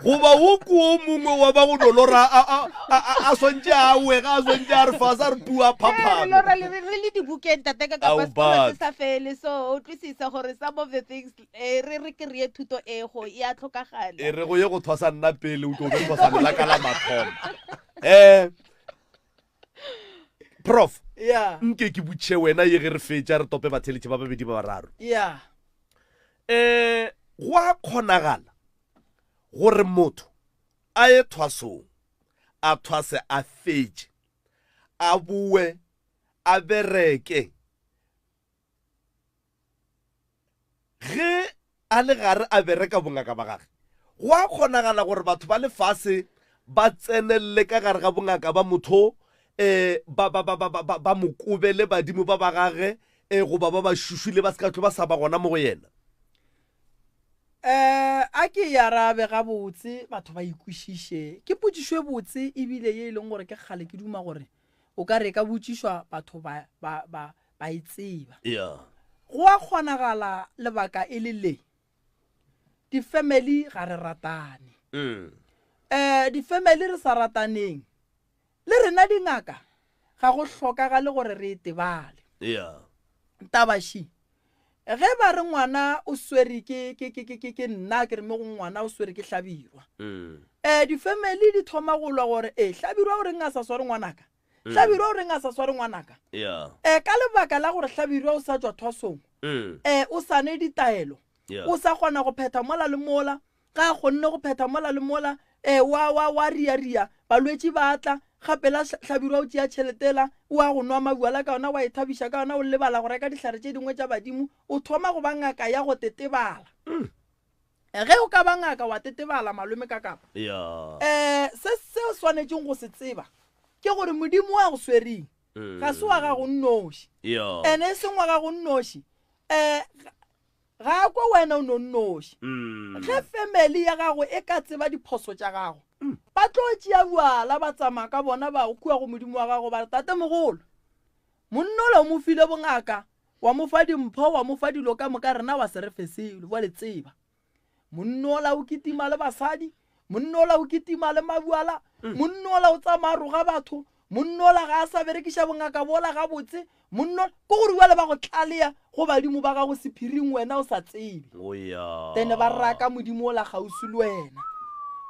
goba wo ke o mongwe wa ba go no lora a- a- a- a- a swantše a wega a swantše a re fase a re tua Eh, re phaphame lora le re re le dibukeng tate ka Ao, kapa sekolo se but. sa fele so o utlwisisa gore some of the things eh, re re kry-e thuto ego e a tlhokagala e re go ye go thwasa nna pele o tlo be thwasa la ka la mathomo um prof Yeah. nke ke butšhe wena ye ge re fetša re tope batheletše ba babedi ba bararo Yeah. um go a kgonagala gore motho a ye thwasong a thwase a fetše a boe a bereke ge a le gare a bereka bongaka ba gage go a kgonagala gore batho ba lefase ba tsenelele ka gare ga bongaka ba motho um ba, ba, ba, ba, ba, ba, ba mo kobele badimo ba ba gage um goba ba ba šušule ba se ka tlo ba sa ba gona mo go yena Eh, a ke e arabe gabotse batho ba ikwešiše ke potšišo e botse ebile ye e leng gore ke kgale ke duma gore o ka re ka botšišwa batho ba, ba, ba, ba e tseba yeah. go a kgonagala lebaka e le le di-family ga re ratane mm. um di-family re sa rataneng le rena dingaka ga go hlokagale gore re e tebale yeah. tabaši ge ba re ngwana o swere ke ke ke ke ke ke nna ke re mo go ngwana o swere ke hlabirwa Mm. um di-family di thoma go lwa gore e hlabirwa o reng a sa sware ngwanaka Mm. hlabirwa o reng a sa sware ngwanaka yeah. um ka lebaka la gore hlabirwa o sa tswa thwasong mm. um o sa ne ditaelo Yeah. o sa kgona go phetha mola le mola ga a kgonne go phetha mola le mola um wa wa wa ria-ria balwetši ba tla gape la hlabirwa o tšea tšheletela o a go nwa mabuala ka yona wa ithabiša ka yona o lebala go reka dihlare tše dingwe tša badimo o thoma go ba ngaka ya go tetebala ge o ka ba ngaka wa tetebala malome ka kapa yeah. um se se o swanetšeng go se tseba ke gore modimo wa go swereng Mm. ga se wa gago nnoši yeah. ene e seng wa gago nnoši um ga a kwa wena o no nnoši mm. ge family ya gago e ka tseba diphoso tša gago ba tlo tšea bjala ba tsamaya ka bona ba kua go modimo wa gago ba re tate mogolo monna ola o mo file bongaka wa mo fa dimpho wa mo fa dilo ka moka rena wa se re fe selo wa le tseba monna ola o kitima le basadi Monna ola o kitima le mabuala, monna ola o tsamaya roga batho, monna ola ga a sa berekiša bongaka bola gabotse, monna ola, ke gore bjale ba go tlalea go badimo ba gago sephiring wena o sa tsebe. Then ba raka modimo ola kgauswi le wena.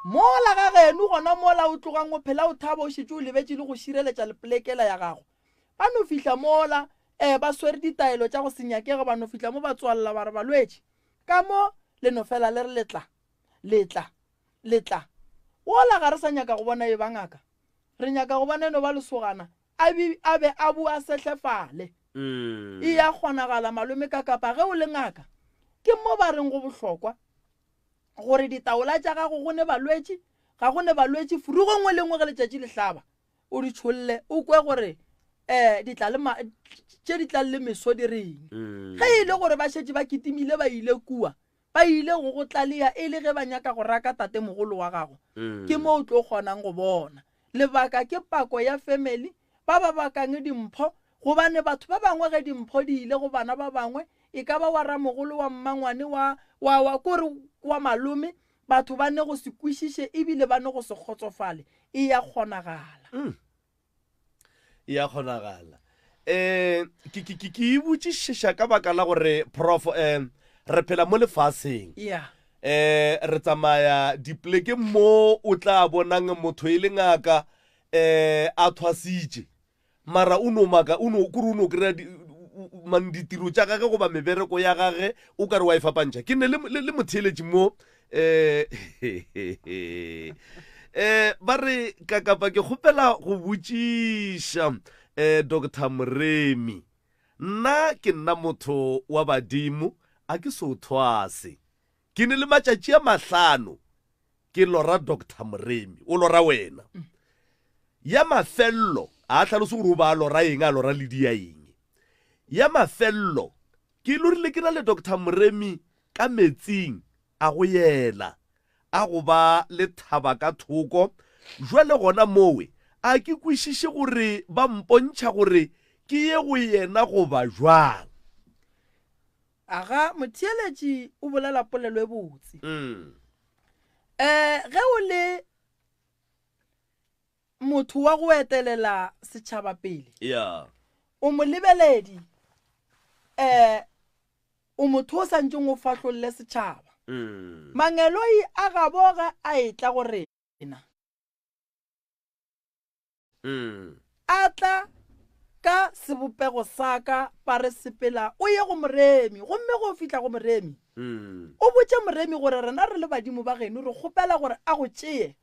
Mola ga geno gona mola o tlogang o phela o thaba o šetše o lebetše le go šireletša le polekela ya gago. Ba no fihla mola um ba swere ditaelo tša go se nyakege ba no fihla mo ba tswalela ba re balwetši ka mo le no fela le re le tla le tla le tla wola ga re sa nyaka go bona e ba ngaka re nyaka go bona e no ba lesogana a be a be a boa sehlefale mm. e ya kgonagala malome ka kapa ge o le ngaka ke mo ba reng go bohlokwa gore ditaola tša gago go ne balwetši ga go ne balwetši furugo nngwe le nngwe ge letšatši le hlaba o di tšholle o kwe gore um di tla le tše di tlang le meso di reng mm. ge e le gore ba šetše ba kitimile ba ile kua ba ile go go tlalea e le ge ba nyaka go raka tatemogolo wa gago mm. ke mo o tlo kgonang go bona lebaka ke pako ya family ba ba bakang dimpho gobane batho ba bangwe ge dimpho di ile go bana ba bangwe e ka ba wa ramogolo wa mmangwane wa wa wa kore wa malome Batho ba ne go se kwešiše ebile ba ne go se kgotsofale. E ya kgonagala. Mm. E ya kgonagala. Eh, ke ke ke ke e botšišiša ka baka la gore prof eh re phela mo lefaseng. Yeah. Eh re tsamaya dipolekeng mo o tla bonang motho e le ngaka eh a thwasitše. Mara o no maka, o no, kore o no kry-a man ditiro tša gage goba mebereko ya gage o ka re wa e fapantšha. Ke ne le, le, le motheeletši mo eh, eh, ba re kakapa ke kgopela go botšiša eh, Doctor Moremi, nna ke nna motho wa badimo a ke so thwase. Ke ne le matšatši a mahlano Ke lora Doctor Moremi. O lora wena. Ya mafello, a a hlalose gore o ba a lora eng, a lora ledi ya eng. Ya mafello, ke lorile ke na le Doctor Moremi ka metsing a go yela, a go ba le thaba ka thoko. Jwale gona mowe, a ke kwešiše gore ba mpontšha gore ke ye go yena goba jwang. Aga, motheeletši o bolela polelo e botse. Mm. Eh, ge o le motho wa go etelela setšhaba pele yeah. o molebeledi eh o motho o santseng o fahlolle setšhaba mm. mangeloi a gabo ge a etla go rena Mm. A tla ka sebopego sa ka, ba re sepela o ye go Moremi, gomme ge o fihla go Moremi, Mm. o botše Moremi gore rena re le badimo ba geno re kgopela gore a go tšee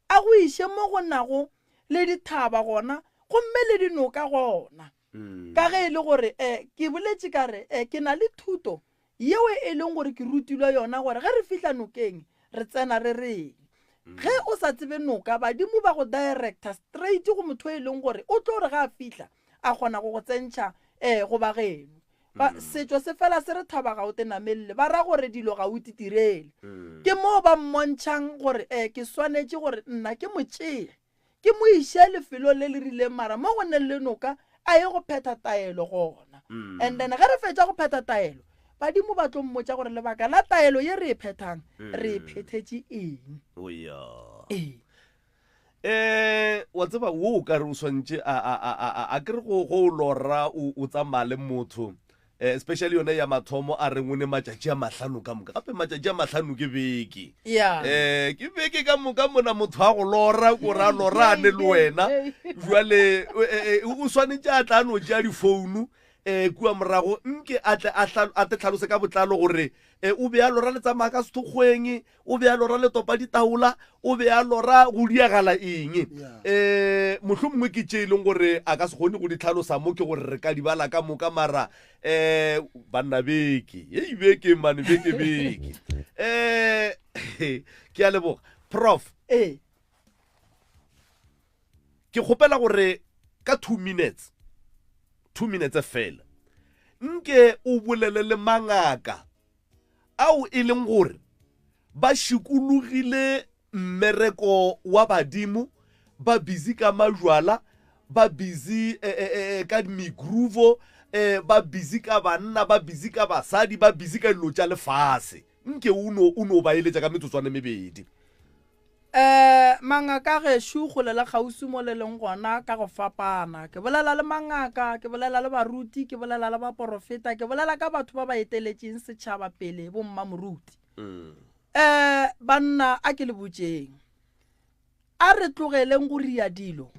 a go iše mo go nago le dithaba gona gomme le dinoka gona. Mm. Ka ge e le gore um ke boletše ka re um ke na le thuto yeo e leng gore ke rutilwe yona gore ge re fihla nokeng re tsena re reng. Ge o sa tsebe noka, badimo ba go director straight go motho e leng gore o tlo re ge a fihla a kgona go go tsentšha um go ba geno. Ba, setšo se fela se re thaba ga o te namelle, ba ra gore dilo ga o titirele. Ke moo ba mmontšhang gore um ke swanetše gore nna ke mo tšee ke mo iše lefelong le le rileng mara mo go neng le noka a ye go phetha taelo gona mm. and then ge re fetša go phetha taelo badimo ba tlo mmotša gore lebaka la taelo ye re e phethang mm. re e phethetše eng oh, ee eh wa tseba wo o ka re o swantše a a a a ke re go go lora o tsamaya le motho Eh, especially yone ya mathomo a re ngwene matšatši a mahlano ka moka gape matšatši a mahlano ke beke yeah. eh ke beke ka moka mona motho a go lora ko ra lorane le wena jwale eh, eh, o swanetše a tla no tšea difounu eh kua morago nke a tle a tle tlhalose ka botlalo gore eh, o be a lora le tsamaya ka sethokgweng o be a lora le topa ditaola o be a lora go diagala eng um mohlho mongwe ke tše e leng gore a ka se kgone go di tlhalosa mo ke gore re ka di bala ka moka mara um banna beke ei beke mane beke beke um ke a leboga prof ee ke kgopela gore ka two minutes two minutes fela nke o bolele le mangaka ao e leng gore ba šikologile mmereko wa badimo, ba busy ka majwala, ba busy eh, eh, eh, eh ka megroove, eh, ba busy ka banna, ba busy ka basadi, ba busy ka dilo tša lefase. Nke o no, o no ba eletša ka metsotswana e mebedi. Um mangaka gešo kgole le kgauswi mo le leng gona ka go fapana. Ke bolela le mangaka, ke bolela le baruti, ke bolela le baporofeta, ke bolela ka batho ba ba eteletšeng setšhaba pele, bommamoruti. Um banna a ke le botšeng, a re tlogeleng go ria dilo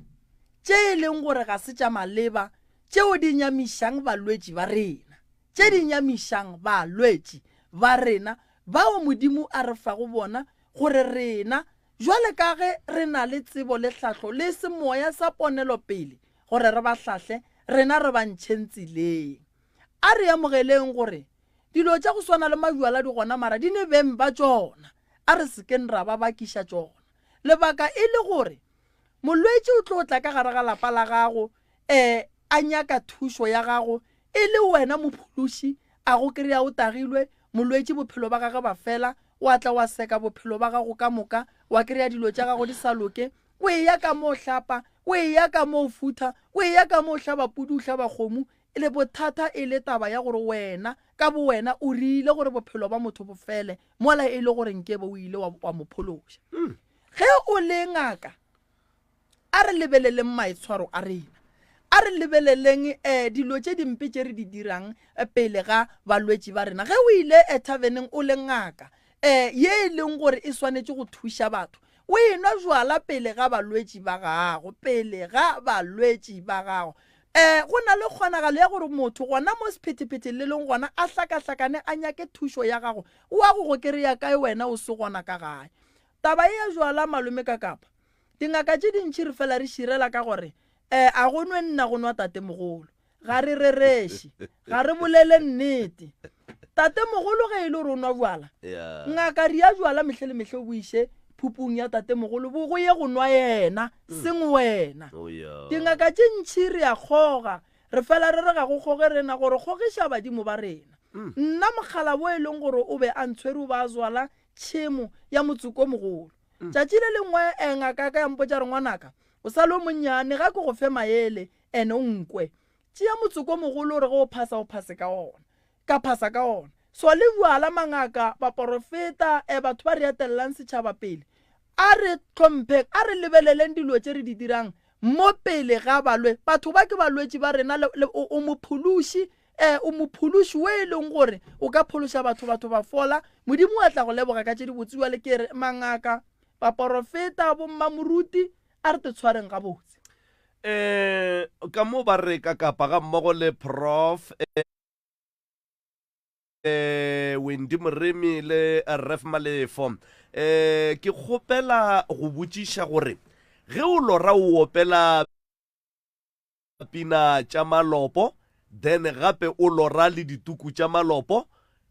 tše e leng gore ga se tša maleba tšeo di nyamišang balwetši ba rena, tše di nyamišang balwetši ba rena bao Modimo a re fago bona gore rena, bjale ka ge re na le tsebo le hlahlo le semoya sa ponelopele, gore re ba hlahle, rena re ba ntšheng tseleng. A re amogeleng gore dilo tša go swana le majwala di gona mara di ne beng ba tšona. A re se keng ra ba bakiša tšona. Lebaka e le gore molwetši o tlo tla ka gare ga lapa la gago um a nyaka thušo ya gago e le wena mophološi, a go kry-a o tagilwe, molwetši bophelo ba gage ba fela, wa tla wa seka bophelo ba gago ka moka, wa kry-a dilo tša gago di sa loke, o eya ka mo hlapa, o eya ka mo futha, o eya ka mo hlaba pudi, o hlaba kgomo, le bothata e le taba ya gore wena ka bowena o rile gore bophelo ba motho bo fele, mola e le gore nkebe o ile wa, wa mo phološa. Ge o le ngaka, A re lebeleleng maitshwaro a rena. A re lebeleleng um dilo tše dimpe tše re di dirang eh, pele ga balwetši ba rena. Ge o ile eh, thaveneng o le ngaka um ye e leng gore e swanetše go thuša batho, o enwa jwala pele ga balwetši ba gago, pele ga balwetši ba gago. Um go na le kgonagalo ya gore motho gona mo sephethephethe le leng gona a hlakahlakane a nyake thušo ya gago, o a go go kry-a kae wena o se gona ka gae. Taba ye ya jwala malome ka kapa Dingaka tše dintši re fela re širela ka gore, E, a go nwe nna go nwa tatemogolo. Ga re rereše. Ga re bolele nnete. Tatemogolo ge e le gore o nwa bjala, ngaka ria bjala mehle le mehle o bo iše phupung ya tatemogolo bo go ye go nwa yena, seng wena. Oh, Dingaka tše ntši re a kgoga, re fela re re ga go kgoge rena gore kgogiša badimo ba rena. Nna mokgalabo e leng gore o be a ntshwere o ba a zwala tšhemo ya motsoko o mogolo. Tšatši le lengwe eh, ngaka ya ka ya mpotša re ngwanaka o sa le o monnyane ga ke go fe maele ene o nkwe. Tšea motsoko o mogolo o re ge o phasa o phase ka ona. Ka phasa ka ona. So le bjala mangaka, baporofeta, eh, batho ba re etelelang setšhaba pele, a re hlompheng, a re lebeleleng dilo tše re di dirang mo pele ga balwe. Batho ba ke balwetši ba rena, le, le, o, o mophološi, Ee, o mophološi wo e leng gore o ka phološa batho, batho ba fola. Modimo a tla go leboga ka tše dibotse. Bjale ke re, mangaka, baporofeta, bommamoruti, a re te tshwareng gabotse. Um ka mo ba re ka kapa ga mmogo le Prof. Um Wendy Moremi le Ref Malefo. Um ke kgopela go botšiša gore ge o lora o opela pina tša malopo then gape o lora le dituku tša malopo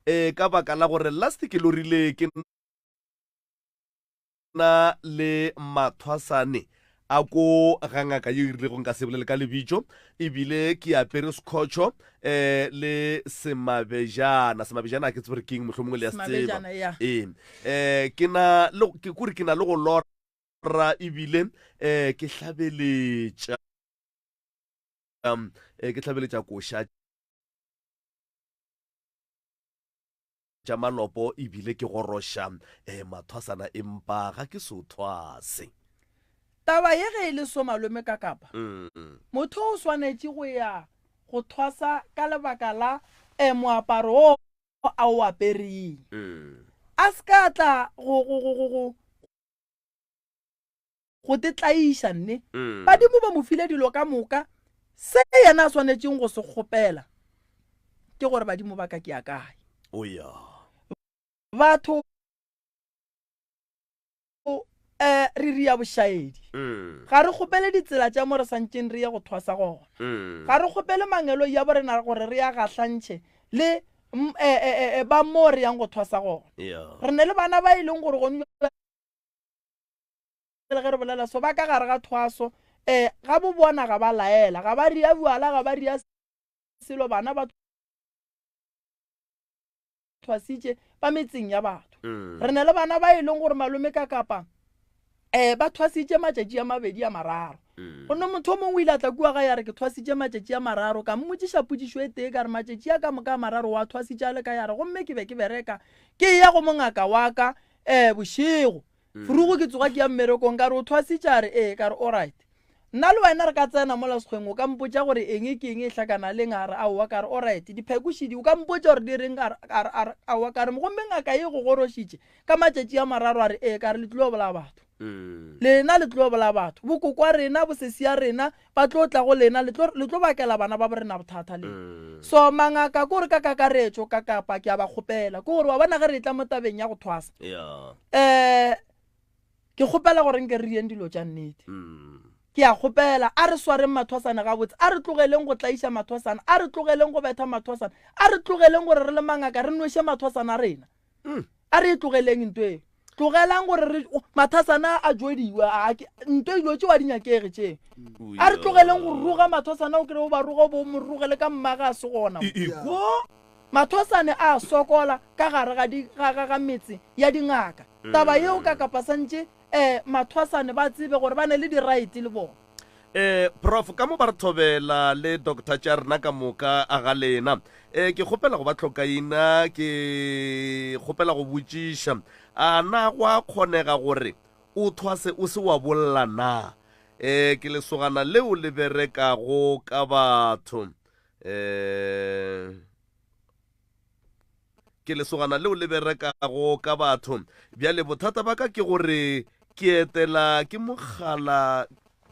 e ka baka la gore last ke lorile ke na le mathwasane a ko ga ngaka ye e rilego nka se bolele ka lebitso ebile ke apere sekhotšho um le semabejana semabejana a ke tsebe gore keng mohlomongwe le ya se tseba ee um ke na le ke kore ke na le go lora ebile um ke hlabeletša um ke hlabeletša koša tša malopo ebile ke goroša um mathwasana empa ga ke so thwase. Taba ye ge e le so malome ka kapa motho o swanetše go ya go thwasa ka lebaka la um moaparo o a o apereng a se ka tla go go go go go go te tlaiša nne mm. Badimo ba mo file dilo ka moka se yena a swanetšeng go se kgopela ke gore badimo ba ka ke ya kae oh, yeah. Batho um re ria bošaedi mm. Ga re kgopele ditsela tša mo re santšeng re ye go thwasa gona mm. Ga re kgopele mangelo ya borena gore re ya gahlantšhe le e, e, e, ba mo re yang go thwasa gona yeah. Re ne le bana ba e leng gore gone le ge re bolela so ba ka gare ga thwaso um ga bo bona ga ba laela ga ba ria bjala ga ba ria selo bana ba thwasitše ba metseng ya batho mm. Re ne le bana ba e leng gore malome ka kapa um ba thwasitše matšatši a mabedi a mararo mm. Gonne motho o mongwe o ile a tla kua ga ya re ke thwasitše matšatši a mararo ka mmotšiša potšišo e tee ka re matšatši a ka moka a mararo wa thwasitše a le ka ya re gomme ke be ke bereka ke ya go mongaka wa ka um bošego. Frugo ke tsoga ke ya mmerekong ka re o thwasitše a re ee ka re alright. Nna le wena re ka tsena mola sekgweng o ka mpotša gore eng ke eng e hlakana leng a re aowa ka re alright. Diphekošidi o ka mpotša gore di reng a re a re a re aowa ka re gomme ngaka e go gorošitše ka matšatši a mararo a re ee ka re le tlilo bolaya batho. Lena le tlilo bolaya batho. Bokokwa rena bosesi ya rena ba tlo tla go lena le tlo le tlo bakela bana ba borena bothata le mm. so mangaka ko re ka kakaretšo ka kapa ke a ba kgopela ke gore wa bona ge re tla mo tabeng ya go thwasa yeah. eh ke kgopela gore nke re rieng dilo tša nnete mm. ke a kgopela a re swareng mathwasana gabotse a re tlogeleng go tlaiša mathwasana a re tlogeleng go betha mathwasana a re tlogeleng gore re le mangaka re nweše mathwasana a rena mm. a re e tlogeleng nto e tlogelang gore re mathasana a jwediwa nto dilo tse wa di nyakege tše a re tlogeleng go roga mathosana o kry o ba roga o bo o mo rogele ka mmaga a se gona mathosane a sokola ka gare ga ga metse ya dingaka mm. taba yeo ka kapa santše um mathosane ba tsebe gore ba ne le di-right le bona Eh, prof ka mo ba re thobela le doctor tša rena ka moka a ga lena eh, ke kgopela go ba tlhokaina ke kgopela go botšiša a na go a kgonega gore o thwase o se wa bolla na eh, ke lesogana leo le berekago ka batho eh, Ke lesogana leo le berekago ka batho. Bjale bothata ba ka ke gore ke etela ke mogala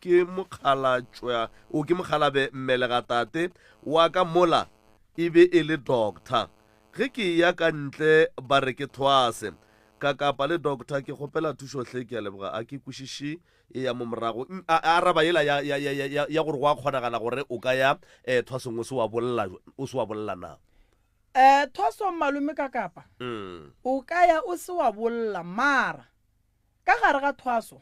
ke mokgalatšwa o ke mokgalabe mmelega tate wa ka mola e be e le doctor. Ge ke eya ka ntle ba re ke thwase. Ka kapa le doctor ke kgopela thušo hle ke a leboga a ke kwešiše e ya mo morago. A araba yela ya ya ya ya ya gore go a kgonagala gore o ka ya eh thwasong o se wa bolla o se wa bolla na. Eh, Thosong malome ka kapa o ka ya o se wa bolla mara ka gare ga thwaso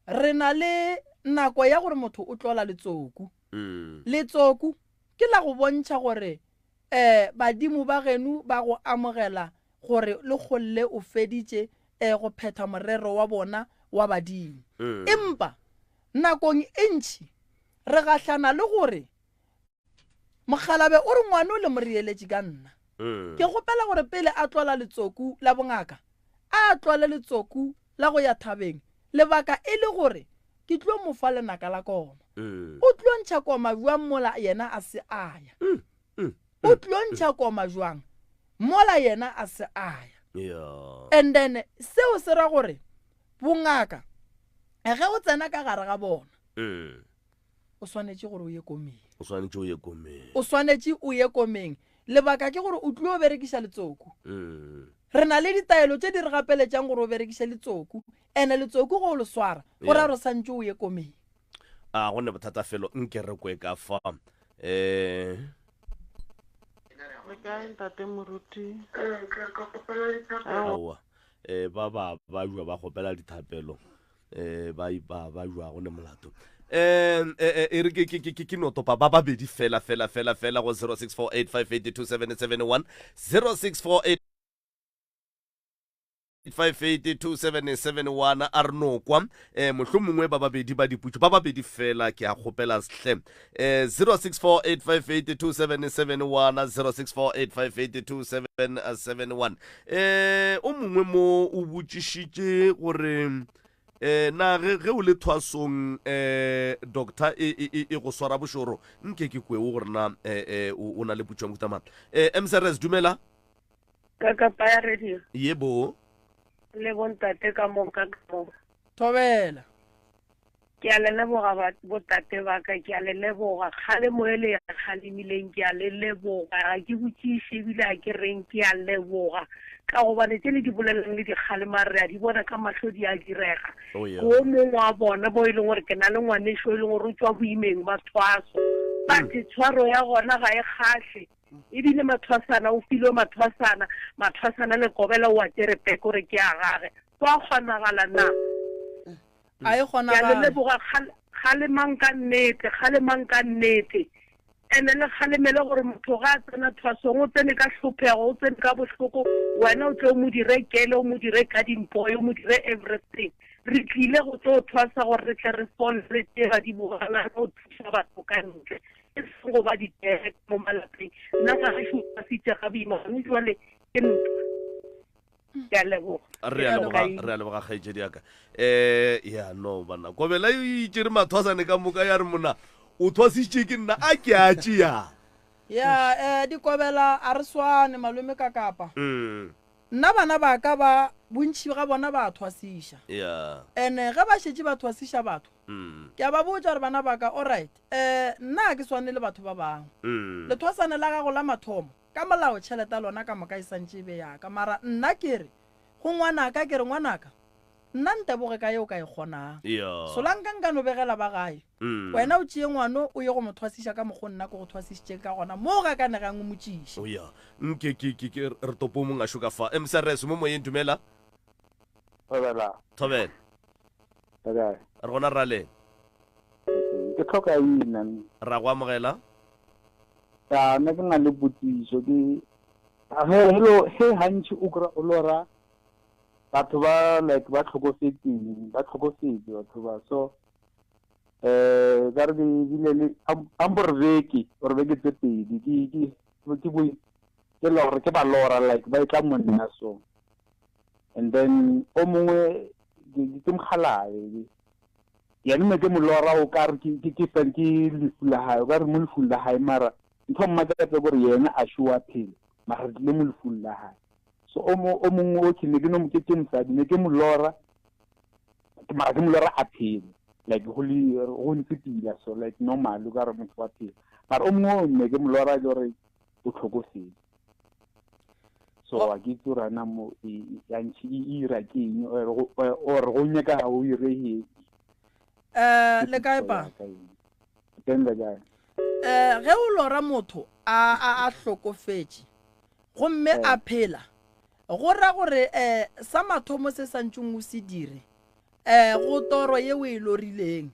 re na le nako ya gore motho o tlola letsoku. Letsoku ke la go bontšha gore eh badimo ba geno ba go amogela gore le kgolle o feditše eh go phetha morero wa bona wa badimo. Empa nakong e ntši re gahlana le gore Mokgalabe o re ngwana o le mo reeletše ka nna. Mm. Ke kgopela gore pele a tlola letsoku la bongaka, a tlole letsoku la go ya thabeng, lebaka e le gore ke tlo mo fa lenaka la koma. Mm. O tlo ntšha koma bjang mola yena a se a ya? Mm. O tlo ntšha koma bjang mola yena a se a ya? Yeah. And then seo se ra gore bongaka ge o tsena ka gare ga bona Mm. o swanetše gore o ye komeng. O swanetše o ye komeng. O swanetše o ye komeng. Lebaka ke gore o tlio berekiša letsoku. Mm. Re na le ditaelo tše di re gapeletšang gore o berekiše letsoku. Ene letsoku ge o le swara, go ra gore o santše o ye komeng. A go ne bothata felo nke re kwe ka fa. Eh. Le kae ntate moruti? Aowa. Eh ba ba ba jwa ba kgopela dithapelo. eh ba ba ba jwago le molato um e re ke ke ke ke no topa ba babedi fela fela fela fela go 0648582771 0648 582771 a re no kwa um mohlho mongwe ba babedi ba diputšo ba babedi fela ke a kgopela hle um 0648582771 0648582771 um o mongwe mo o botšišitše gore eh na ge ge o le thwasong eh doctor e e e, e go swara bošoro nke ke kweo gore na eh, eh o na le putšo ya mohuta mang eh mcrs dumela ka kapa ya radio yebo le bontate ka moka ka mo thobela Ke a le leboga botate ba ka, ke a le leboga. Kgalemo e le e kgalemileng, ke a le leboga. Ga ke botšiše ebile ga ke reng, ke a leboga. Ka gobane tše le di bolelang le di kgalema re a di bona ka mahlo di a direga. Oh, yeah. Ke o mongwe wa bona bo e leng gore ke na le ngwaneso e leng gore o tšwa boimeng ba thwaso. But tshwaro ya gona ga e kgahle. Ebile mathwasana o filwe mathwasana, mathwasana le kobela o a tšere peke gore ke a gage. Go a kgonagala na? A e Ke a le kgonagale. leboga kgalemang ka nnete, kgalemang ka nnete. Ene le kgalemele gore motho ga a tsena thwasong o tsene ka tlhophego, o tsene ka bohloko, wena o tle o mo dire kele, o mo dire ka dimpoe, o mo dire everything. Re tlile go tlo thwasa gore re tle re fole, re tšee badimo ba rena re yo thuša batho ka ntle, e seng go ba dipere mo malapeng. Nna ngwanešu o thwasitše ga boima, gone jwale ke ntwa. Ke a leboga. Re a leboga, re a leboga kgaetšedi ya ka. Eh, ya no bana. Kobela e itšere mathwasane ka moka ya re mona o thwasitše ke nna a ke a tšea. Ya, eh dikobela a re swane malome ka kapa. Mm. Nna bana ba ka ba bontši ga bona ba a thwasiša. Ya. Ene ge ba šetše ba thwasiša batho, Mm. ke a ba botša gore bana ba ka, alright, eh nna ga ke swane le batho ba bangwe. Mm. Lethwasane la gago la mathomo, ka molao tšhelete ya lona ka moka e santše e be ya ka. Mara nna ke re go ngwanaka, ke re ngwanaka, nna nteboge ka yeo ka e kgonang. Ya. Solanka nka no begela ba gae. Mm. Wena o tšee ngwano o ye go mo thwasiša ka mokgo nna ke go thwasišitšeng ka gona, mo gakanegang o mo tšiše. O ya. Nke ke ke ke re topo mong a šoka fa. MCRS mo moyeng dumela. Thobela. Thobela. Le kae? Re gona raleng. Ke tlhoka ina. Ra go amogela. Ya nna ke na le potsiso ke he hello he hantši o kry o lora batho ba like ba tlhokofetseng ba tlhokofetse batho ba so eh ka re ke bile le ampo re beke or beke tse pedi ke ke ke bo ke lora ke ba lora like ba e tla mo nna so and then o mongwe ke mokgalabe yena ne ke mo lora o ka re ke ke ke ke lefu la hae o ka re mo lefung la hae mara ntho mmakatsa gore yena a showa phela mara re tlile mo lefung la hae so o mo o mongwe o ke ne ke no ke ke mosadi ne ke mo lora mara ke mo lora a phela like go le go ntse pila so like normal o ka re motho wa phela mara o mongwe o ne ke mo lora e le gore o tlhokofetse so a ke itse gore ana mo ya ntšhi e ira ke eng or go nyaka o ire eng. Eh, le kae pa? Teng le kae? Eh, ge o lora motho a a a hlokofetše gomme a phela, go ra gore eh sa mathomo se santšeng o se dire eh go toro ye o e lorileng.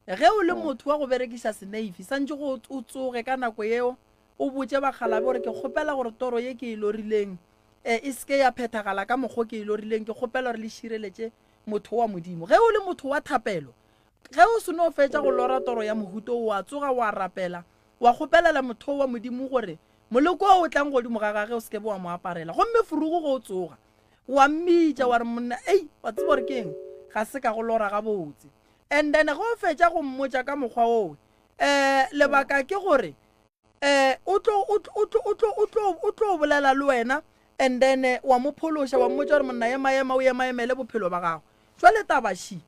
Ge o le motho wa go berekiša seneifi, santše go o tsoge ka nako yeo o botše bakgalabe gore ke kgopela gore toro ye ke e lorileng e e se ke ya phethagala ka mokgo ke e lorileng, ke kgopela gore le šireletše motho wa Modimo. Ge o le motho wa thapelo, ge o se no fetša go lora toro ya mohuta wo, wa tsoga wa rapela, wa kgopelela motho wa Modimo gore moleko wo o tlang godimo ga gage o se ke be wa mo aparela. Gomme furugu ge o tsoga, wa mmitša wa re, Monna, ei, wa tseba gore ke eng? Ga se ka go lora gabotse. And then ge o fetša go mmotša ka mokgwa owe, um lebaka ke gore um o tlo o tlo o tlo o tlo o tlo o tlo bolela le wena and then eh, wa mo phološa wa mmotša gore monna ema ema o ema emele bophelo ba gago. Jwale taba ši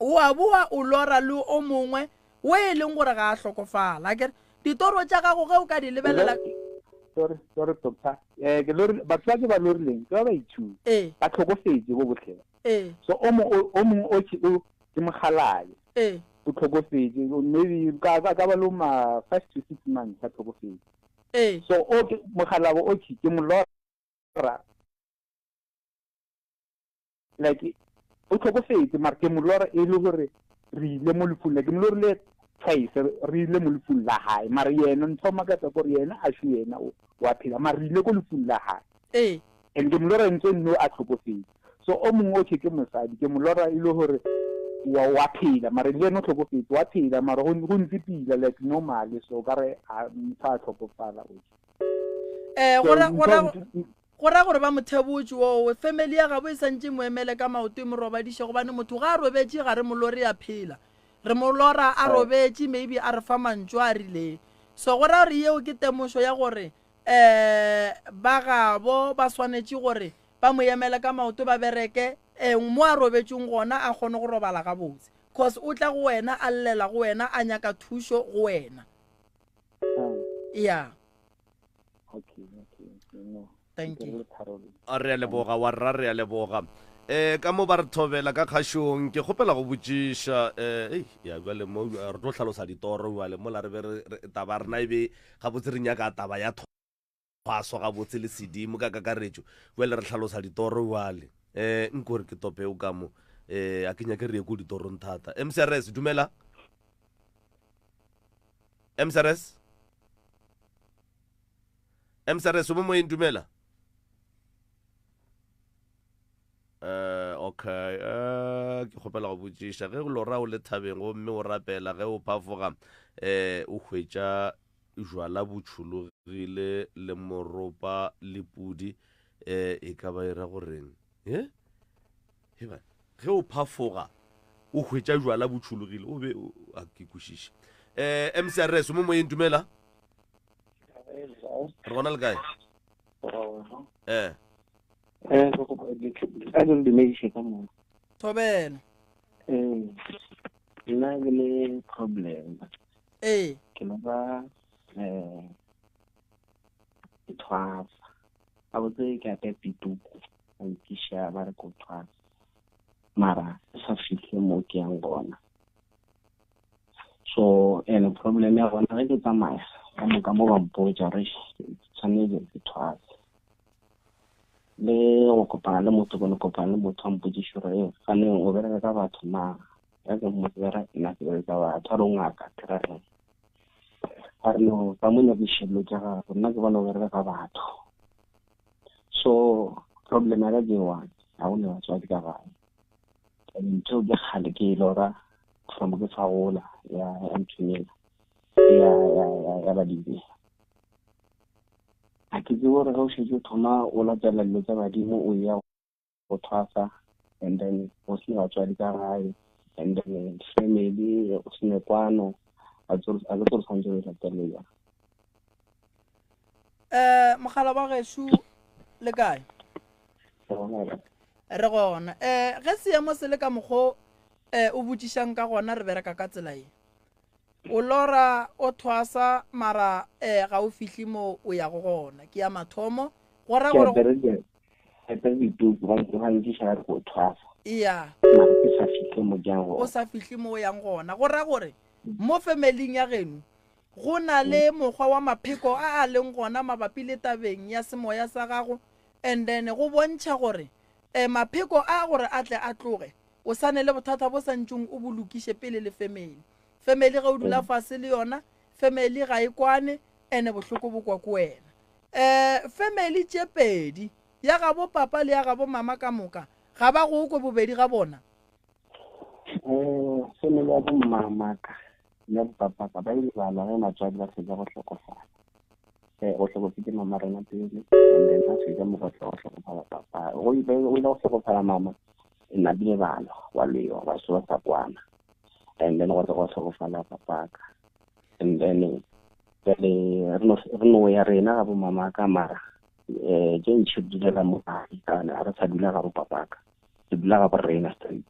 wa boa o lora le o mongwe o e leng gore ga a hlokofala akere ditoro tša gago ge o ka di lebelela sorry sorry doctor eh ke lori batho ba ke ba lorileng ke ba ba ithuti ee ba tlhokofetse bo botlhe ee so o mo o mongwe o ke o ke mogalabe ee o tlhokofetse maybe ka ka ka ba lo ma 5 to 6 months a tlhokofetse ee so o ke mogalabo o ke ke molora like o tlhokofetse mara ke molora e le gore re ile mo lefung la ke mo lorile twice re ile mo lefung la hae mara yena ntho makatsa gore yena a shu yena o wa phela mara re ile ko lefung la hae ee and ke molora ntse nno a tlhokofetse so o mongwe o ke mosadi ke molora e le gore wa wa phela mara le yena o tlhokofetse wa phela mara go go ntse pila like normal so ka re a motho a tlhokofala o eh go ra go ra Go ra gore ba mo thebotše, oo, family ya gabo e santše e mo emele ka maoto e mo robadiše gobane motho ga a robetše ga re mo lore a phela. Re mo lora a robetše maybe a re fa mantšu a rileng. So go ra gore yeo ke temošo ya gore um ba gabo ba swanetše gore ba mo emele ka maoto ba bereke um mo a robetšeng gona a kgone go robala gabotse. Cause o tla go wena a llela go wena a nyaka thušo go wena. Yeah. Okay, okay, okay, no. Thank you. A re a leboga wa rra re a leboga eh ka mo ba re thobela ka kgašong ke kgopela go botšiša eh ei ya bjale mo re tlo hlalosa ditoro bjale mola re be re taba rena e be gabotse re nyaka taba ya thwaso gabotse le sedimo ka kakaretšo bjale re hlalosa ditoro bjale eh nko re ke tope o ka mo eh a ke nyake re ye ko ditorong thata MCRS dumela MCRS MCRS o mo moyeng dumela Uh, okay uh, ke kgopela go botšiša ge lora o le thabeng gomme o rapela ge o phafoga um o hwetša jwala bo tšhologile le moropa le pudi. um e ka ba e ra goreng e he ge o phafoga o hwetša jwala bo tšhologile o be a ke kwešiše um mcrs mo moyeng dumela re gona le kae eh eh a ke dumediše ka moka thobela eh nna ke le problem ee ke no ba eh ke thwasa gabotse ke apea pituku ba nkiša ba re ko thwasa mara ke sa fihle mo ke yang gona so and problem ya gona ge ke tsamaya ka moka mo ba mpotsa re tshwanetse ke thwase le go kopana le motho ko le kopana le motho a mpotsiše gore e ganeng o bereka ka batho na ya ke mmotse ka re nna ke bereka batho a re o ngaka ke ra eng a re no ka mo nyakiše dilo tša gago nna ke bona o bereka ka batho so problem ya ka ke one ga go ne batswadi ka gae ntho ke kgale ke e lora from ke sa gola ya ya nthonyela ya ya ya ya badimo a ke tsebe gore ge o šetše o thoma o latela dilo tsa badimo o ya go thwasa and then o sene batswadi ka gae and then family o sene kwano a ke tsore tshwanetse o e latele jang um mogala wa gešo le kae re gona um ge seemo se le ka mokgo um o botšišang ka gona re bereka ka tsela ye o lora o thwasa mara um ga o fihle mo o yago gona ke ya mathomo go ra gore apere dituku ba ba nkiša ba re ko thwasa iya mara ke sa fihle mo ke yang o gona sa fihle mo o yang gona go ra gore mo familing ya geno go na le mokgwa wa mapheko a a leng gona mabapi le tabeng ya semoya sa gago and then go bontšha gore um mapheko a gore a tle a tloge o sa ne le bothata bo sa ntšong o bo lokiše pele le family family ge o dula fase le yona family ga e kwane ene bohloko bo kwa ko wena um family tše pedi ya gabo papa le ya gabo mama ka moka ga ba go kwe bobedi ga bona um family ya bommamaka le ya bopapaka ba ile ba lwa ge batswadi ba fetsa go hlokofala um go hlokofetse mama rena pele and then a fetsa mo go tla go hlokofala papa go ile go hlokofala mama nna bile ba lwa wa lwewa ba se ba sa kwana and then go tla go hlokofala papaka and then jale re no ya rena ga bo mama ka mara um tše ntšhi re dulela mo gae a re sa dula ga bo papaka re dula ga bo rena straight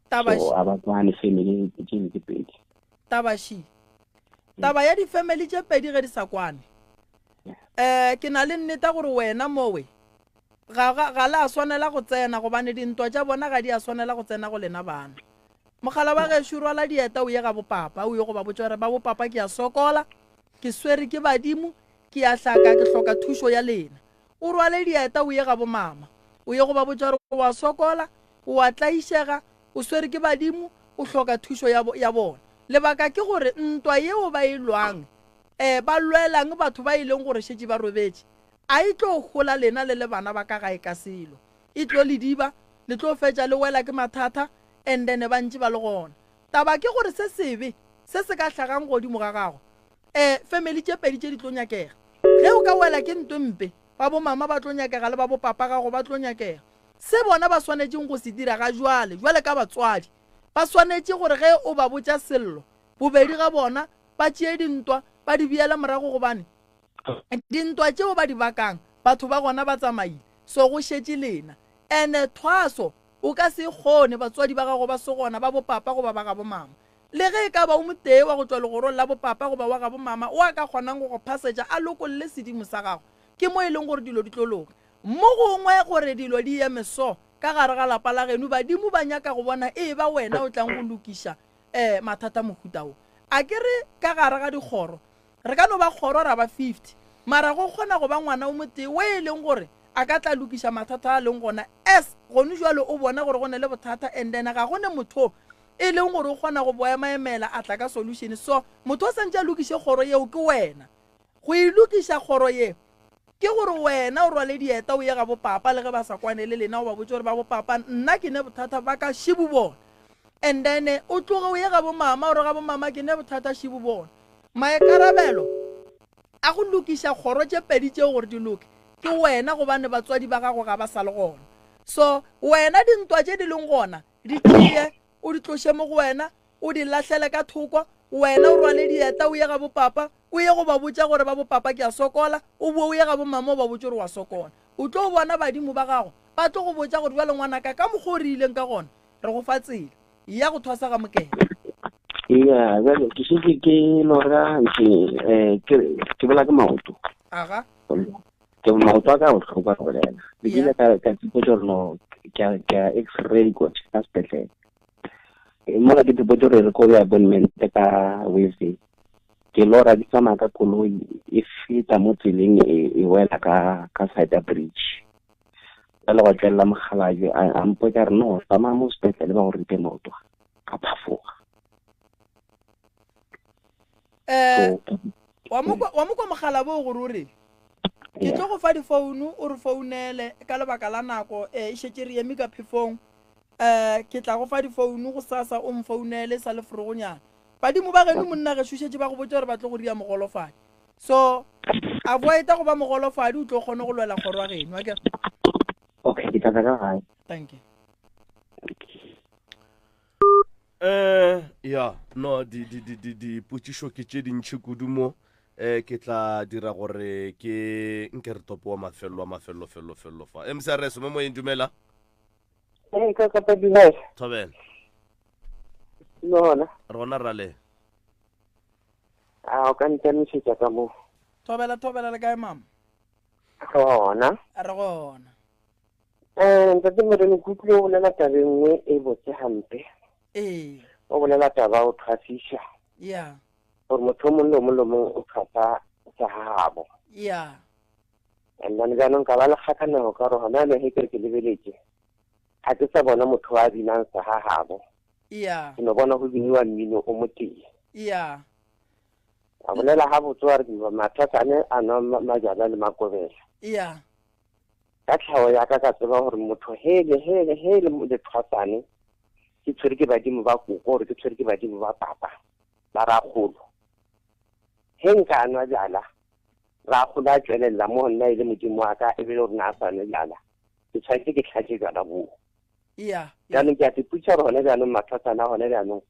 so a ba kwane family tše ke pedi tabashi taba ya di-family tše pedi ge di sa kwane um ke na le nneta gore wena mowe ga ga ga la swanela go tsena gobane dintwa tša bona ga di a swanela go tsena go lena bana mogala wa gešo rwala dieta o ye ga bopapa o ye go ba botša gore ba bopapa ke a sokola ke swere ke badimo ke a hlaka ke hloka thušo ya lena o rwale dieta o ye ga bomama o ye go ba botša gore o a sokola o a tlaišega o swere ke badimo o hloka thušo ya, ya bona lebaka ke gore ntwa yeo ba e lwang um ba lwelang batho ba e leng gore šetše ba robetše A e tlo hola lena le le bana ba ka gae ka selo? E tlo le diba, le tlo fetša le wela ke mathata and then ba ntše ba le gona. Taba ke gore se sebe se se ka hlagang godimo ga gago, eh, family tše pedi tše di tlo nyakega. Ge o ka wela ke ntwe mpe, ba bo mama ba tlo nyakega le ba bo papa gago ba tlo nyakega. Se bona ba swanetšeng go se dira ga jwale, jwale ka batswadi, ba swanetše gore ge o ba botša sello, bobedi ga bona ba tšee dintwa ba di beele morago gobane Dintwa tšeo ba di bakang, batho ba gona ba tsamaile, so go šetše lena. Ene thwaso o ka se e kgone batswadi ba gago ba se gona, ba bopapa goba ba gabo mama. Le ge e ka ba o motee wa go tšwa legorong la bopapa goba wa gabo mama o a ka kgonang go go phasetša a lokolle sedimo sa gago, ke mo e leng gore dilo di tlo loka. Mo gongwe gore dilo di eme so ka gare ga lapa la geno, badimo ba nyaka go bona e eba wena o tlang go lokiša um mathata mohuta wo. A ke re ka gare ga dikgoro Re ka no ba kgoro ra ba 50, mara go kgona go ba ngwana o motee wo e leng gore a ka tla lokiša mathata a leng gona as gone jwale o bona gore go ne le bothata and then ga go ne motho e leng gore o kgona go boemaemela a tla ka solution. So motho o santše a lokiše kgoro yeo ke wena. Go e lokiša kgoro ye ke gore wena o rwale dieta o ye ga bopapa le ge ba sa kwane le lena o ba botse gore ba bopapa nna ke ne bothata ba ka šibu bona and then o tloge o ye ga bomama o re ga bomama ke ne bothata šibu bona. Maikarabelo a go lokiša kgoro tše pedi tšeo gore di loke ke wena gobane batswadi ba gago ga ba sa le gona. So wena dintwa tše di leng gona di tšee o di tloše mo go wena o di lahlele ka thoko, wena o rwale dieta o ye ga bopapa o ye go ba botša gore ba bopapa ke a sokola, o boe o ye ga bomama o ba botše gore wa sokola. O tlo bona badimo ba gago ba tlo go botša gore bjale ngwanaka ka mokgwa o re ileng ka gona re go fa tsela ya go thwasa ga mokela. Ya, bjale ke šetše ke lora ntše um ke ke bola ke maoto. Aga. Ke maoto a ka a bohloko a go bolela. Ke kile ka ka ipotša gore no ke a ke a x-ray kwa ka sepetlele. Mola ke ipotša gore re ko ya appointment ka Wednesday. Ke lora ke tsamaya ka koloi e feta mo tseleng e, e wela ka ka side ya bridge. Bjale gwa tlelela mokgalabje a a mpotša re no tsamaya mo sepetlele ba go ripe maoto ka phafoga. Eh, wa mo kwa wa mo kwa mogala bo gore o re ke tlo go fa difounu o re founele ka lebaka la nako eh, e šetše re eme ka phefong um ke tla go fa difounu go sasa o mfounele sa leforogonyana Badimo ba geno monna gešo šetše ba go botša gore ba tlo go ria mogolofadi. So avoida go ba mogolofadi o tlo kgone go lwela kgoro ya geno akere. Okay, ke tla tla ka gae. Thank you. Eh ya no di di di di dipotšišo ke tše dintši kudu mo eh ke tla dira gore ke nke re topo wa mafelelo wa mafelelo felelo felelo fa MCRS mo moyeng dumela. Ee, ka kapa dumela. Thobela. Lona. Rona rale. A o ka ntamišetša ka mo. Thobela thobela le kae mama? Gona. Re gona. Eh, ntate Morena ke utlwile o bolela taba e nngwe e botse gampe. Ee. O bolela taba o thwasiša. Yeah. Gore motho o mongwe le o mongwe le o mongwe o thwasa sa gagabo. Yeah. And then jaanong ka ba le kgakanego ka gore gona jaanong ge ke re ke lebeletše ga ke sa bona motho a binang sa ga gabo. Yeah. Ke no bona go biniwa mmino o motee. Yeah. A bolela gabotse wa re mathasane a nwa majwala le makobela. Yeah. Ka tlhago ya ka ka tseba gore motho hele hele hele lethwasane ke tshwere ke badimo ba koko gore ke tshwere ke badimo ba papa ba rakgolo. He nka nwa bjala rakgolo a tšwelela mo nna e le modimo wa ka e be le gore na a sa nwe bjala ke tshwanetse ke tlhatše bjala boo. Yeah. Jaanong ke a ipotšiša gore gone jaanong mathasana gone jaanong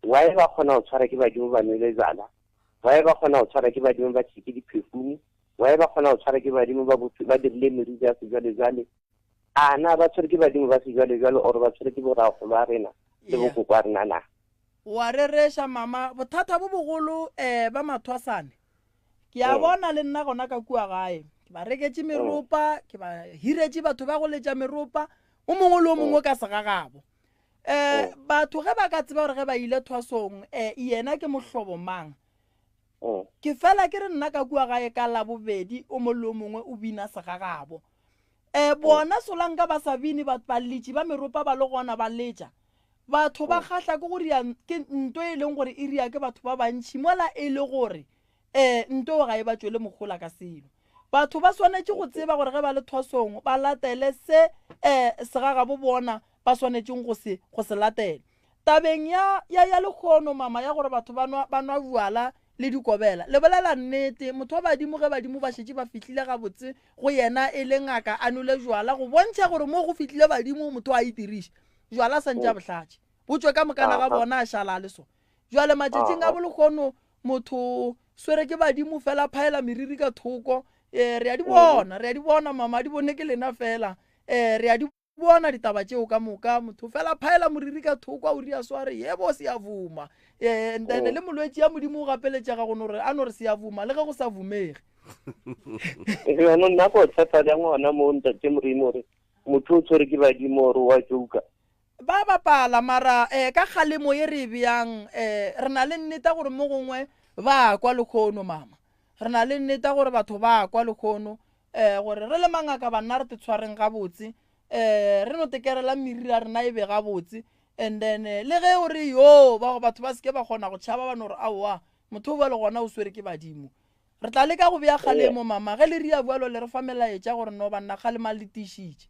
why ba kgona go tshwara ke badimo ba nwele jala, why ba kgona go tshwara ke badimo ba tšheke di-perfume, why ba kgona go tshwara ke badimo ba ba dirile meriri ya sejwalejwale. A na ba tshwere ke badimo ba sejwalejwale or ba tshwere ke borakgolo a rena le bokoko a rena na? Wa rereša mama, bothata bo bogolo um ba mathwasane Ke a bona le nna gona ka kua gae. Ke ba reketše meropa, ke ba hiretše batho ba go letša meropa, o mongwe le o mongwe ka segagabo. Um batho ge ba ka tseba gore ge ba ile thwasong um yena ke mohlobo mang. Ke fela ke re nna ka kua gae ka Labobedi o mongwe le o mongwe o bina segagabo. Um bona solanka ba sa bine, baletši ba meropa ba le gona ba letša. Batho ba kgahla ke go ria ke nto e leng gore e ria ke batho ba bantši mola e le gore um nto ga e ba tšwele mohola ka selo. Batho ba swanetše go tseba gore ge ba le thwasong ba latele se um segagabo bona ba swanetšeng go se go se latela. Tabeng ya ya ya lehono mama ya gore batho ba nwa ba nwa bjala le dikobela, le bolela nnete, motho wa badimo ge badimo ba šetše ba fihlile gabotse go yena e le ngaka a nwele jwala go bontšha gore mo go fihlile badimo motho a itiriše. Jwala sa ntše a bohlatše bo tšwe ka mokana ga bona a šala a le so. Jwale matšatšing a bolehono motho swere ke badimo fela phaela meriri ka thoko. E, re a di bona, re a di bona mama, a di bone ke lena fela. E, re a di bona ditaba tšeo ka moka, motho fela phaela moriri ka thoko a o ria so a re yebo seyavuma. E, and then le molwetši ya Modimo o gapeletšega go no re a no re seyavuma le ge go sa vumege. Jaanong nna ko tshepa jang gona mo ntate Morimo gore motho o tshwere ke badimo or wa joka? Ba bapala mara eh, ka kgalemo ye re e beyang eh, re na le nneta gore mo gongwe ba kwa lekgono mama. Re na le nneta gore batho ba kwa lekgono eh, gore re le mangaka banna re te tshwareng gabotse eh, re no tekerela meriri ya rena e be gabotse and then eh, le ge o re yo ba batho ba seke ba kgona go tšhaba ba no re aowa motho o bjalo gona o swere ke badimo. Re tla leka go bea kgalemo mama ge le ria bjalo le re fa melaetša gore no banna kgalemang le tiišitše.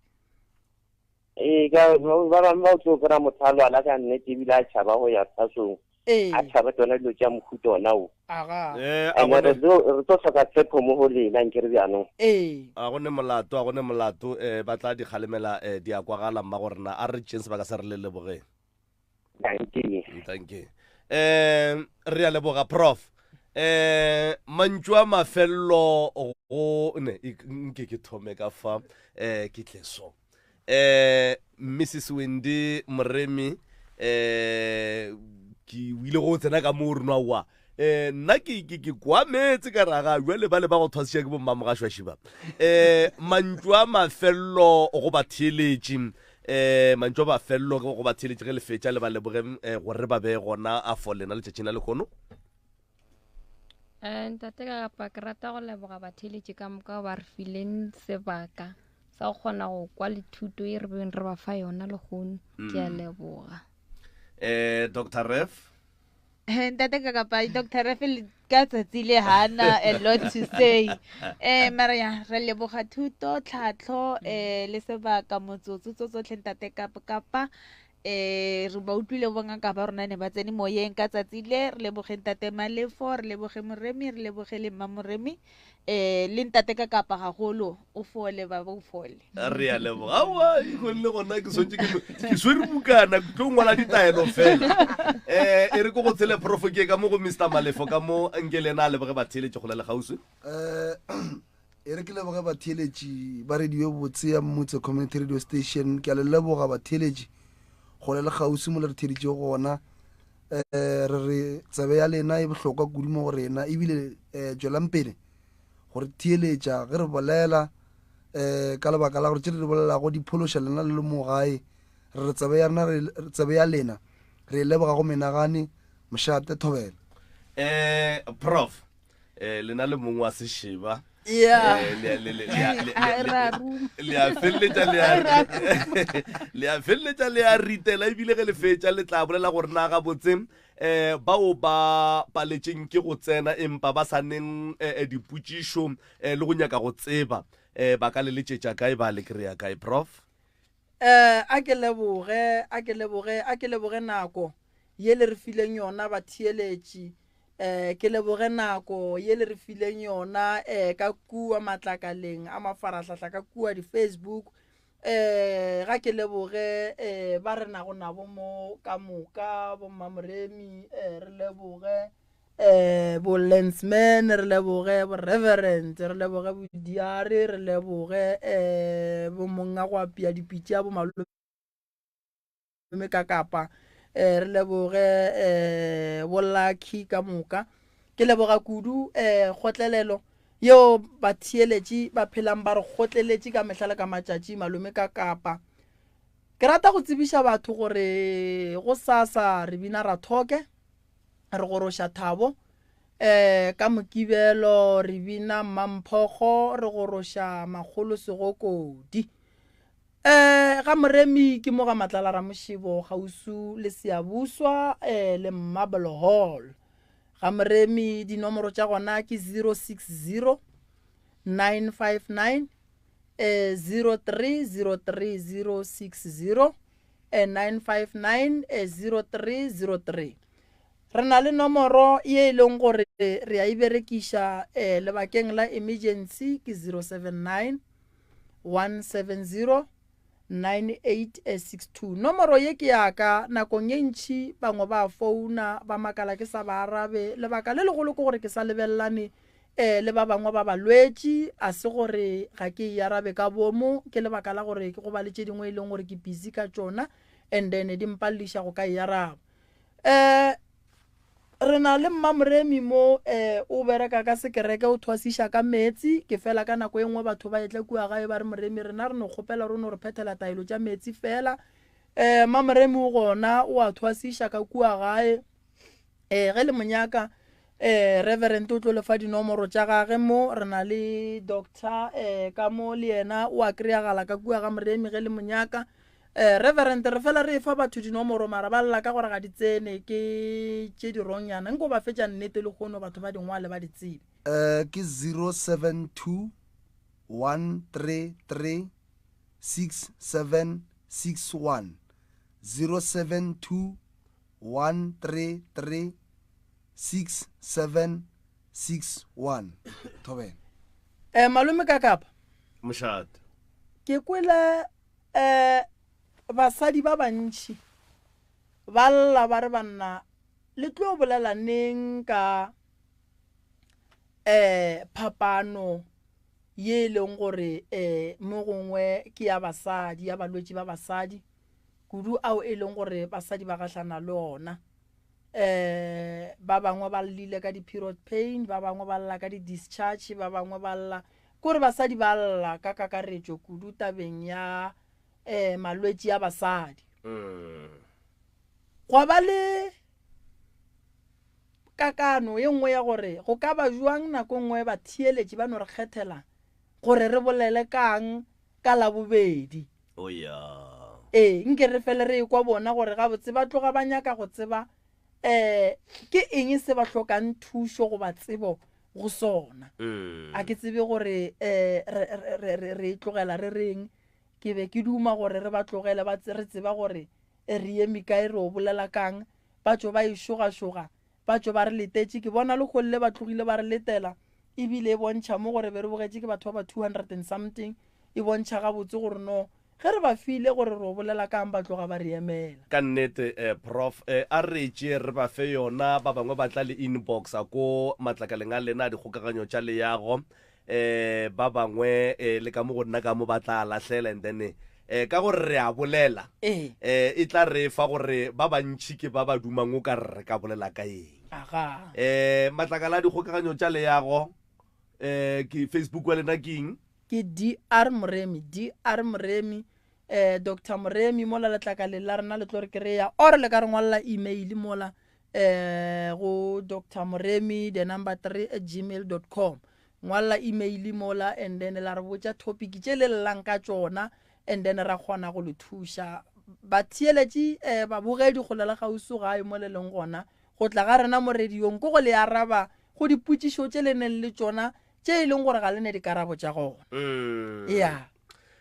Ee, ka ba bangwe ba o tlo kry-a motho a lwala ka nnete ebile a tšhaba go ya thasong. Ee. A tšhabe tsona dilo tša mohuta ona wo. Aga. Eh, a And gone re tlo re tlo hloka tshepo mo go lena nkere bjanong. Ee. A gone molato, a gone molato, eh, ba tla di kgalemela, eh, di a kwagala mma go rena. A re tšeng sebaka se re le lebogeng. Dankie. Dankie. Eh, re a leboga prof. Eh, mantšu a mafello go ne nke ke thome ka fa eh ke tle so. Eh Mrs Wendy Moremi eh ke o ile go tsena ka mo rena wa eh nna ke ke ke kwametse ka raga jwale ba le ba go thwasiša ke bommamogašwaši ba eh mantšu a mafello go batheeletši eh mantšu a mafello go batheeletši ge le fetša le ba leboge eh, gore ba be gona a for lena letšatšing la lehono. Eh, ntate ka kapa ke rata go leboga batheeletši ka moka ba re fileng sebaka sa go kgona go kwa le thuto e re beng re ba fa yona lehono. Ke a leboga. Eh Dr. Ref. Ntate ka kapa Dr. Ref ka tsatsi le hana a lot to say. Eh mara ya re leboga thuto, tlhatlho eh le sebaka motsotso tso tsotlhe ntate kapa kapa eh re ba utlwile bongaka ba rona ne ba tsene moyeng ka tsatsi le. Re leboge ntate Malefo, re leboge Moremi, re leboge le mma Moremi, eh le ntate ka kapa gagolo o fole baba o fole. Re a leboga. Aowa, e kgonne gona ke swantse ke ke swere bukana ke tlo ngwala ditaelo fela. Eh e re ko go tshele prof ke ka mo go Mr Malefo ka mo nke le ena a leboge batheeletši kgole le kgauswi. Eh e re ke leboge batheeletši ba radio e botse ya Mmutse Community Radio Station. Ke a le leboga batheeletši kgole le kgauswi mo le re theeditšego gona. Eh re re tsebe ya lena e bohlokwa kudu mo go rena, ebile eh tšwelang pele go re theeletša ge re bolela, eh ka lebaka la gore tše re di bolelago di phološa lena le le mo gae. Re re tsebe ya rena, re tsebe ya lena re e leboga go menagane. Mošate Thobela. Eh prof eh lena le mongwe wa sešeba. Yeah. Eh, le a- le- le- le a- le- A le- ra ruma. le a feleletša le a le a feleletša le a ritela ebile ge le fetša le tla bolela gore na gabotse eh bao ba paletšeng ke go tsena empa ba sa neng eh, eh, dipotšišo eh, le go nyaka go tseba eh ba ka le letšetša kae ba le kry-a kae prof? Eh, a ke leboge, a ke leboge, a ke leboge nako ye le re fileng yona batheeletši. Eh, ke leboge nako ye le re fileng yona eh, ka kua matlakaleng a mafarahlahla, ka kua di-Facebook. Eh, ga ke leboge eh, ba re nago nabo mo ka moka, bo Mmamoremi, eh, re leboge eh, bo Lensman, re leboge bo Reverend, re leboge bo Diare, re leboge eh, bo monga go apea dipitša, bo malome ka kapa, eh, re leboge eh, bo Lucky ka moka. Ke leboga kudu eh, kgotlelelo yeo batheeletši ba phelang ba re kgotleletše ka mehla le ka matšatši, malome ka kapa. Ke rata go tsebiša batho gore go sasa re bina rathoke, re goroša Thabo, eh, ka Mokibelo re bina Mmamphogo, re goroša Makgolo Segokodi. Eh, ga Moremi ke mo ga Matlala Ramošebo kgausu le Seabuswa eh, le Marble Hall. Ga Moremi dinomoro tša gona ke 060 959 eh, 0303 060 eh, 959 eh, 0303. Re na le nomoro ye e leng gore re a e berekiša eh, lebakeng la emergency ke 079 170 9862. Nomoro ye ke ya ka, nakong ye ntši bangwe ba founa ba makala ke sa ba arabe. Lebaka le legolo ke gore ke sa lebelelane eh, le ba bangwe ba balwetši, a se gore ga ke e arabe ka bomo, ke lebaka la gore ke go ba le tše dingwe e leng gore ke busy ka tšona and then di mpalediša go ka e araba. Eh, re na le Mmamoremi mo, eh, o bereka ka sekereke, o thwasiša ka meetse. Ke fela ka nako e nngwe batho ba etla kua gae ba re, Moremi, rena re no kgopela re no re phethela taelo tša meetse fela. Eh, Mmamoremi o gona, o a thwasiša ka kua gae. Eh, ge le mo nyaka, eh, Reverend o tlo le fa dinomoro tša gage mo. Re na le doctor, eh, ka mo le yena o a kry-agala ka kua ga Moremi ge le mo nyaka. Eh, Reverend, re fela re efa batho dinomoro mara ba lla ka gore ga di tsene, ke tše di wrong-nyana. Nko ba fetša nnete lehono batho ba di ngwale ba di tsebe. Eh, ke 072 133 6761. 072 133 6761. Thobela. Eh malome ka kapa. Mošate. Ke kwele eh basadi ba bantši ba lla ba re banna le tlo bolela neng ka eh phapano ye e leng gore eh mo gongwe ke ya basadi ya balwetši ba basadi kudu ao e leng gore basadi ba gahlana le ona eh ba bangwe ba llile ka di-period pain ba bangwe ba lla ka di-discharge ba bangwe ba lla kore basadi ba lla ka kakaretšo kudu tabeng ya um malwetši a basadi gwa ba le kakano ye nngwe ya gore go ka ba jwang nako nngwe batheeletši ba no re kgethela gore re bolele kang ka labobedi oh ya ee nke re fele re ekwa bona gore gabotse ba tloga ba nyaka go tseba um ke eng se ba hlokang thušo goba tsebo go sona Mm. a ke tsebe gore um re e tlogela re reng ke be ke duma gore re ba tlogele ba re tseba gore eh, re eme kae re o bolela kang ba tšo ba e šogašoga ba tšo ba re letetše ke bona lekgolle ba tlogile ba re letela ebile e bontšha mo gore be re bogetše ke batho ba ba 200 and something e bontšha gabotse gore no ge re ba file gore re o bolela kang ba tloga ba re emela. Ka nnete eh, prof eh, a re tše re ba fe yona ba bangwe ba tla le inboxa ko matlakaleng a lena a dikgokaganyo tša leago eh ba bangwe eh, le ka mo go nna ka mo ba tla lahlela and then eh ka gore re a bolela Ee. eh e tla re fa gore ba bantši ke ba ba dumang o ka re re ka bolela ka eng Aga. eh matlakala a dikgokaganyo tša leago eh ke facebook wa lena ke eng Ke DR Moremi, DR Moremi, eh Doctor Moremi mola letlakaleng la rena le tlo re kry-a or le ka re ngwalela email mola eh go Doctor Moremi the number 3 at gmail dot com ngwalela email mola and then la re botša topic tše le llang ka tšona and then ra kgona go le thuša batheeletši eh babogedi kgole le kgauswi gae mo le leng gona go tla ga rena mo radiong ke go le araba go dipotšišo tše le neng le tšona tše e leng gore ga le ne dikarabo tša gona mm. ya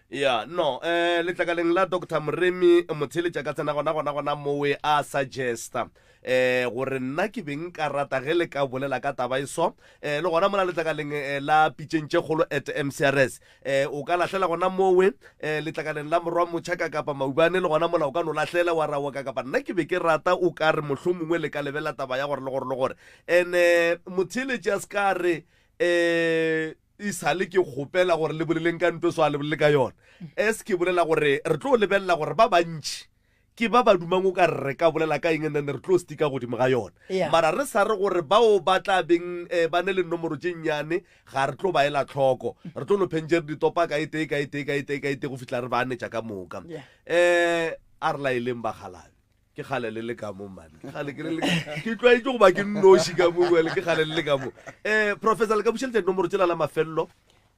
ya no eh letlakaleng la dr moremi motheletša ka tsena gona gona gona mowe a suggesta eh gore nna ke beng ka rata ge le ka bolela ka taba e so eh le gona mola letlakaleng eh, la pitšeng tše kgolo at mcrs eh o ka lahlela gona mowe eh letlakaleng la morwa motšha ka kapa maubane le gona mola o ka no lahlela wa ra wa ka kapa nna ke be ke rata o ka re mohlomongwe le ka lebelela taba ya gore le gore le gore ene motheletši a se ka re eh e sale ke kgopela gore le boleleng ka ntwe so a le bolele ka yona as ke bolela gore re tlo lebelela gore ba bantši ke ba ba dumang o ka re re ka bolela ka eng and then re tlo stika godimo ga yona Yeah. mara re sa re gore bao ba tla beng eh, ba ne le nomoro tše nnyane ga re tlo ba ela tlhoko re tlo no phentše re di topa ka e tee ka e tee ka e tee ka e tee go fihla re ba anetša ka moka Yeah. um a re laeleng bagalabe ke kgale le le ka mo mane ke kgale ke le le ke tlwaetše go ba ke nnoši ka mo bjale ke kgale le le ka mo um professor le ka bušeletša dinomoro tšela la mafelelo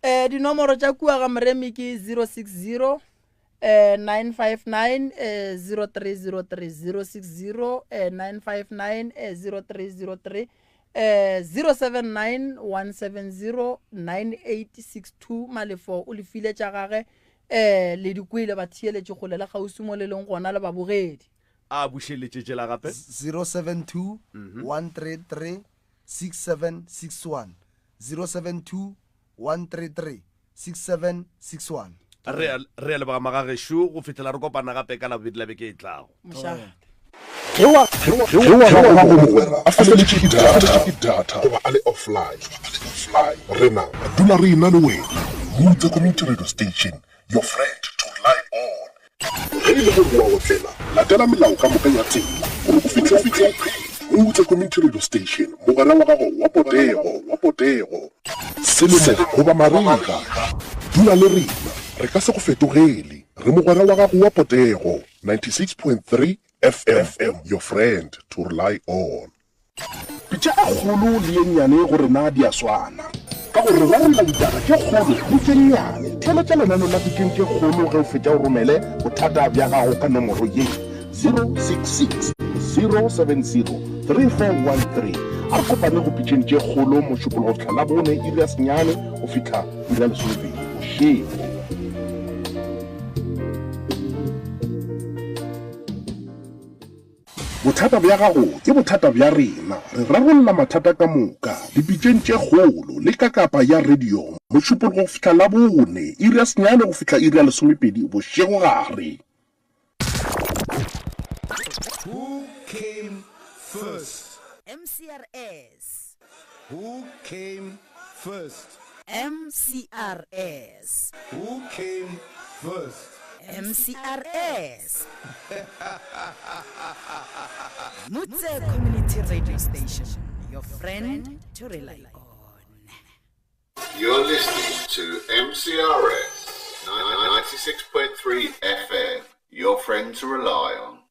um dinomoro tša kua ga moremi ke 060 eh 959 eh 0303 060 eh 959 eh 0303 eh 079 170 9862 malefo o lefile tša gage eh le di kwele batheeletši kgole le kgauswi mo le leng gona le babogedi. A bušeletše tšela gape. 072 133 6761 072 133 6761. Re a re a leboga magagešo go fihlela re kopana gape ka Labobedi la beke e tlago. Mošate. Ge wa ge wa gago mogwera a feletše ke data data goba a le offline, rena re dula re ena le wena. Mutse Community Radio Station, your friend to rely on. Ge e le gore o a otlela, latela melao ka moka ya tsela gore o fihle o phela. Mutse Community Radio Station, mogwera wa gago wa potego, wa potego. Selemo goba marega, dula le rena, re ka se go fetogele. Re mogwera wa gago wa potego. 96.3 FM, your friend to rely on. Pitša e kgolo le ye nnyane go rena di a swana. Ka gore re rarolla ditaba tše kgolo le tše nnyane. Theeletša lenaneo la Pitšeng tše Kgolo ge o fetša o romele bothata bja gago ka nomoro ye, 066 070 3413. A re kopane go Pitšeng tše Kgolo Mošupologo go fihla Labone iri ya senyane go fihla iri ya lesomepedi bošego. Bothata bja gago ke bothata bja rena. Re rarolla mathata ka moka dipitšeng tše kgolo le ka kapa ya radio Mošupologo go fihla Labone, iri ya senyane go fihla iri ya lesomepedi bošegogare. Who came first? MCRS. Who came first? MCRS. Who came first? MCRS. Mutse Community Radio Station, your friend to rely on. You're listening to MCRS 96.3 FM, your friend to rely on.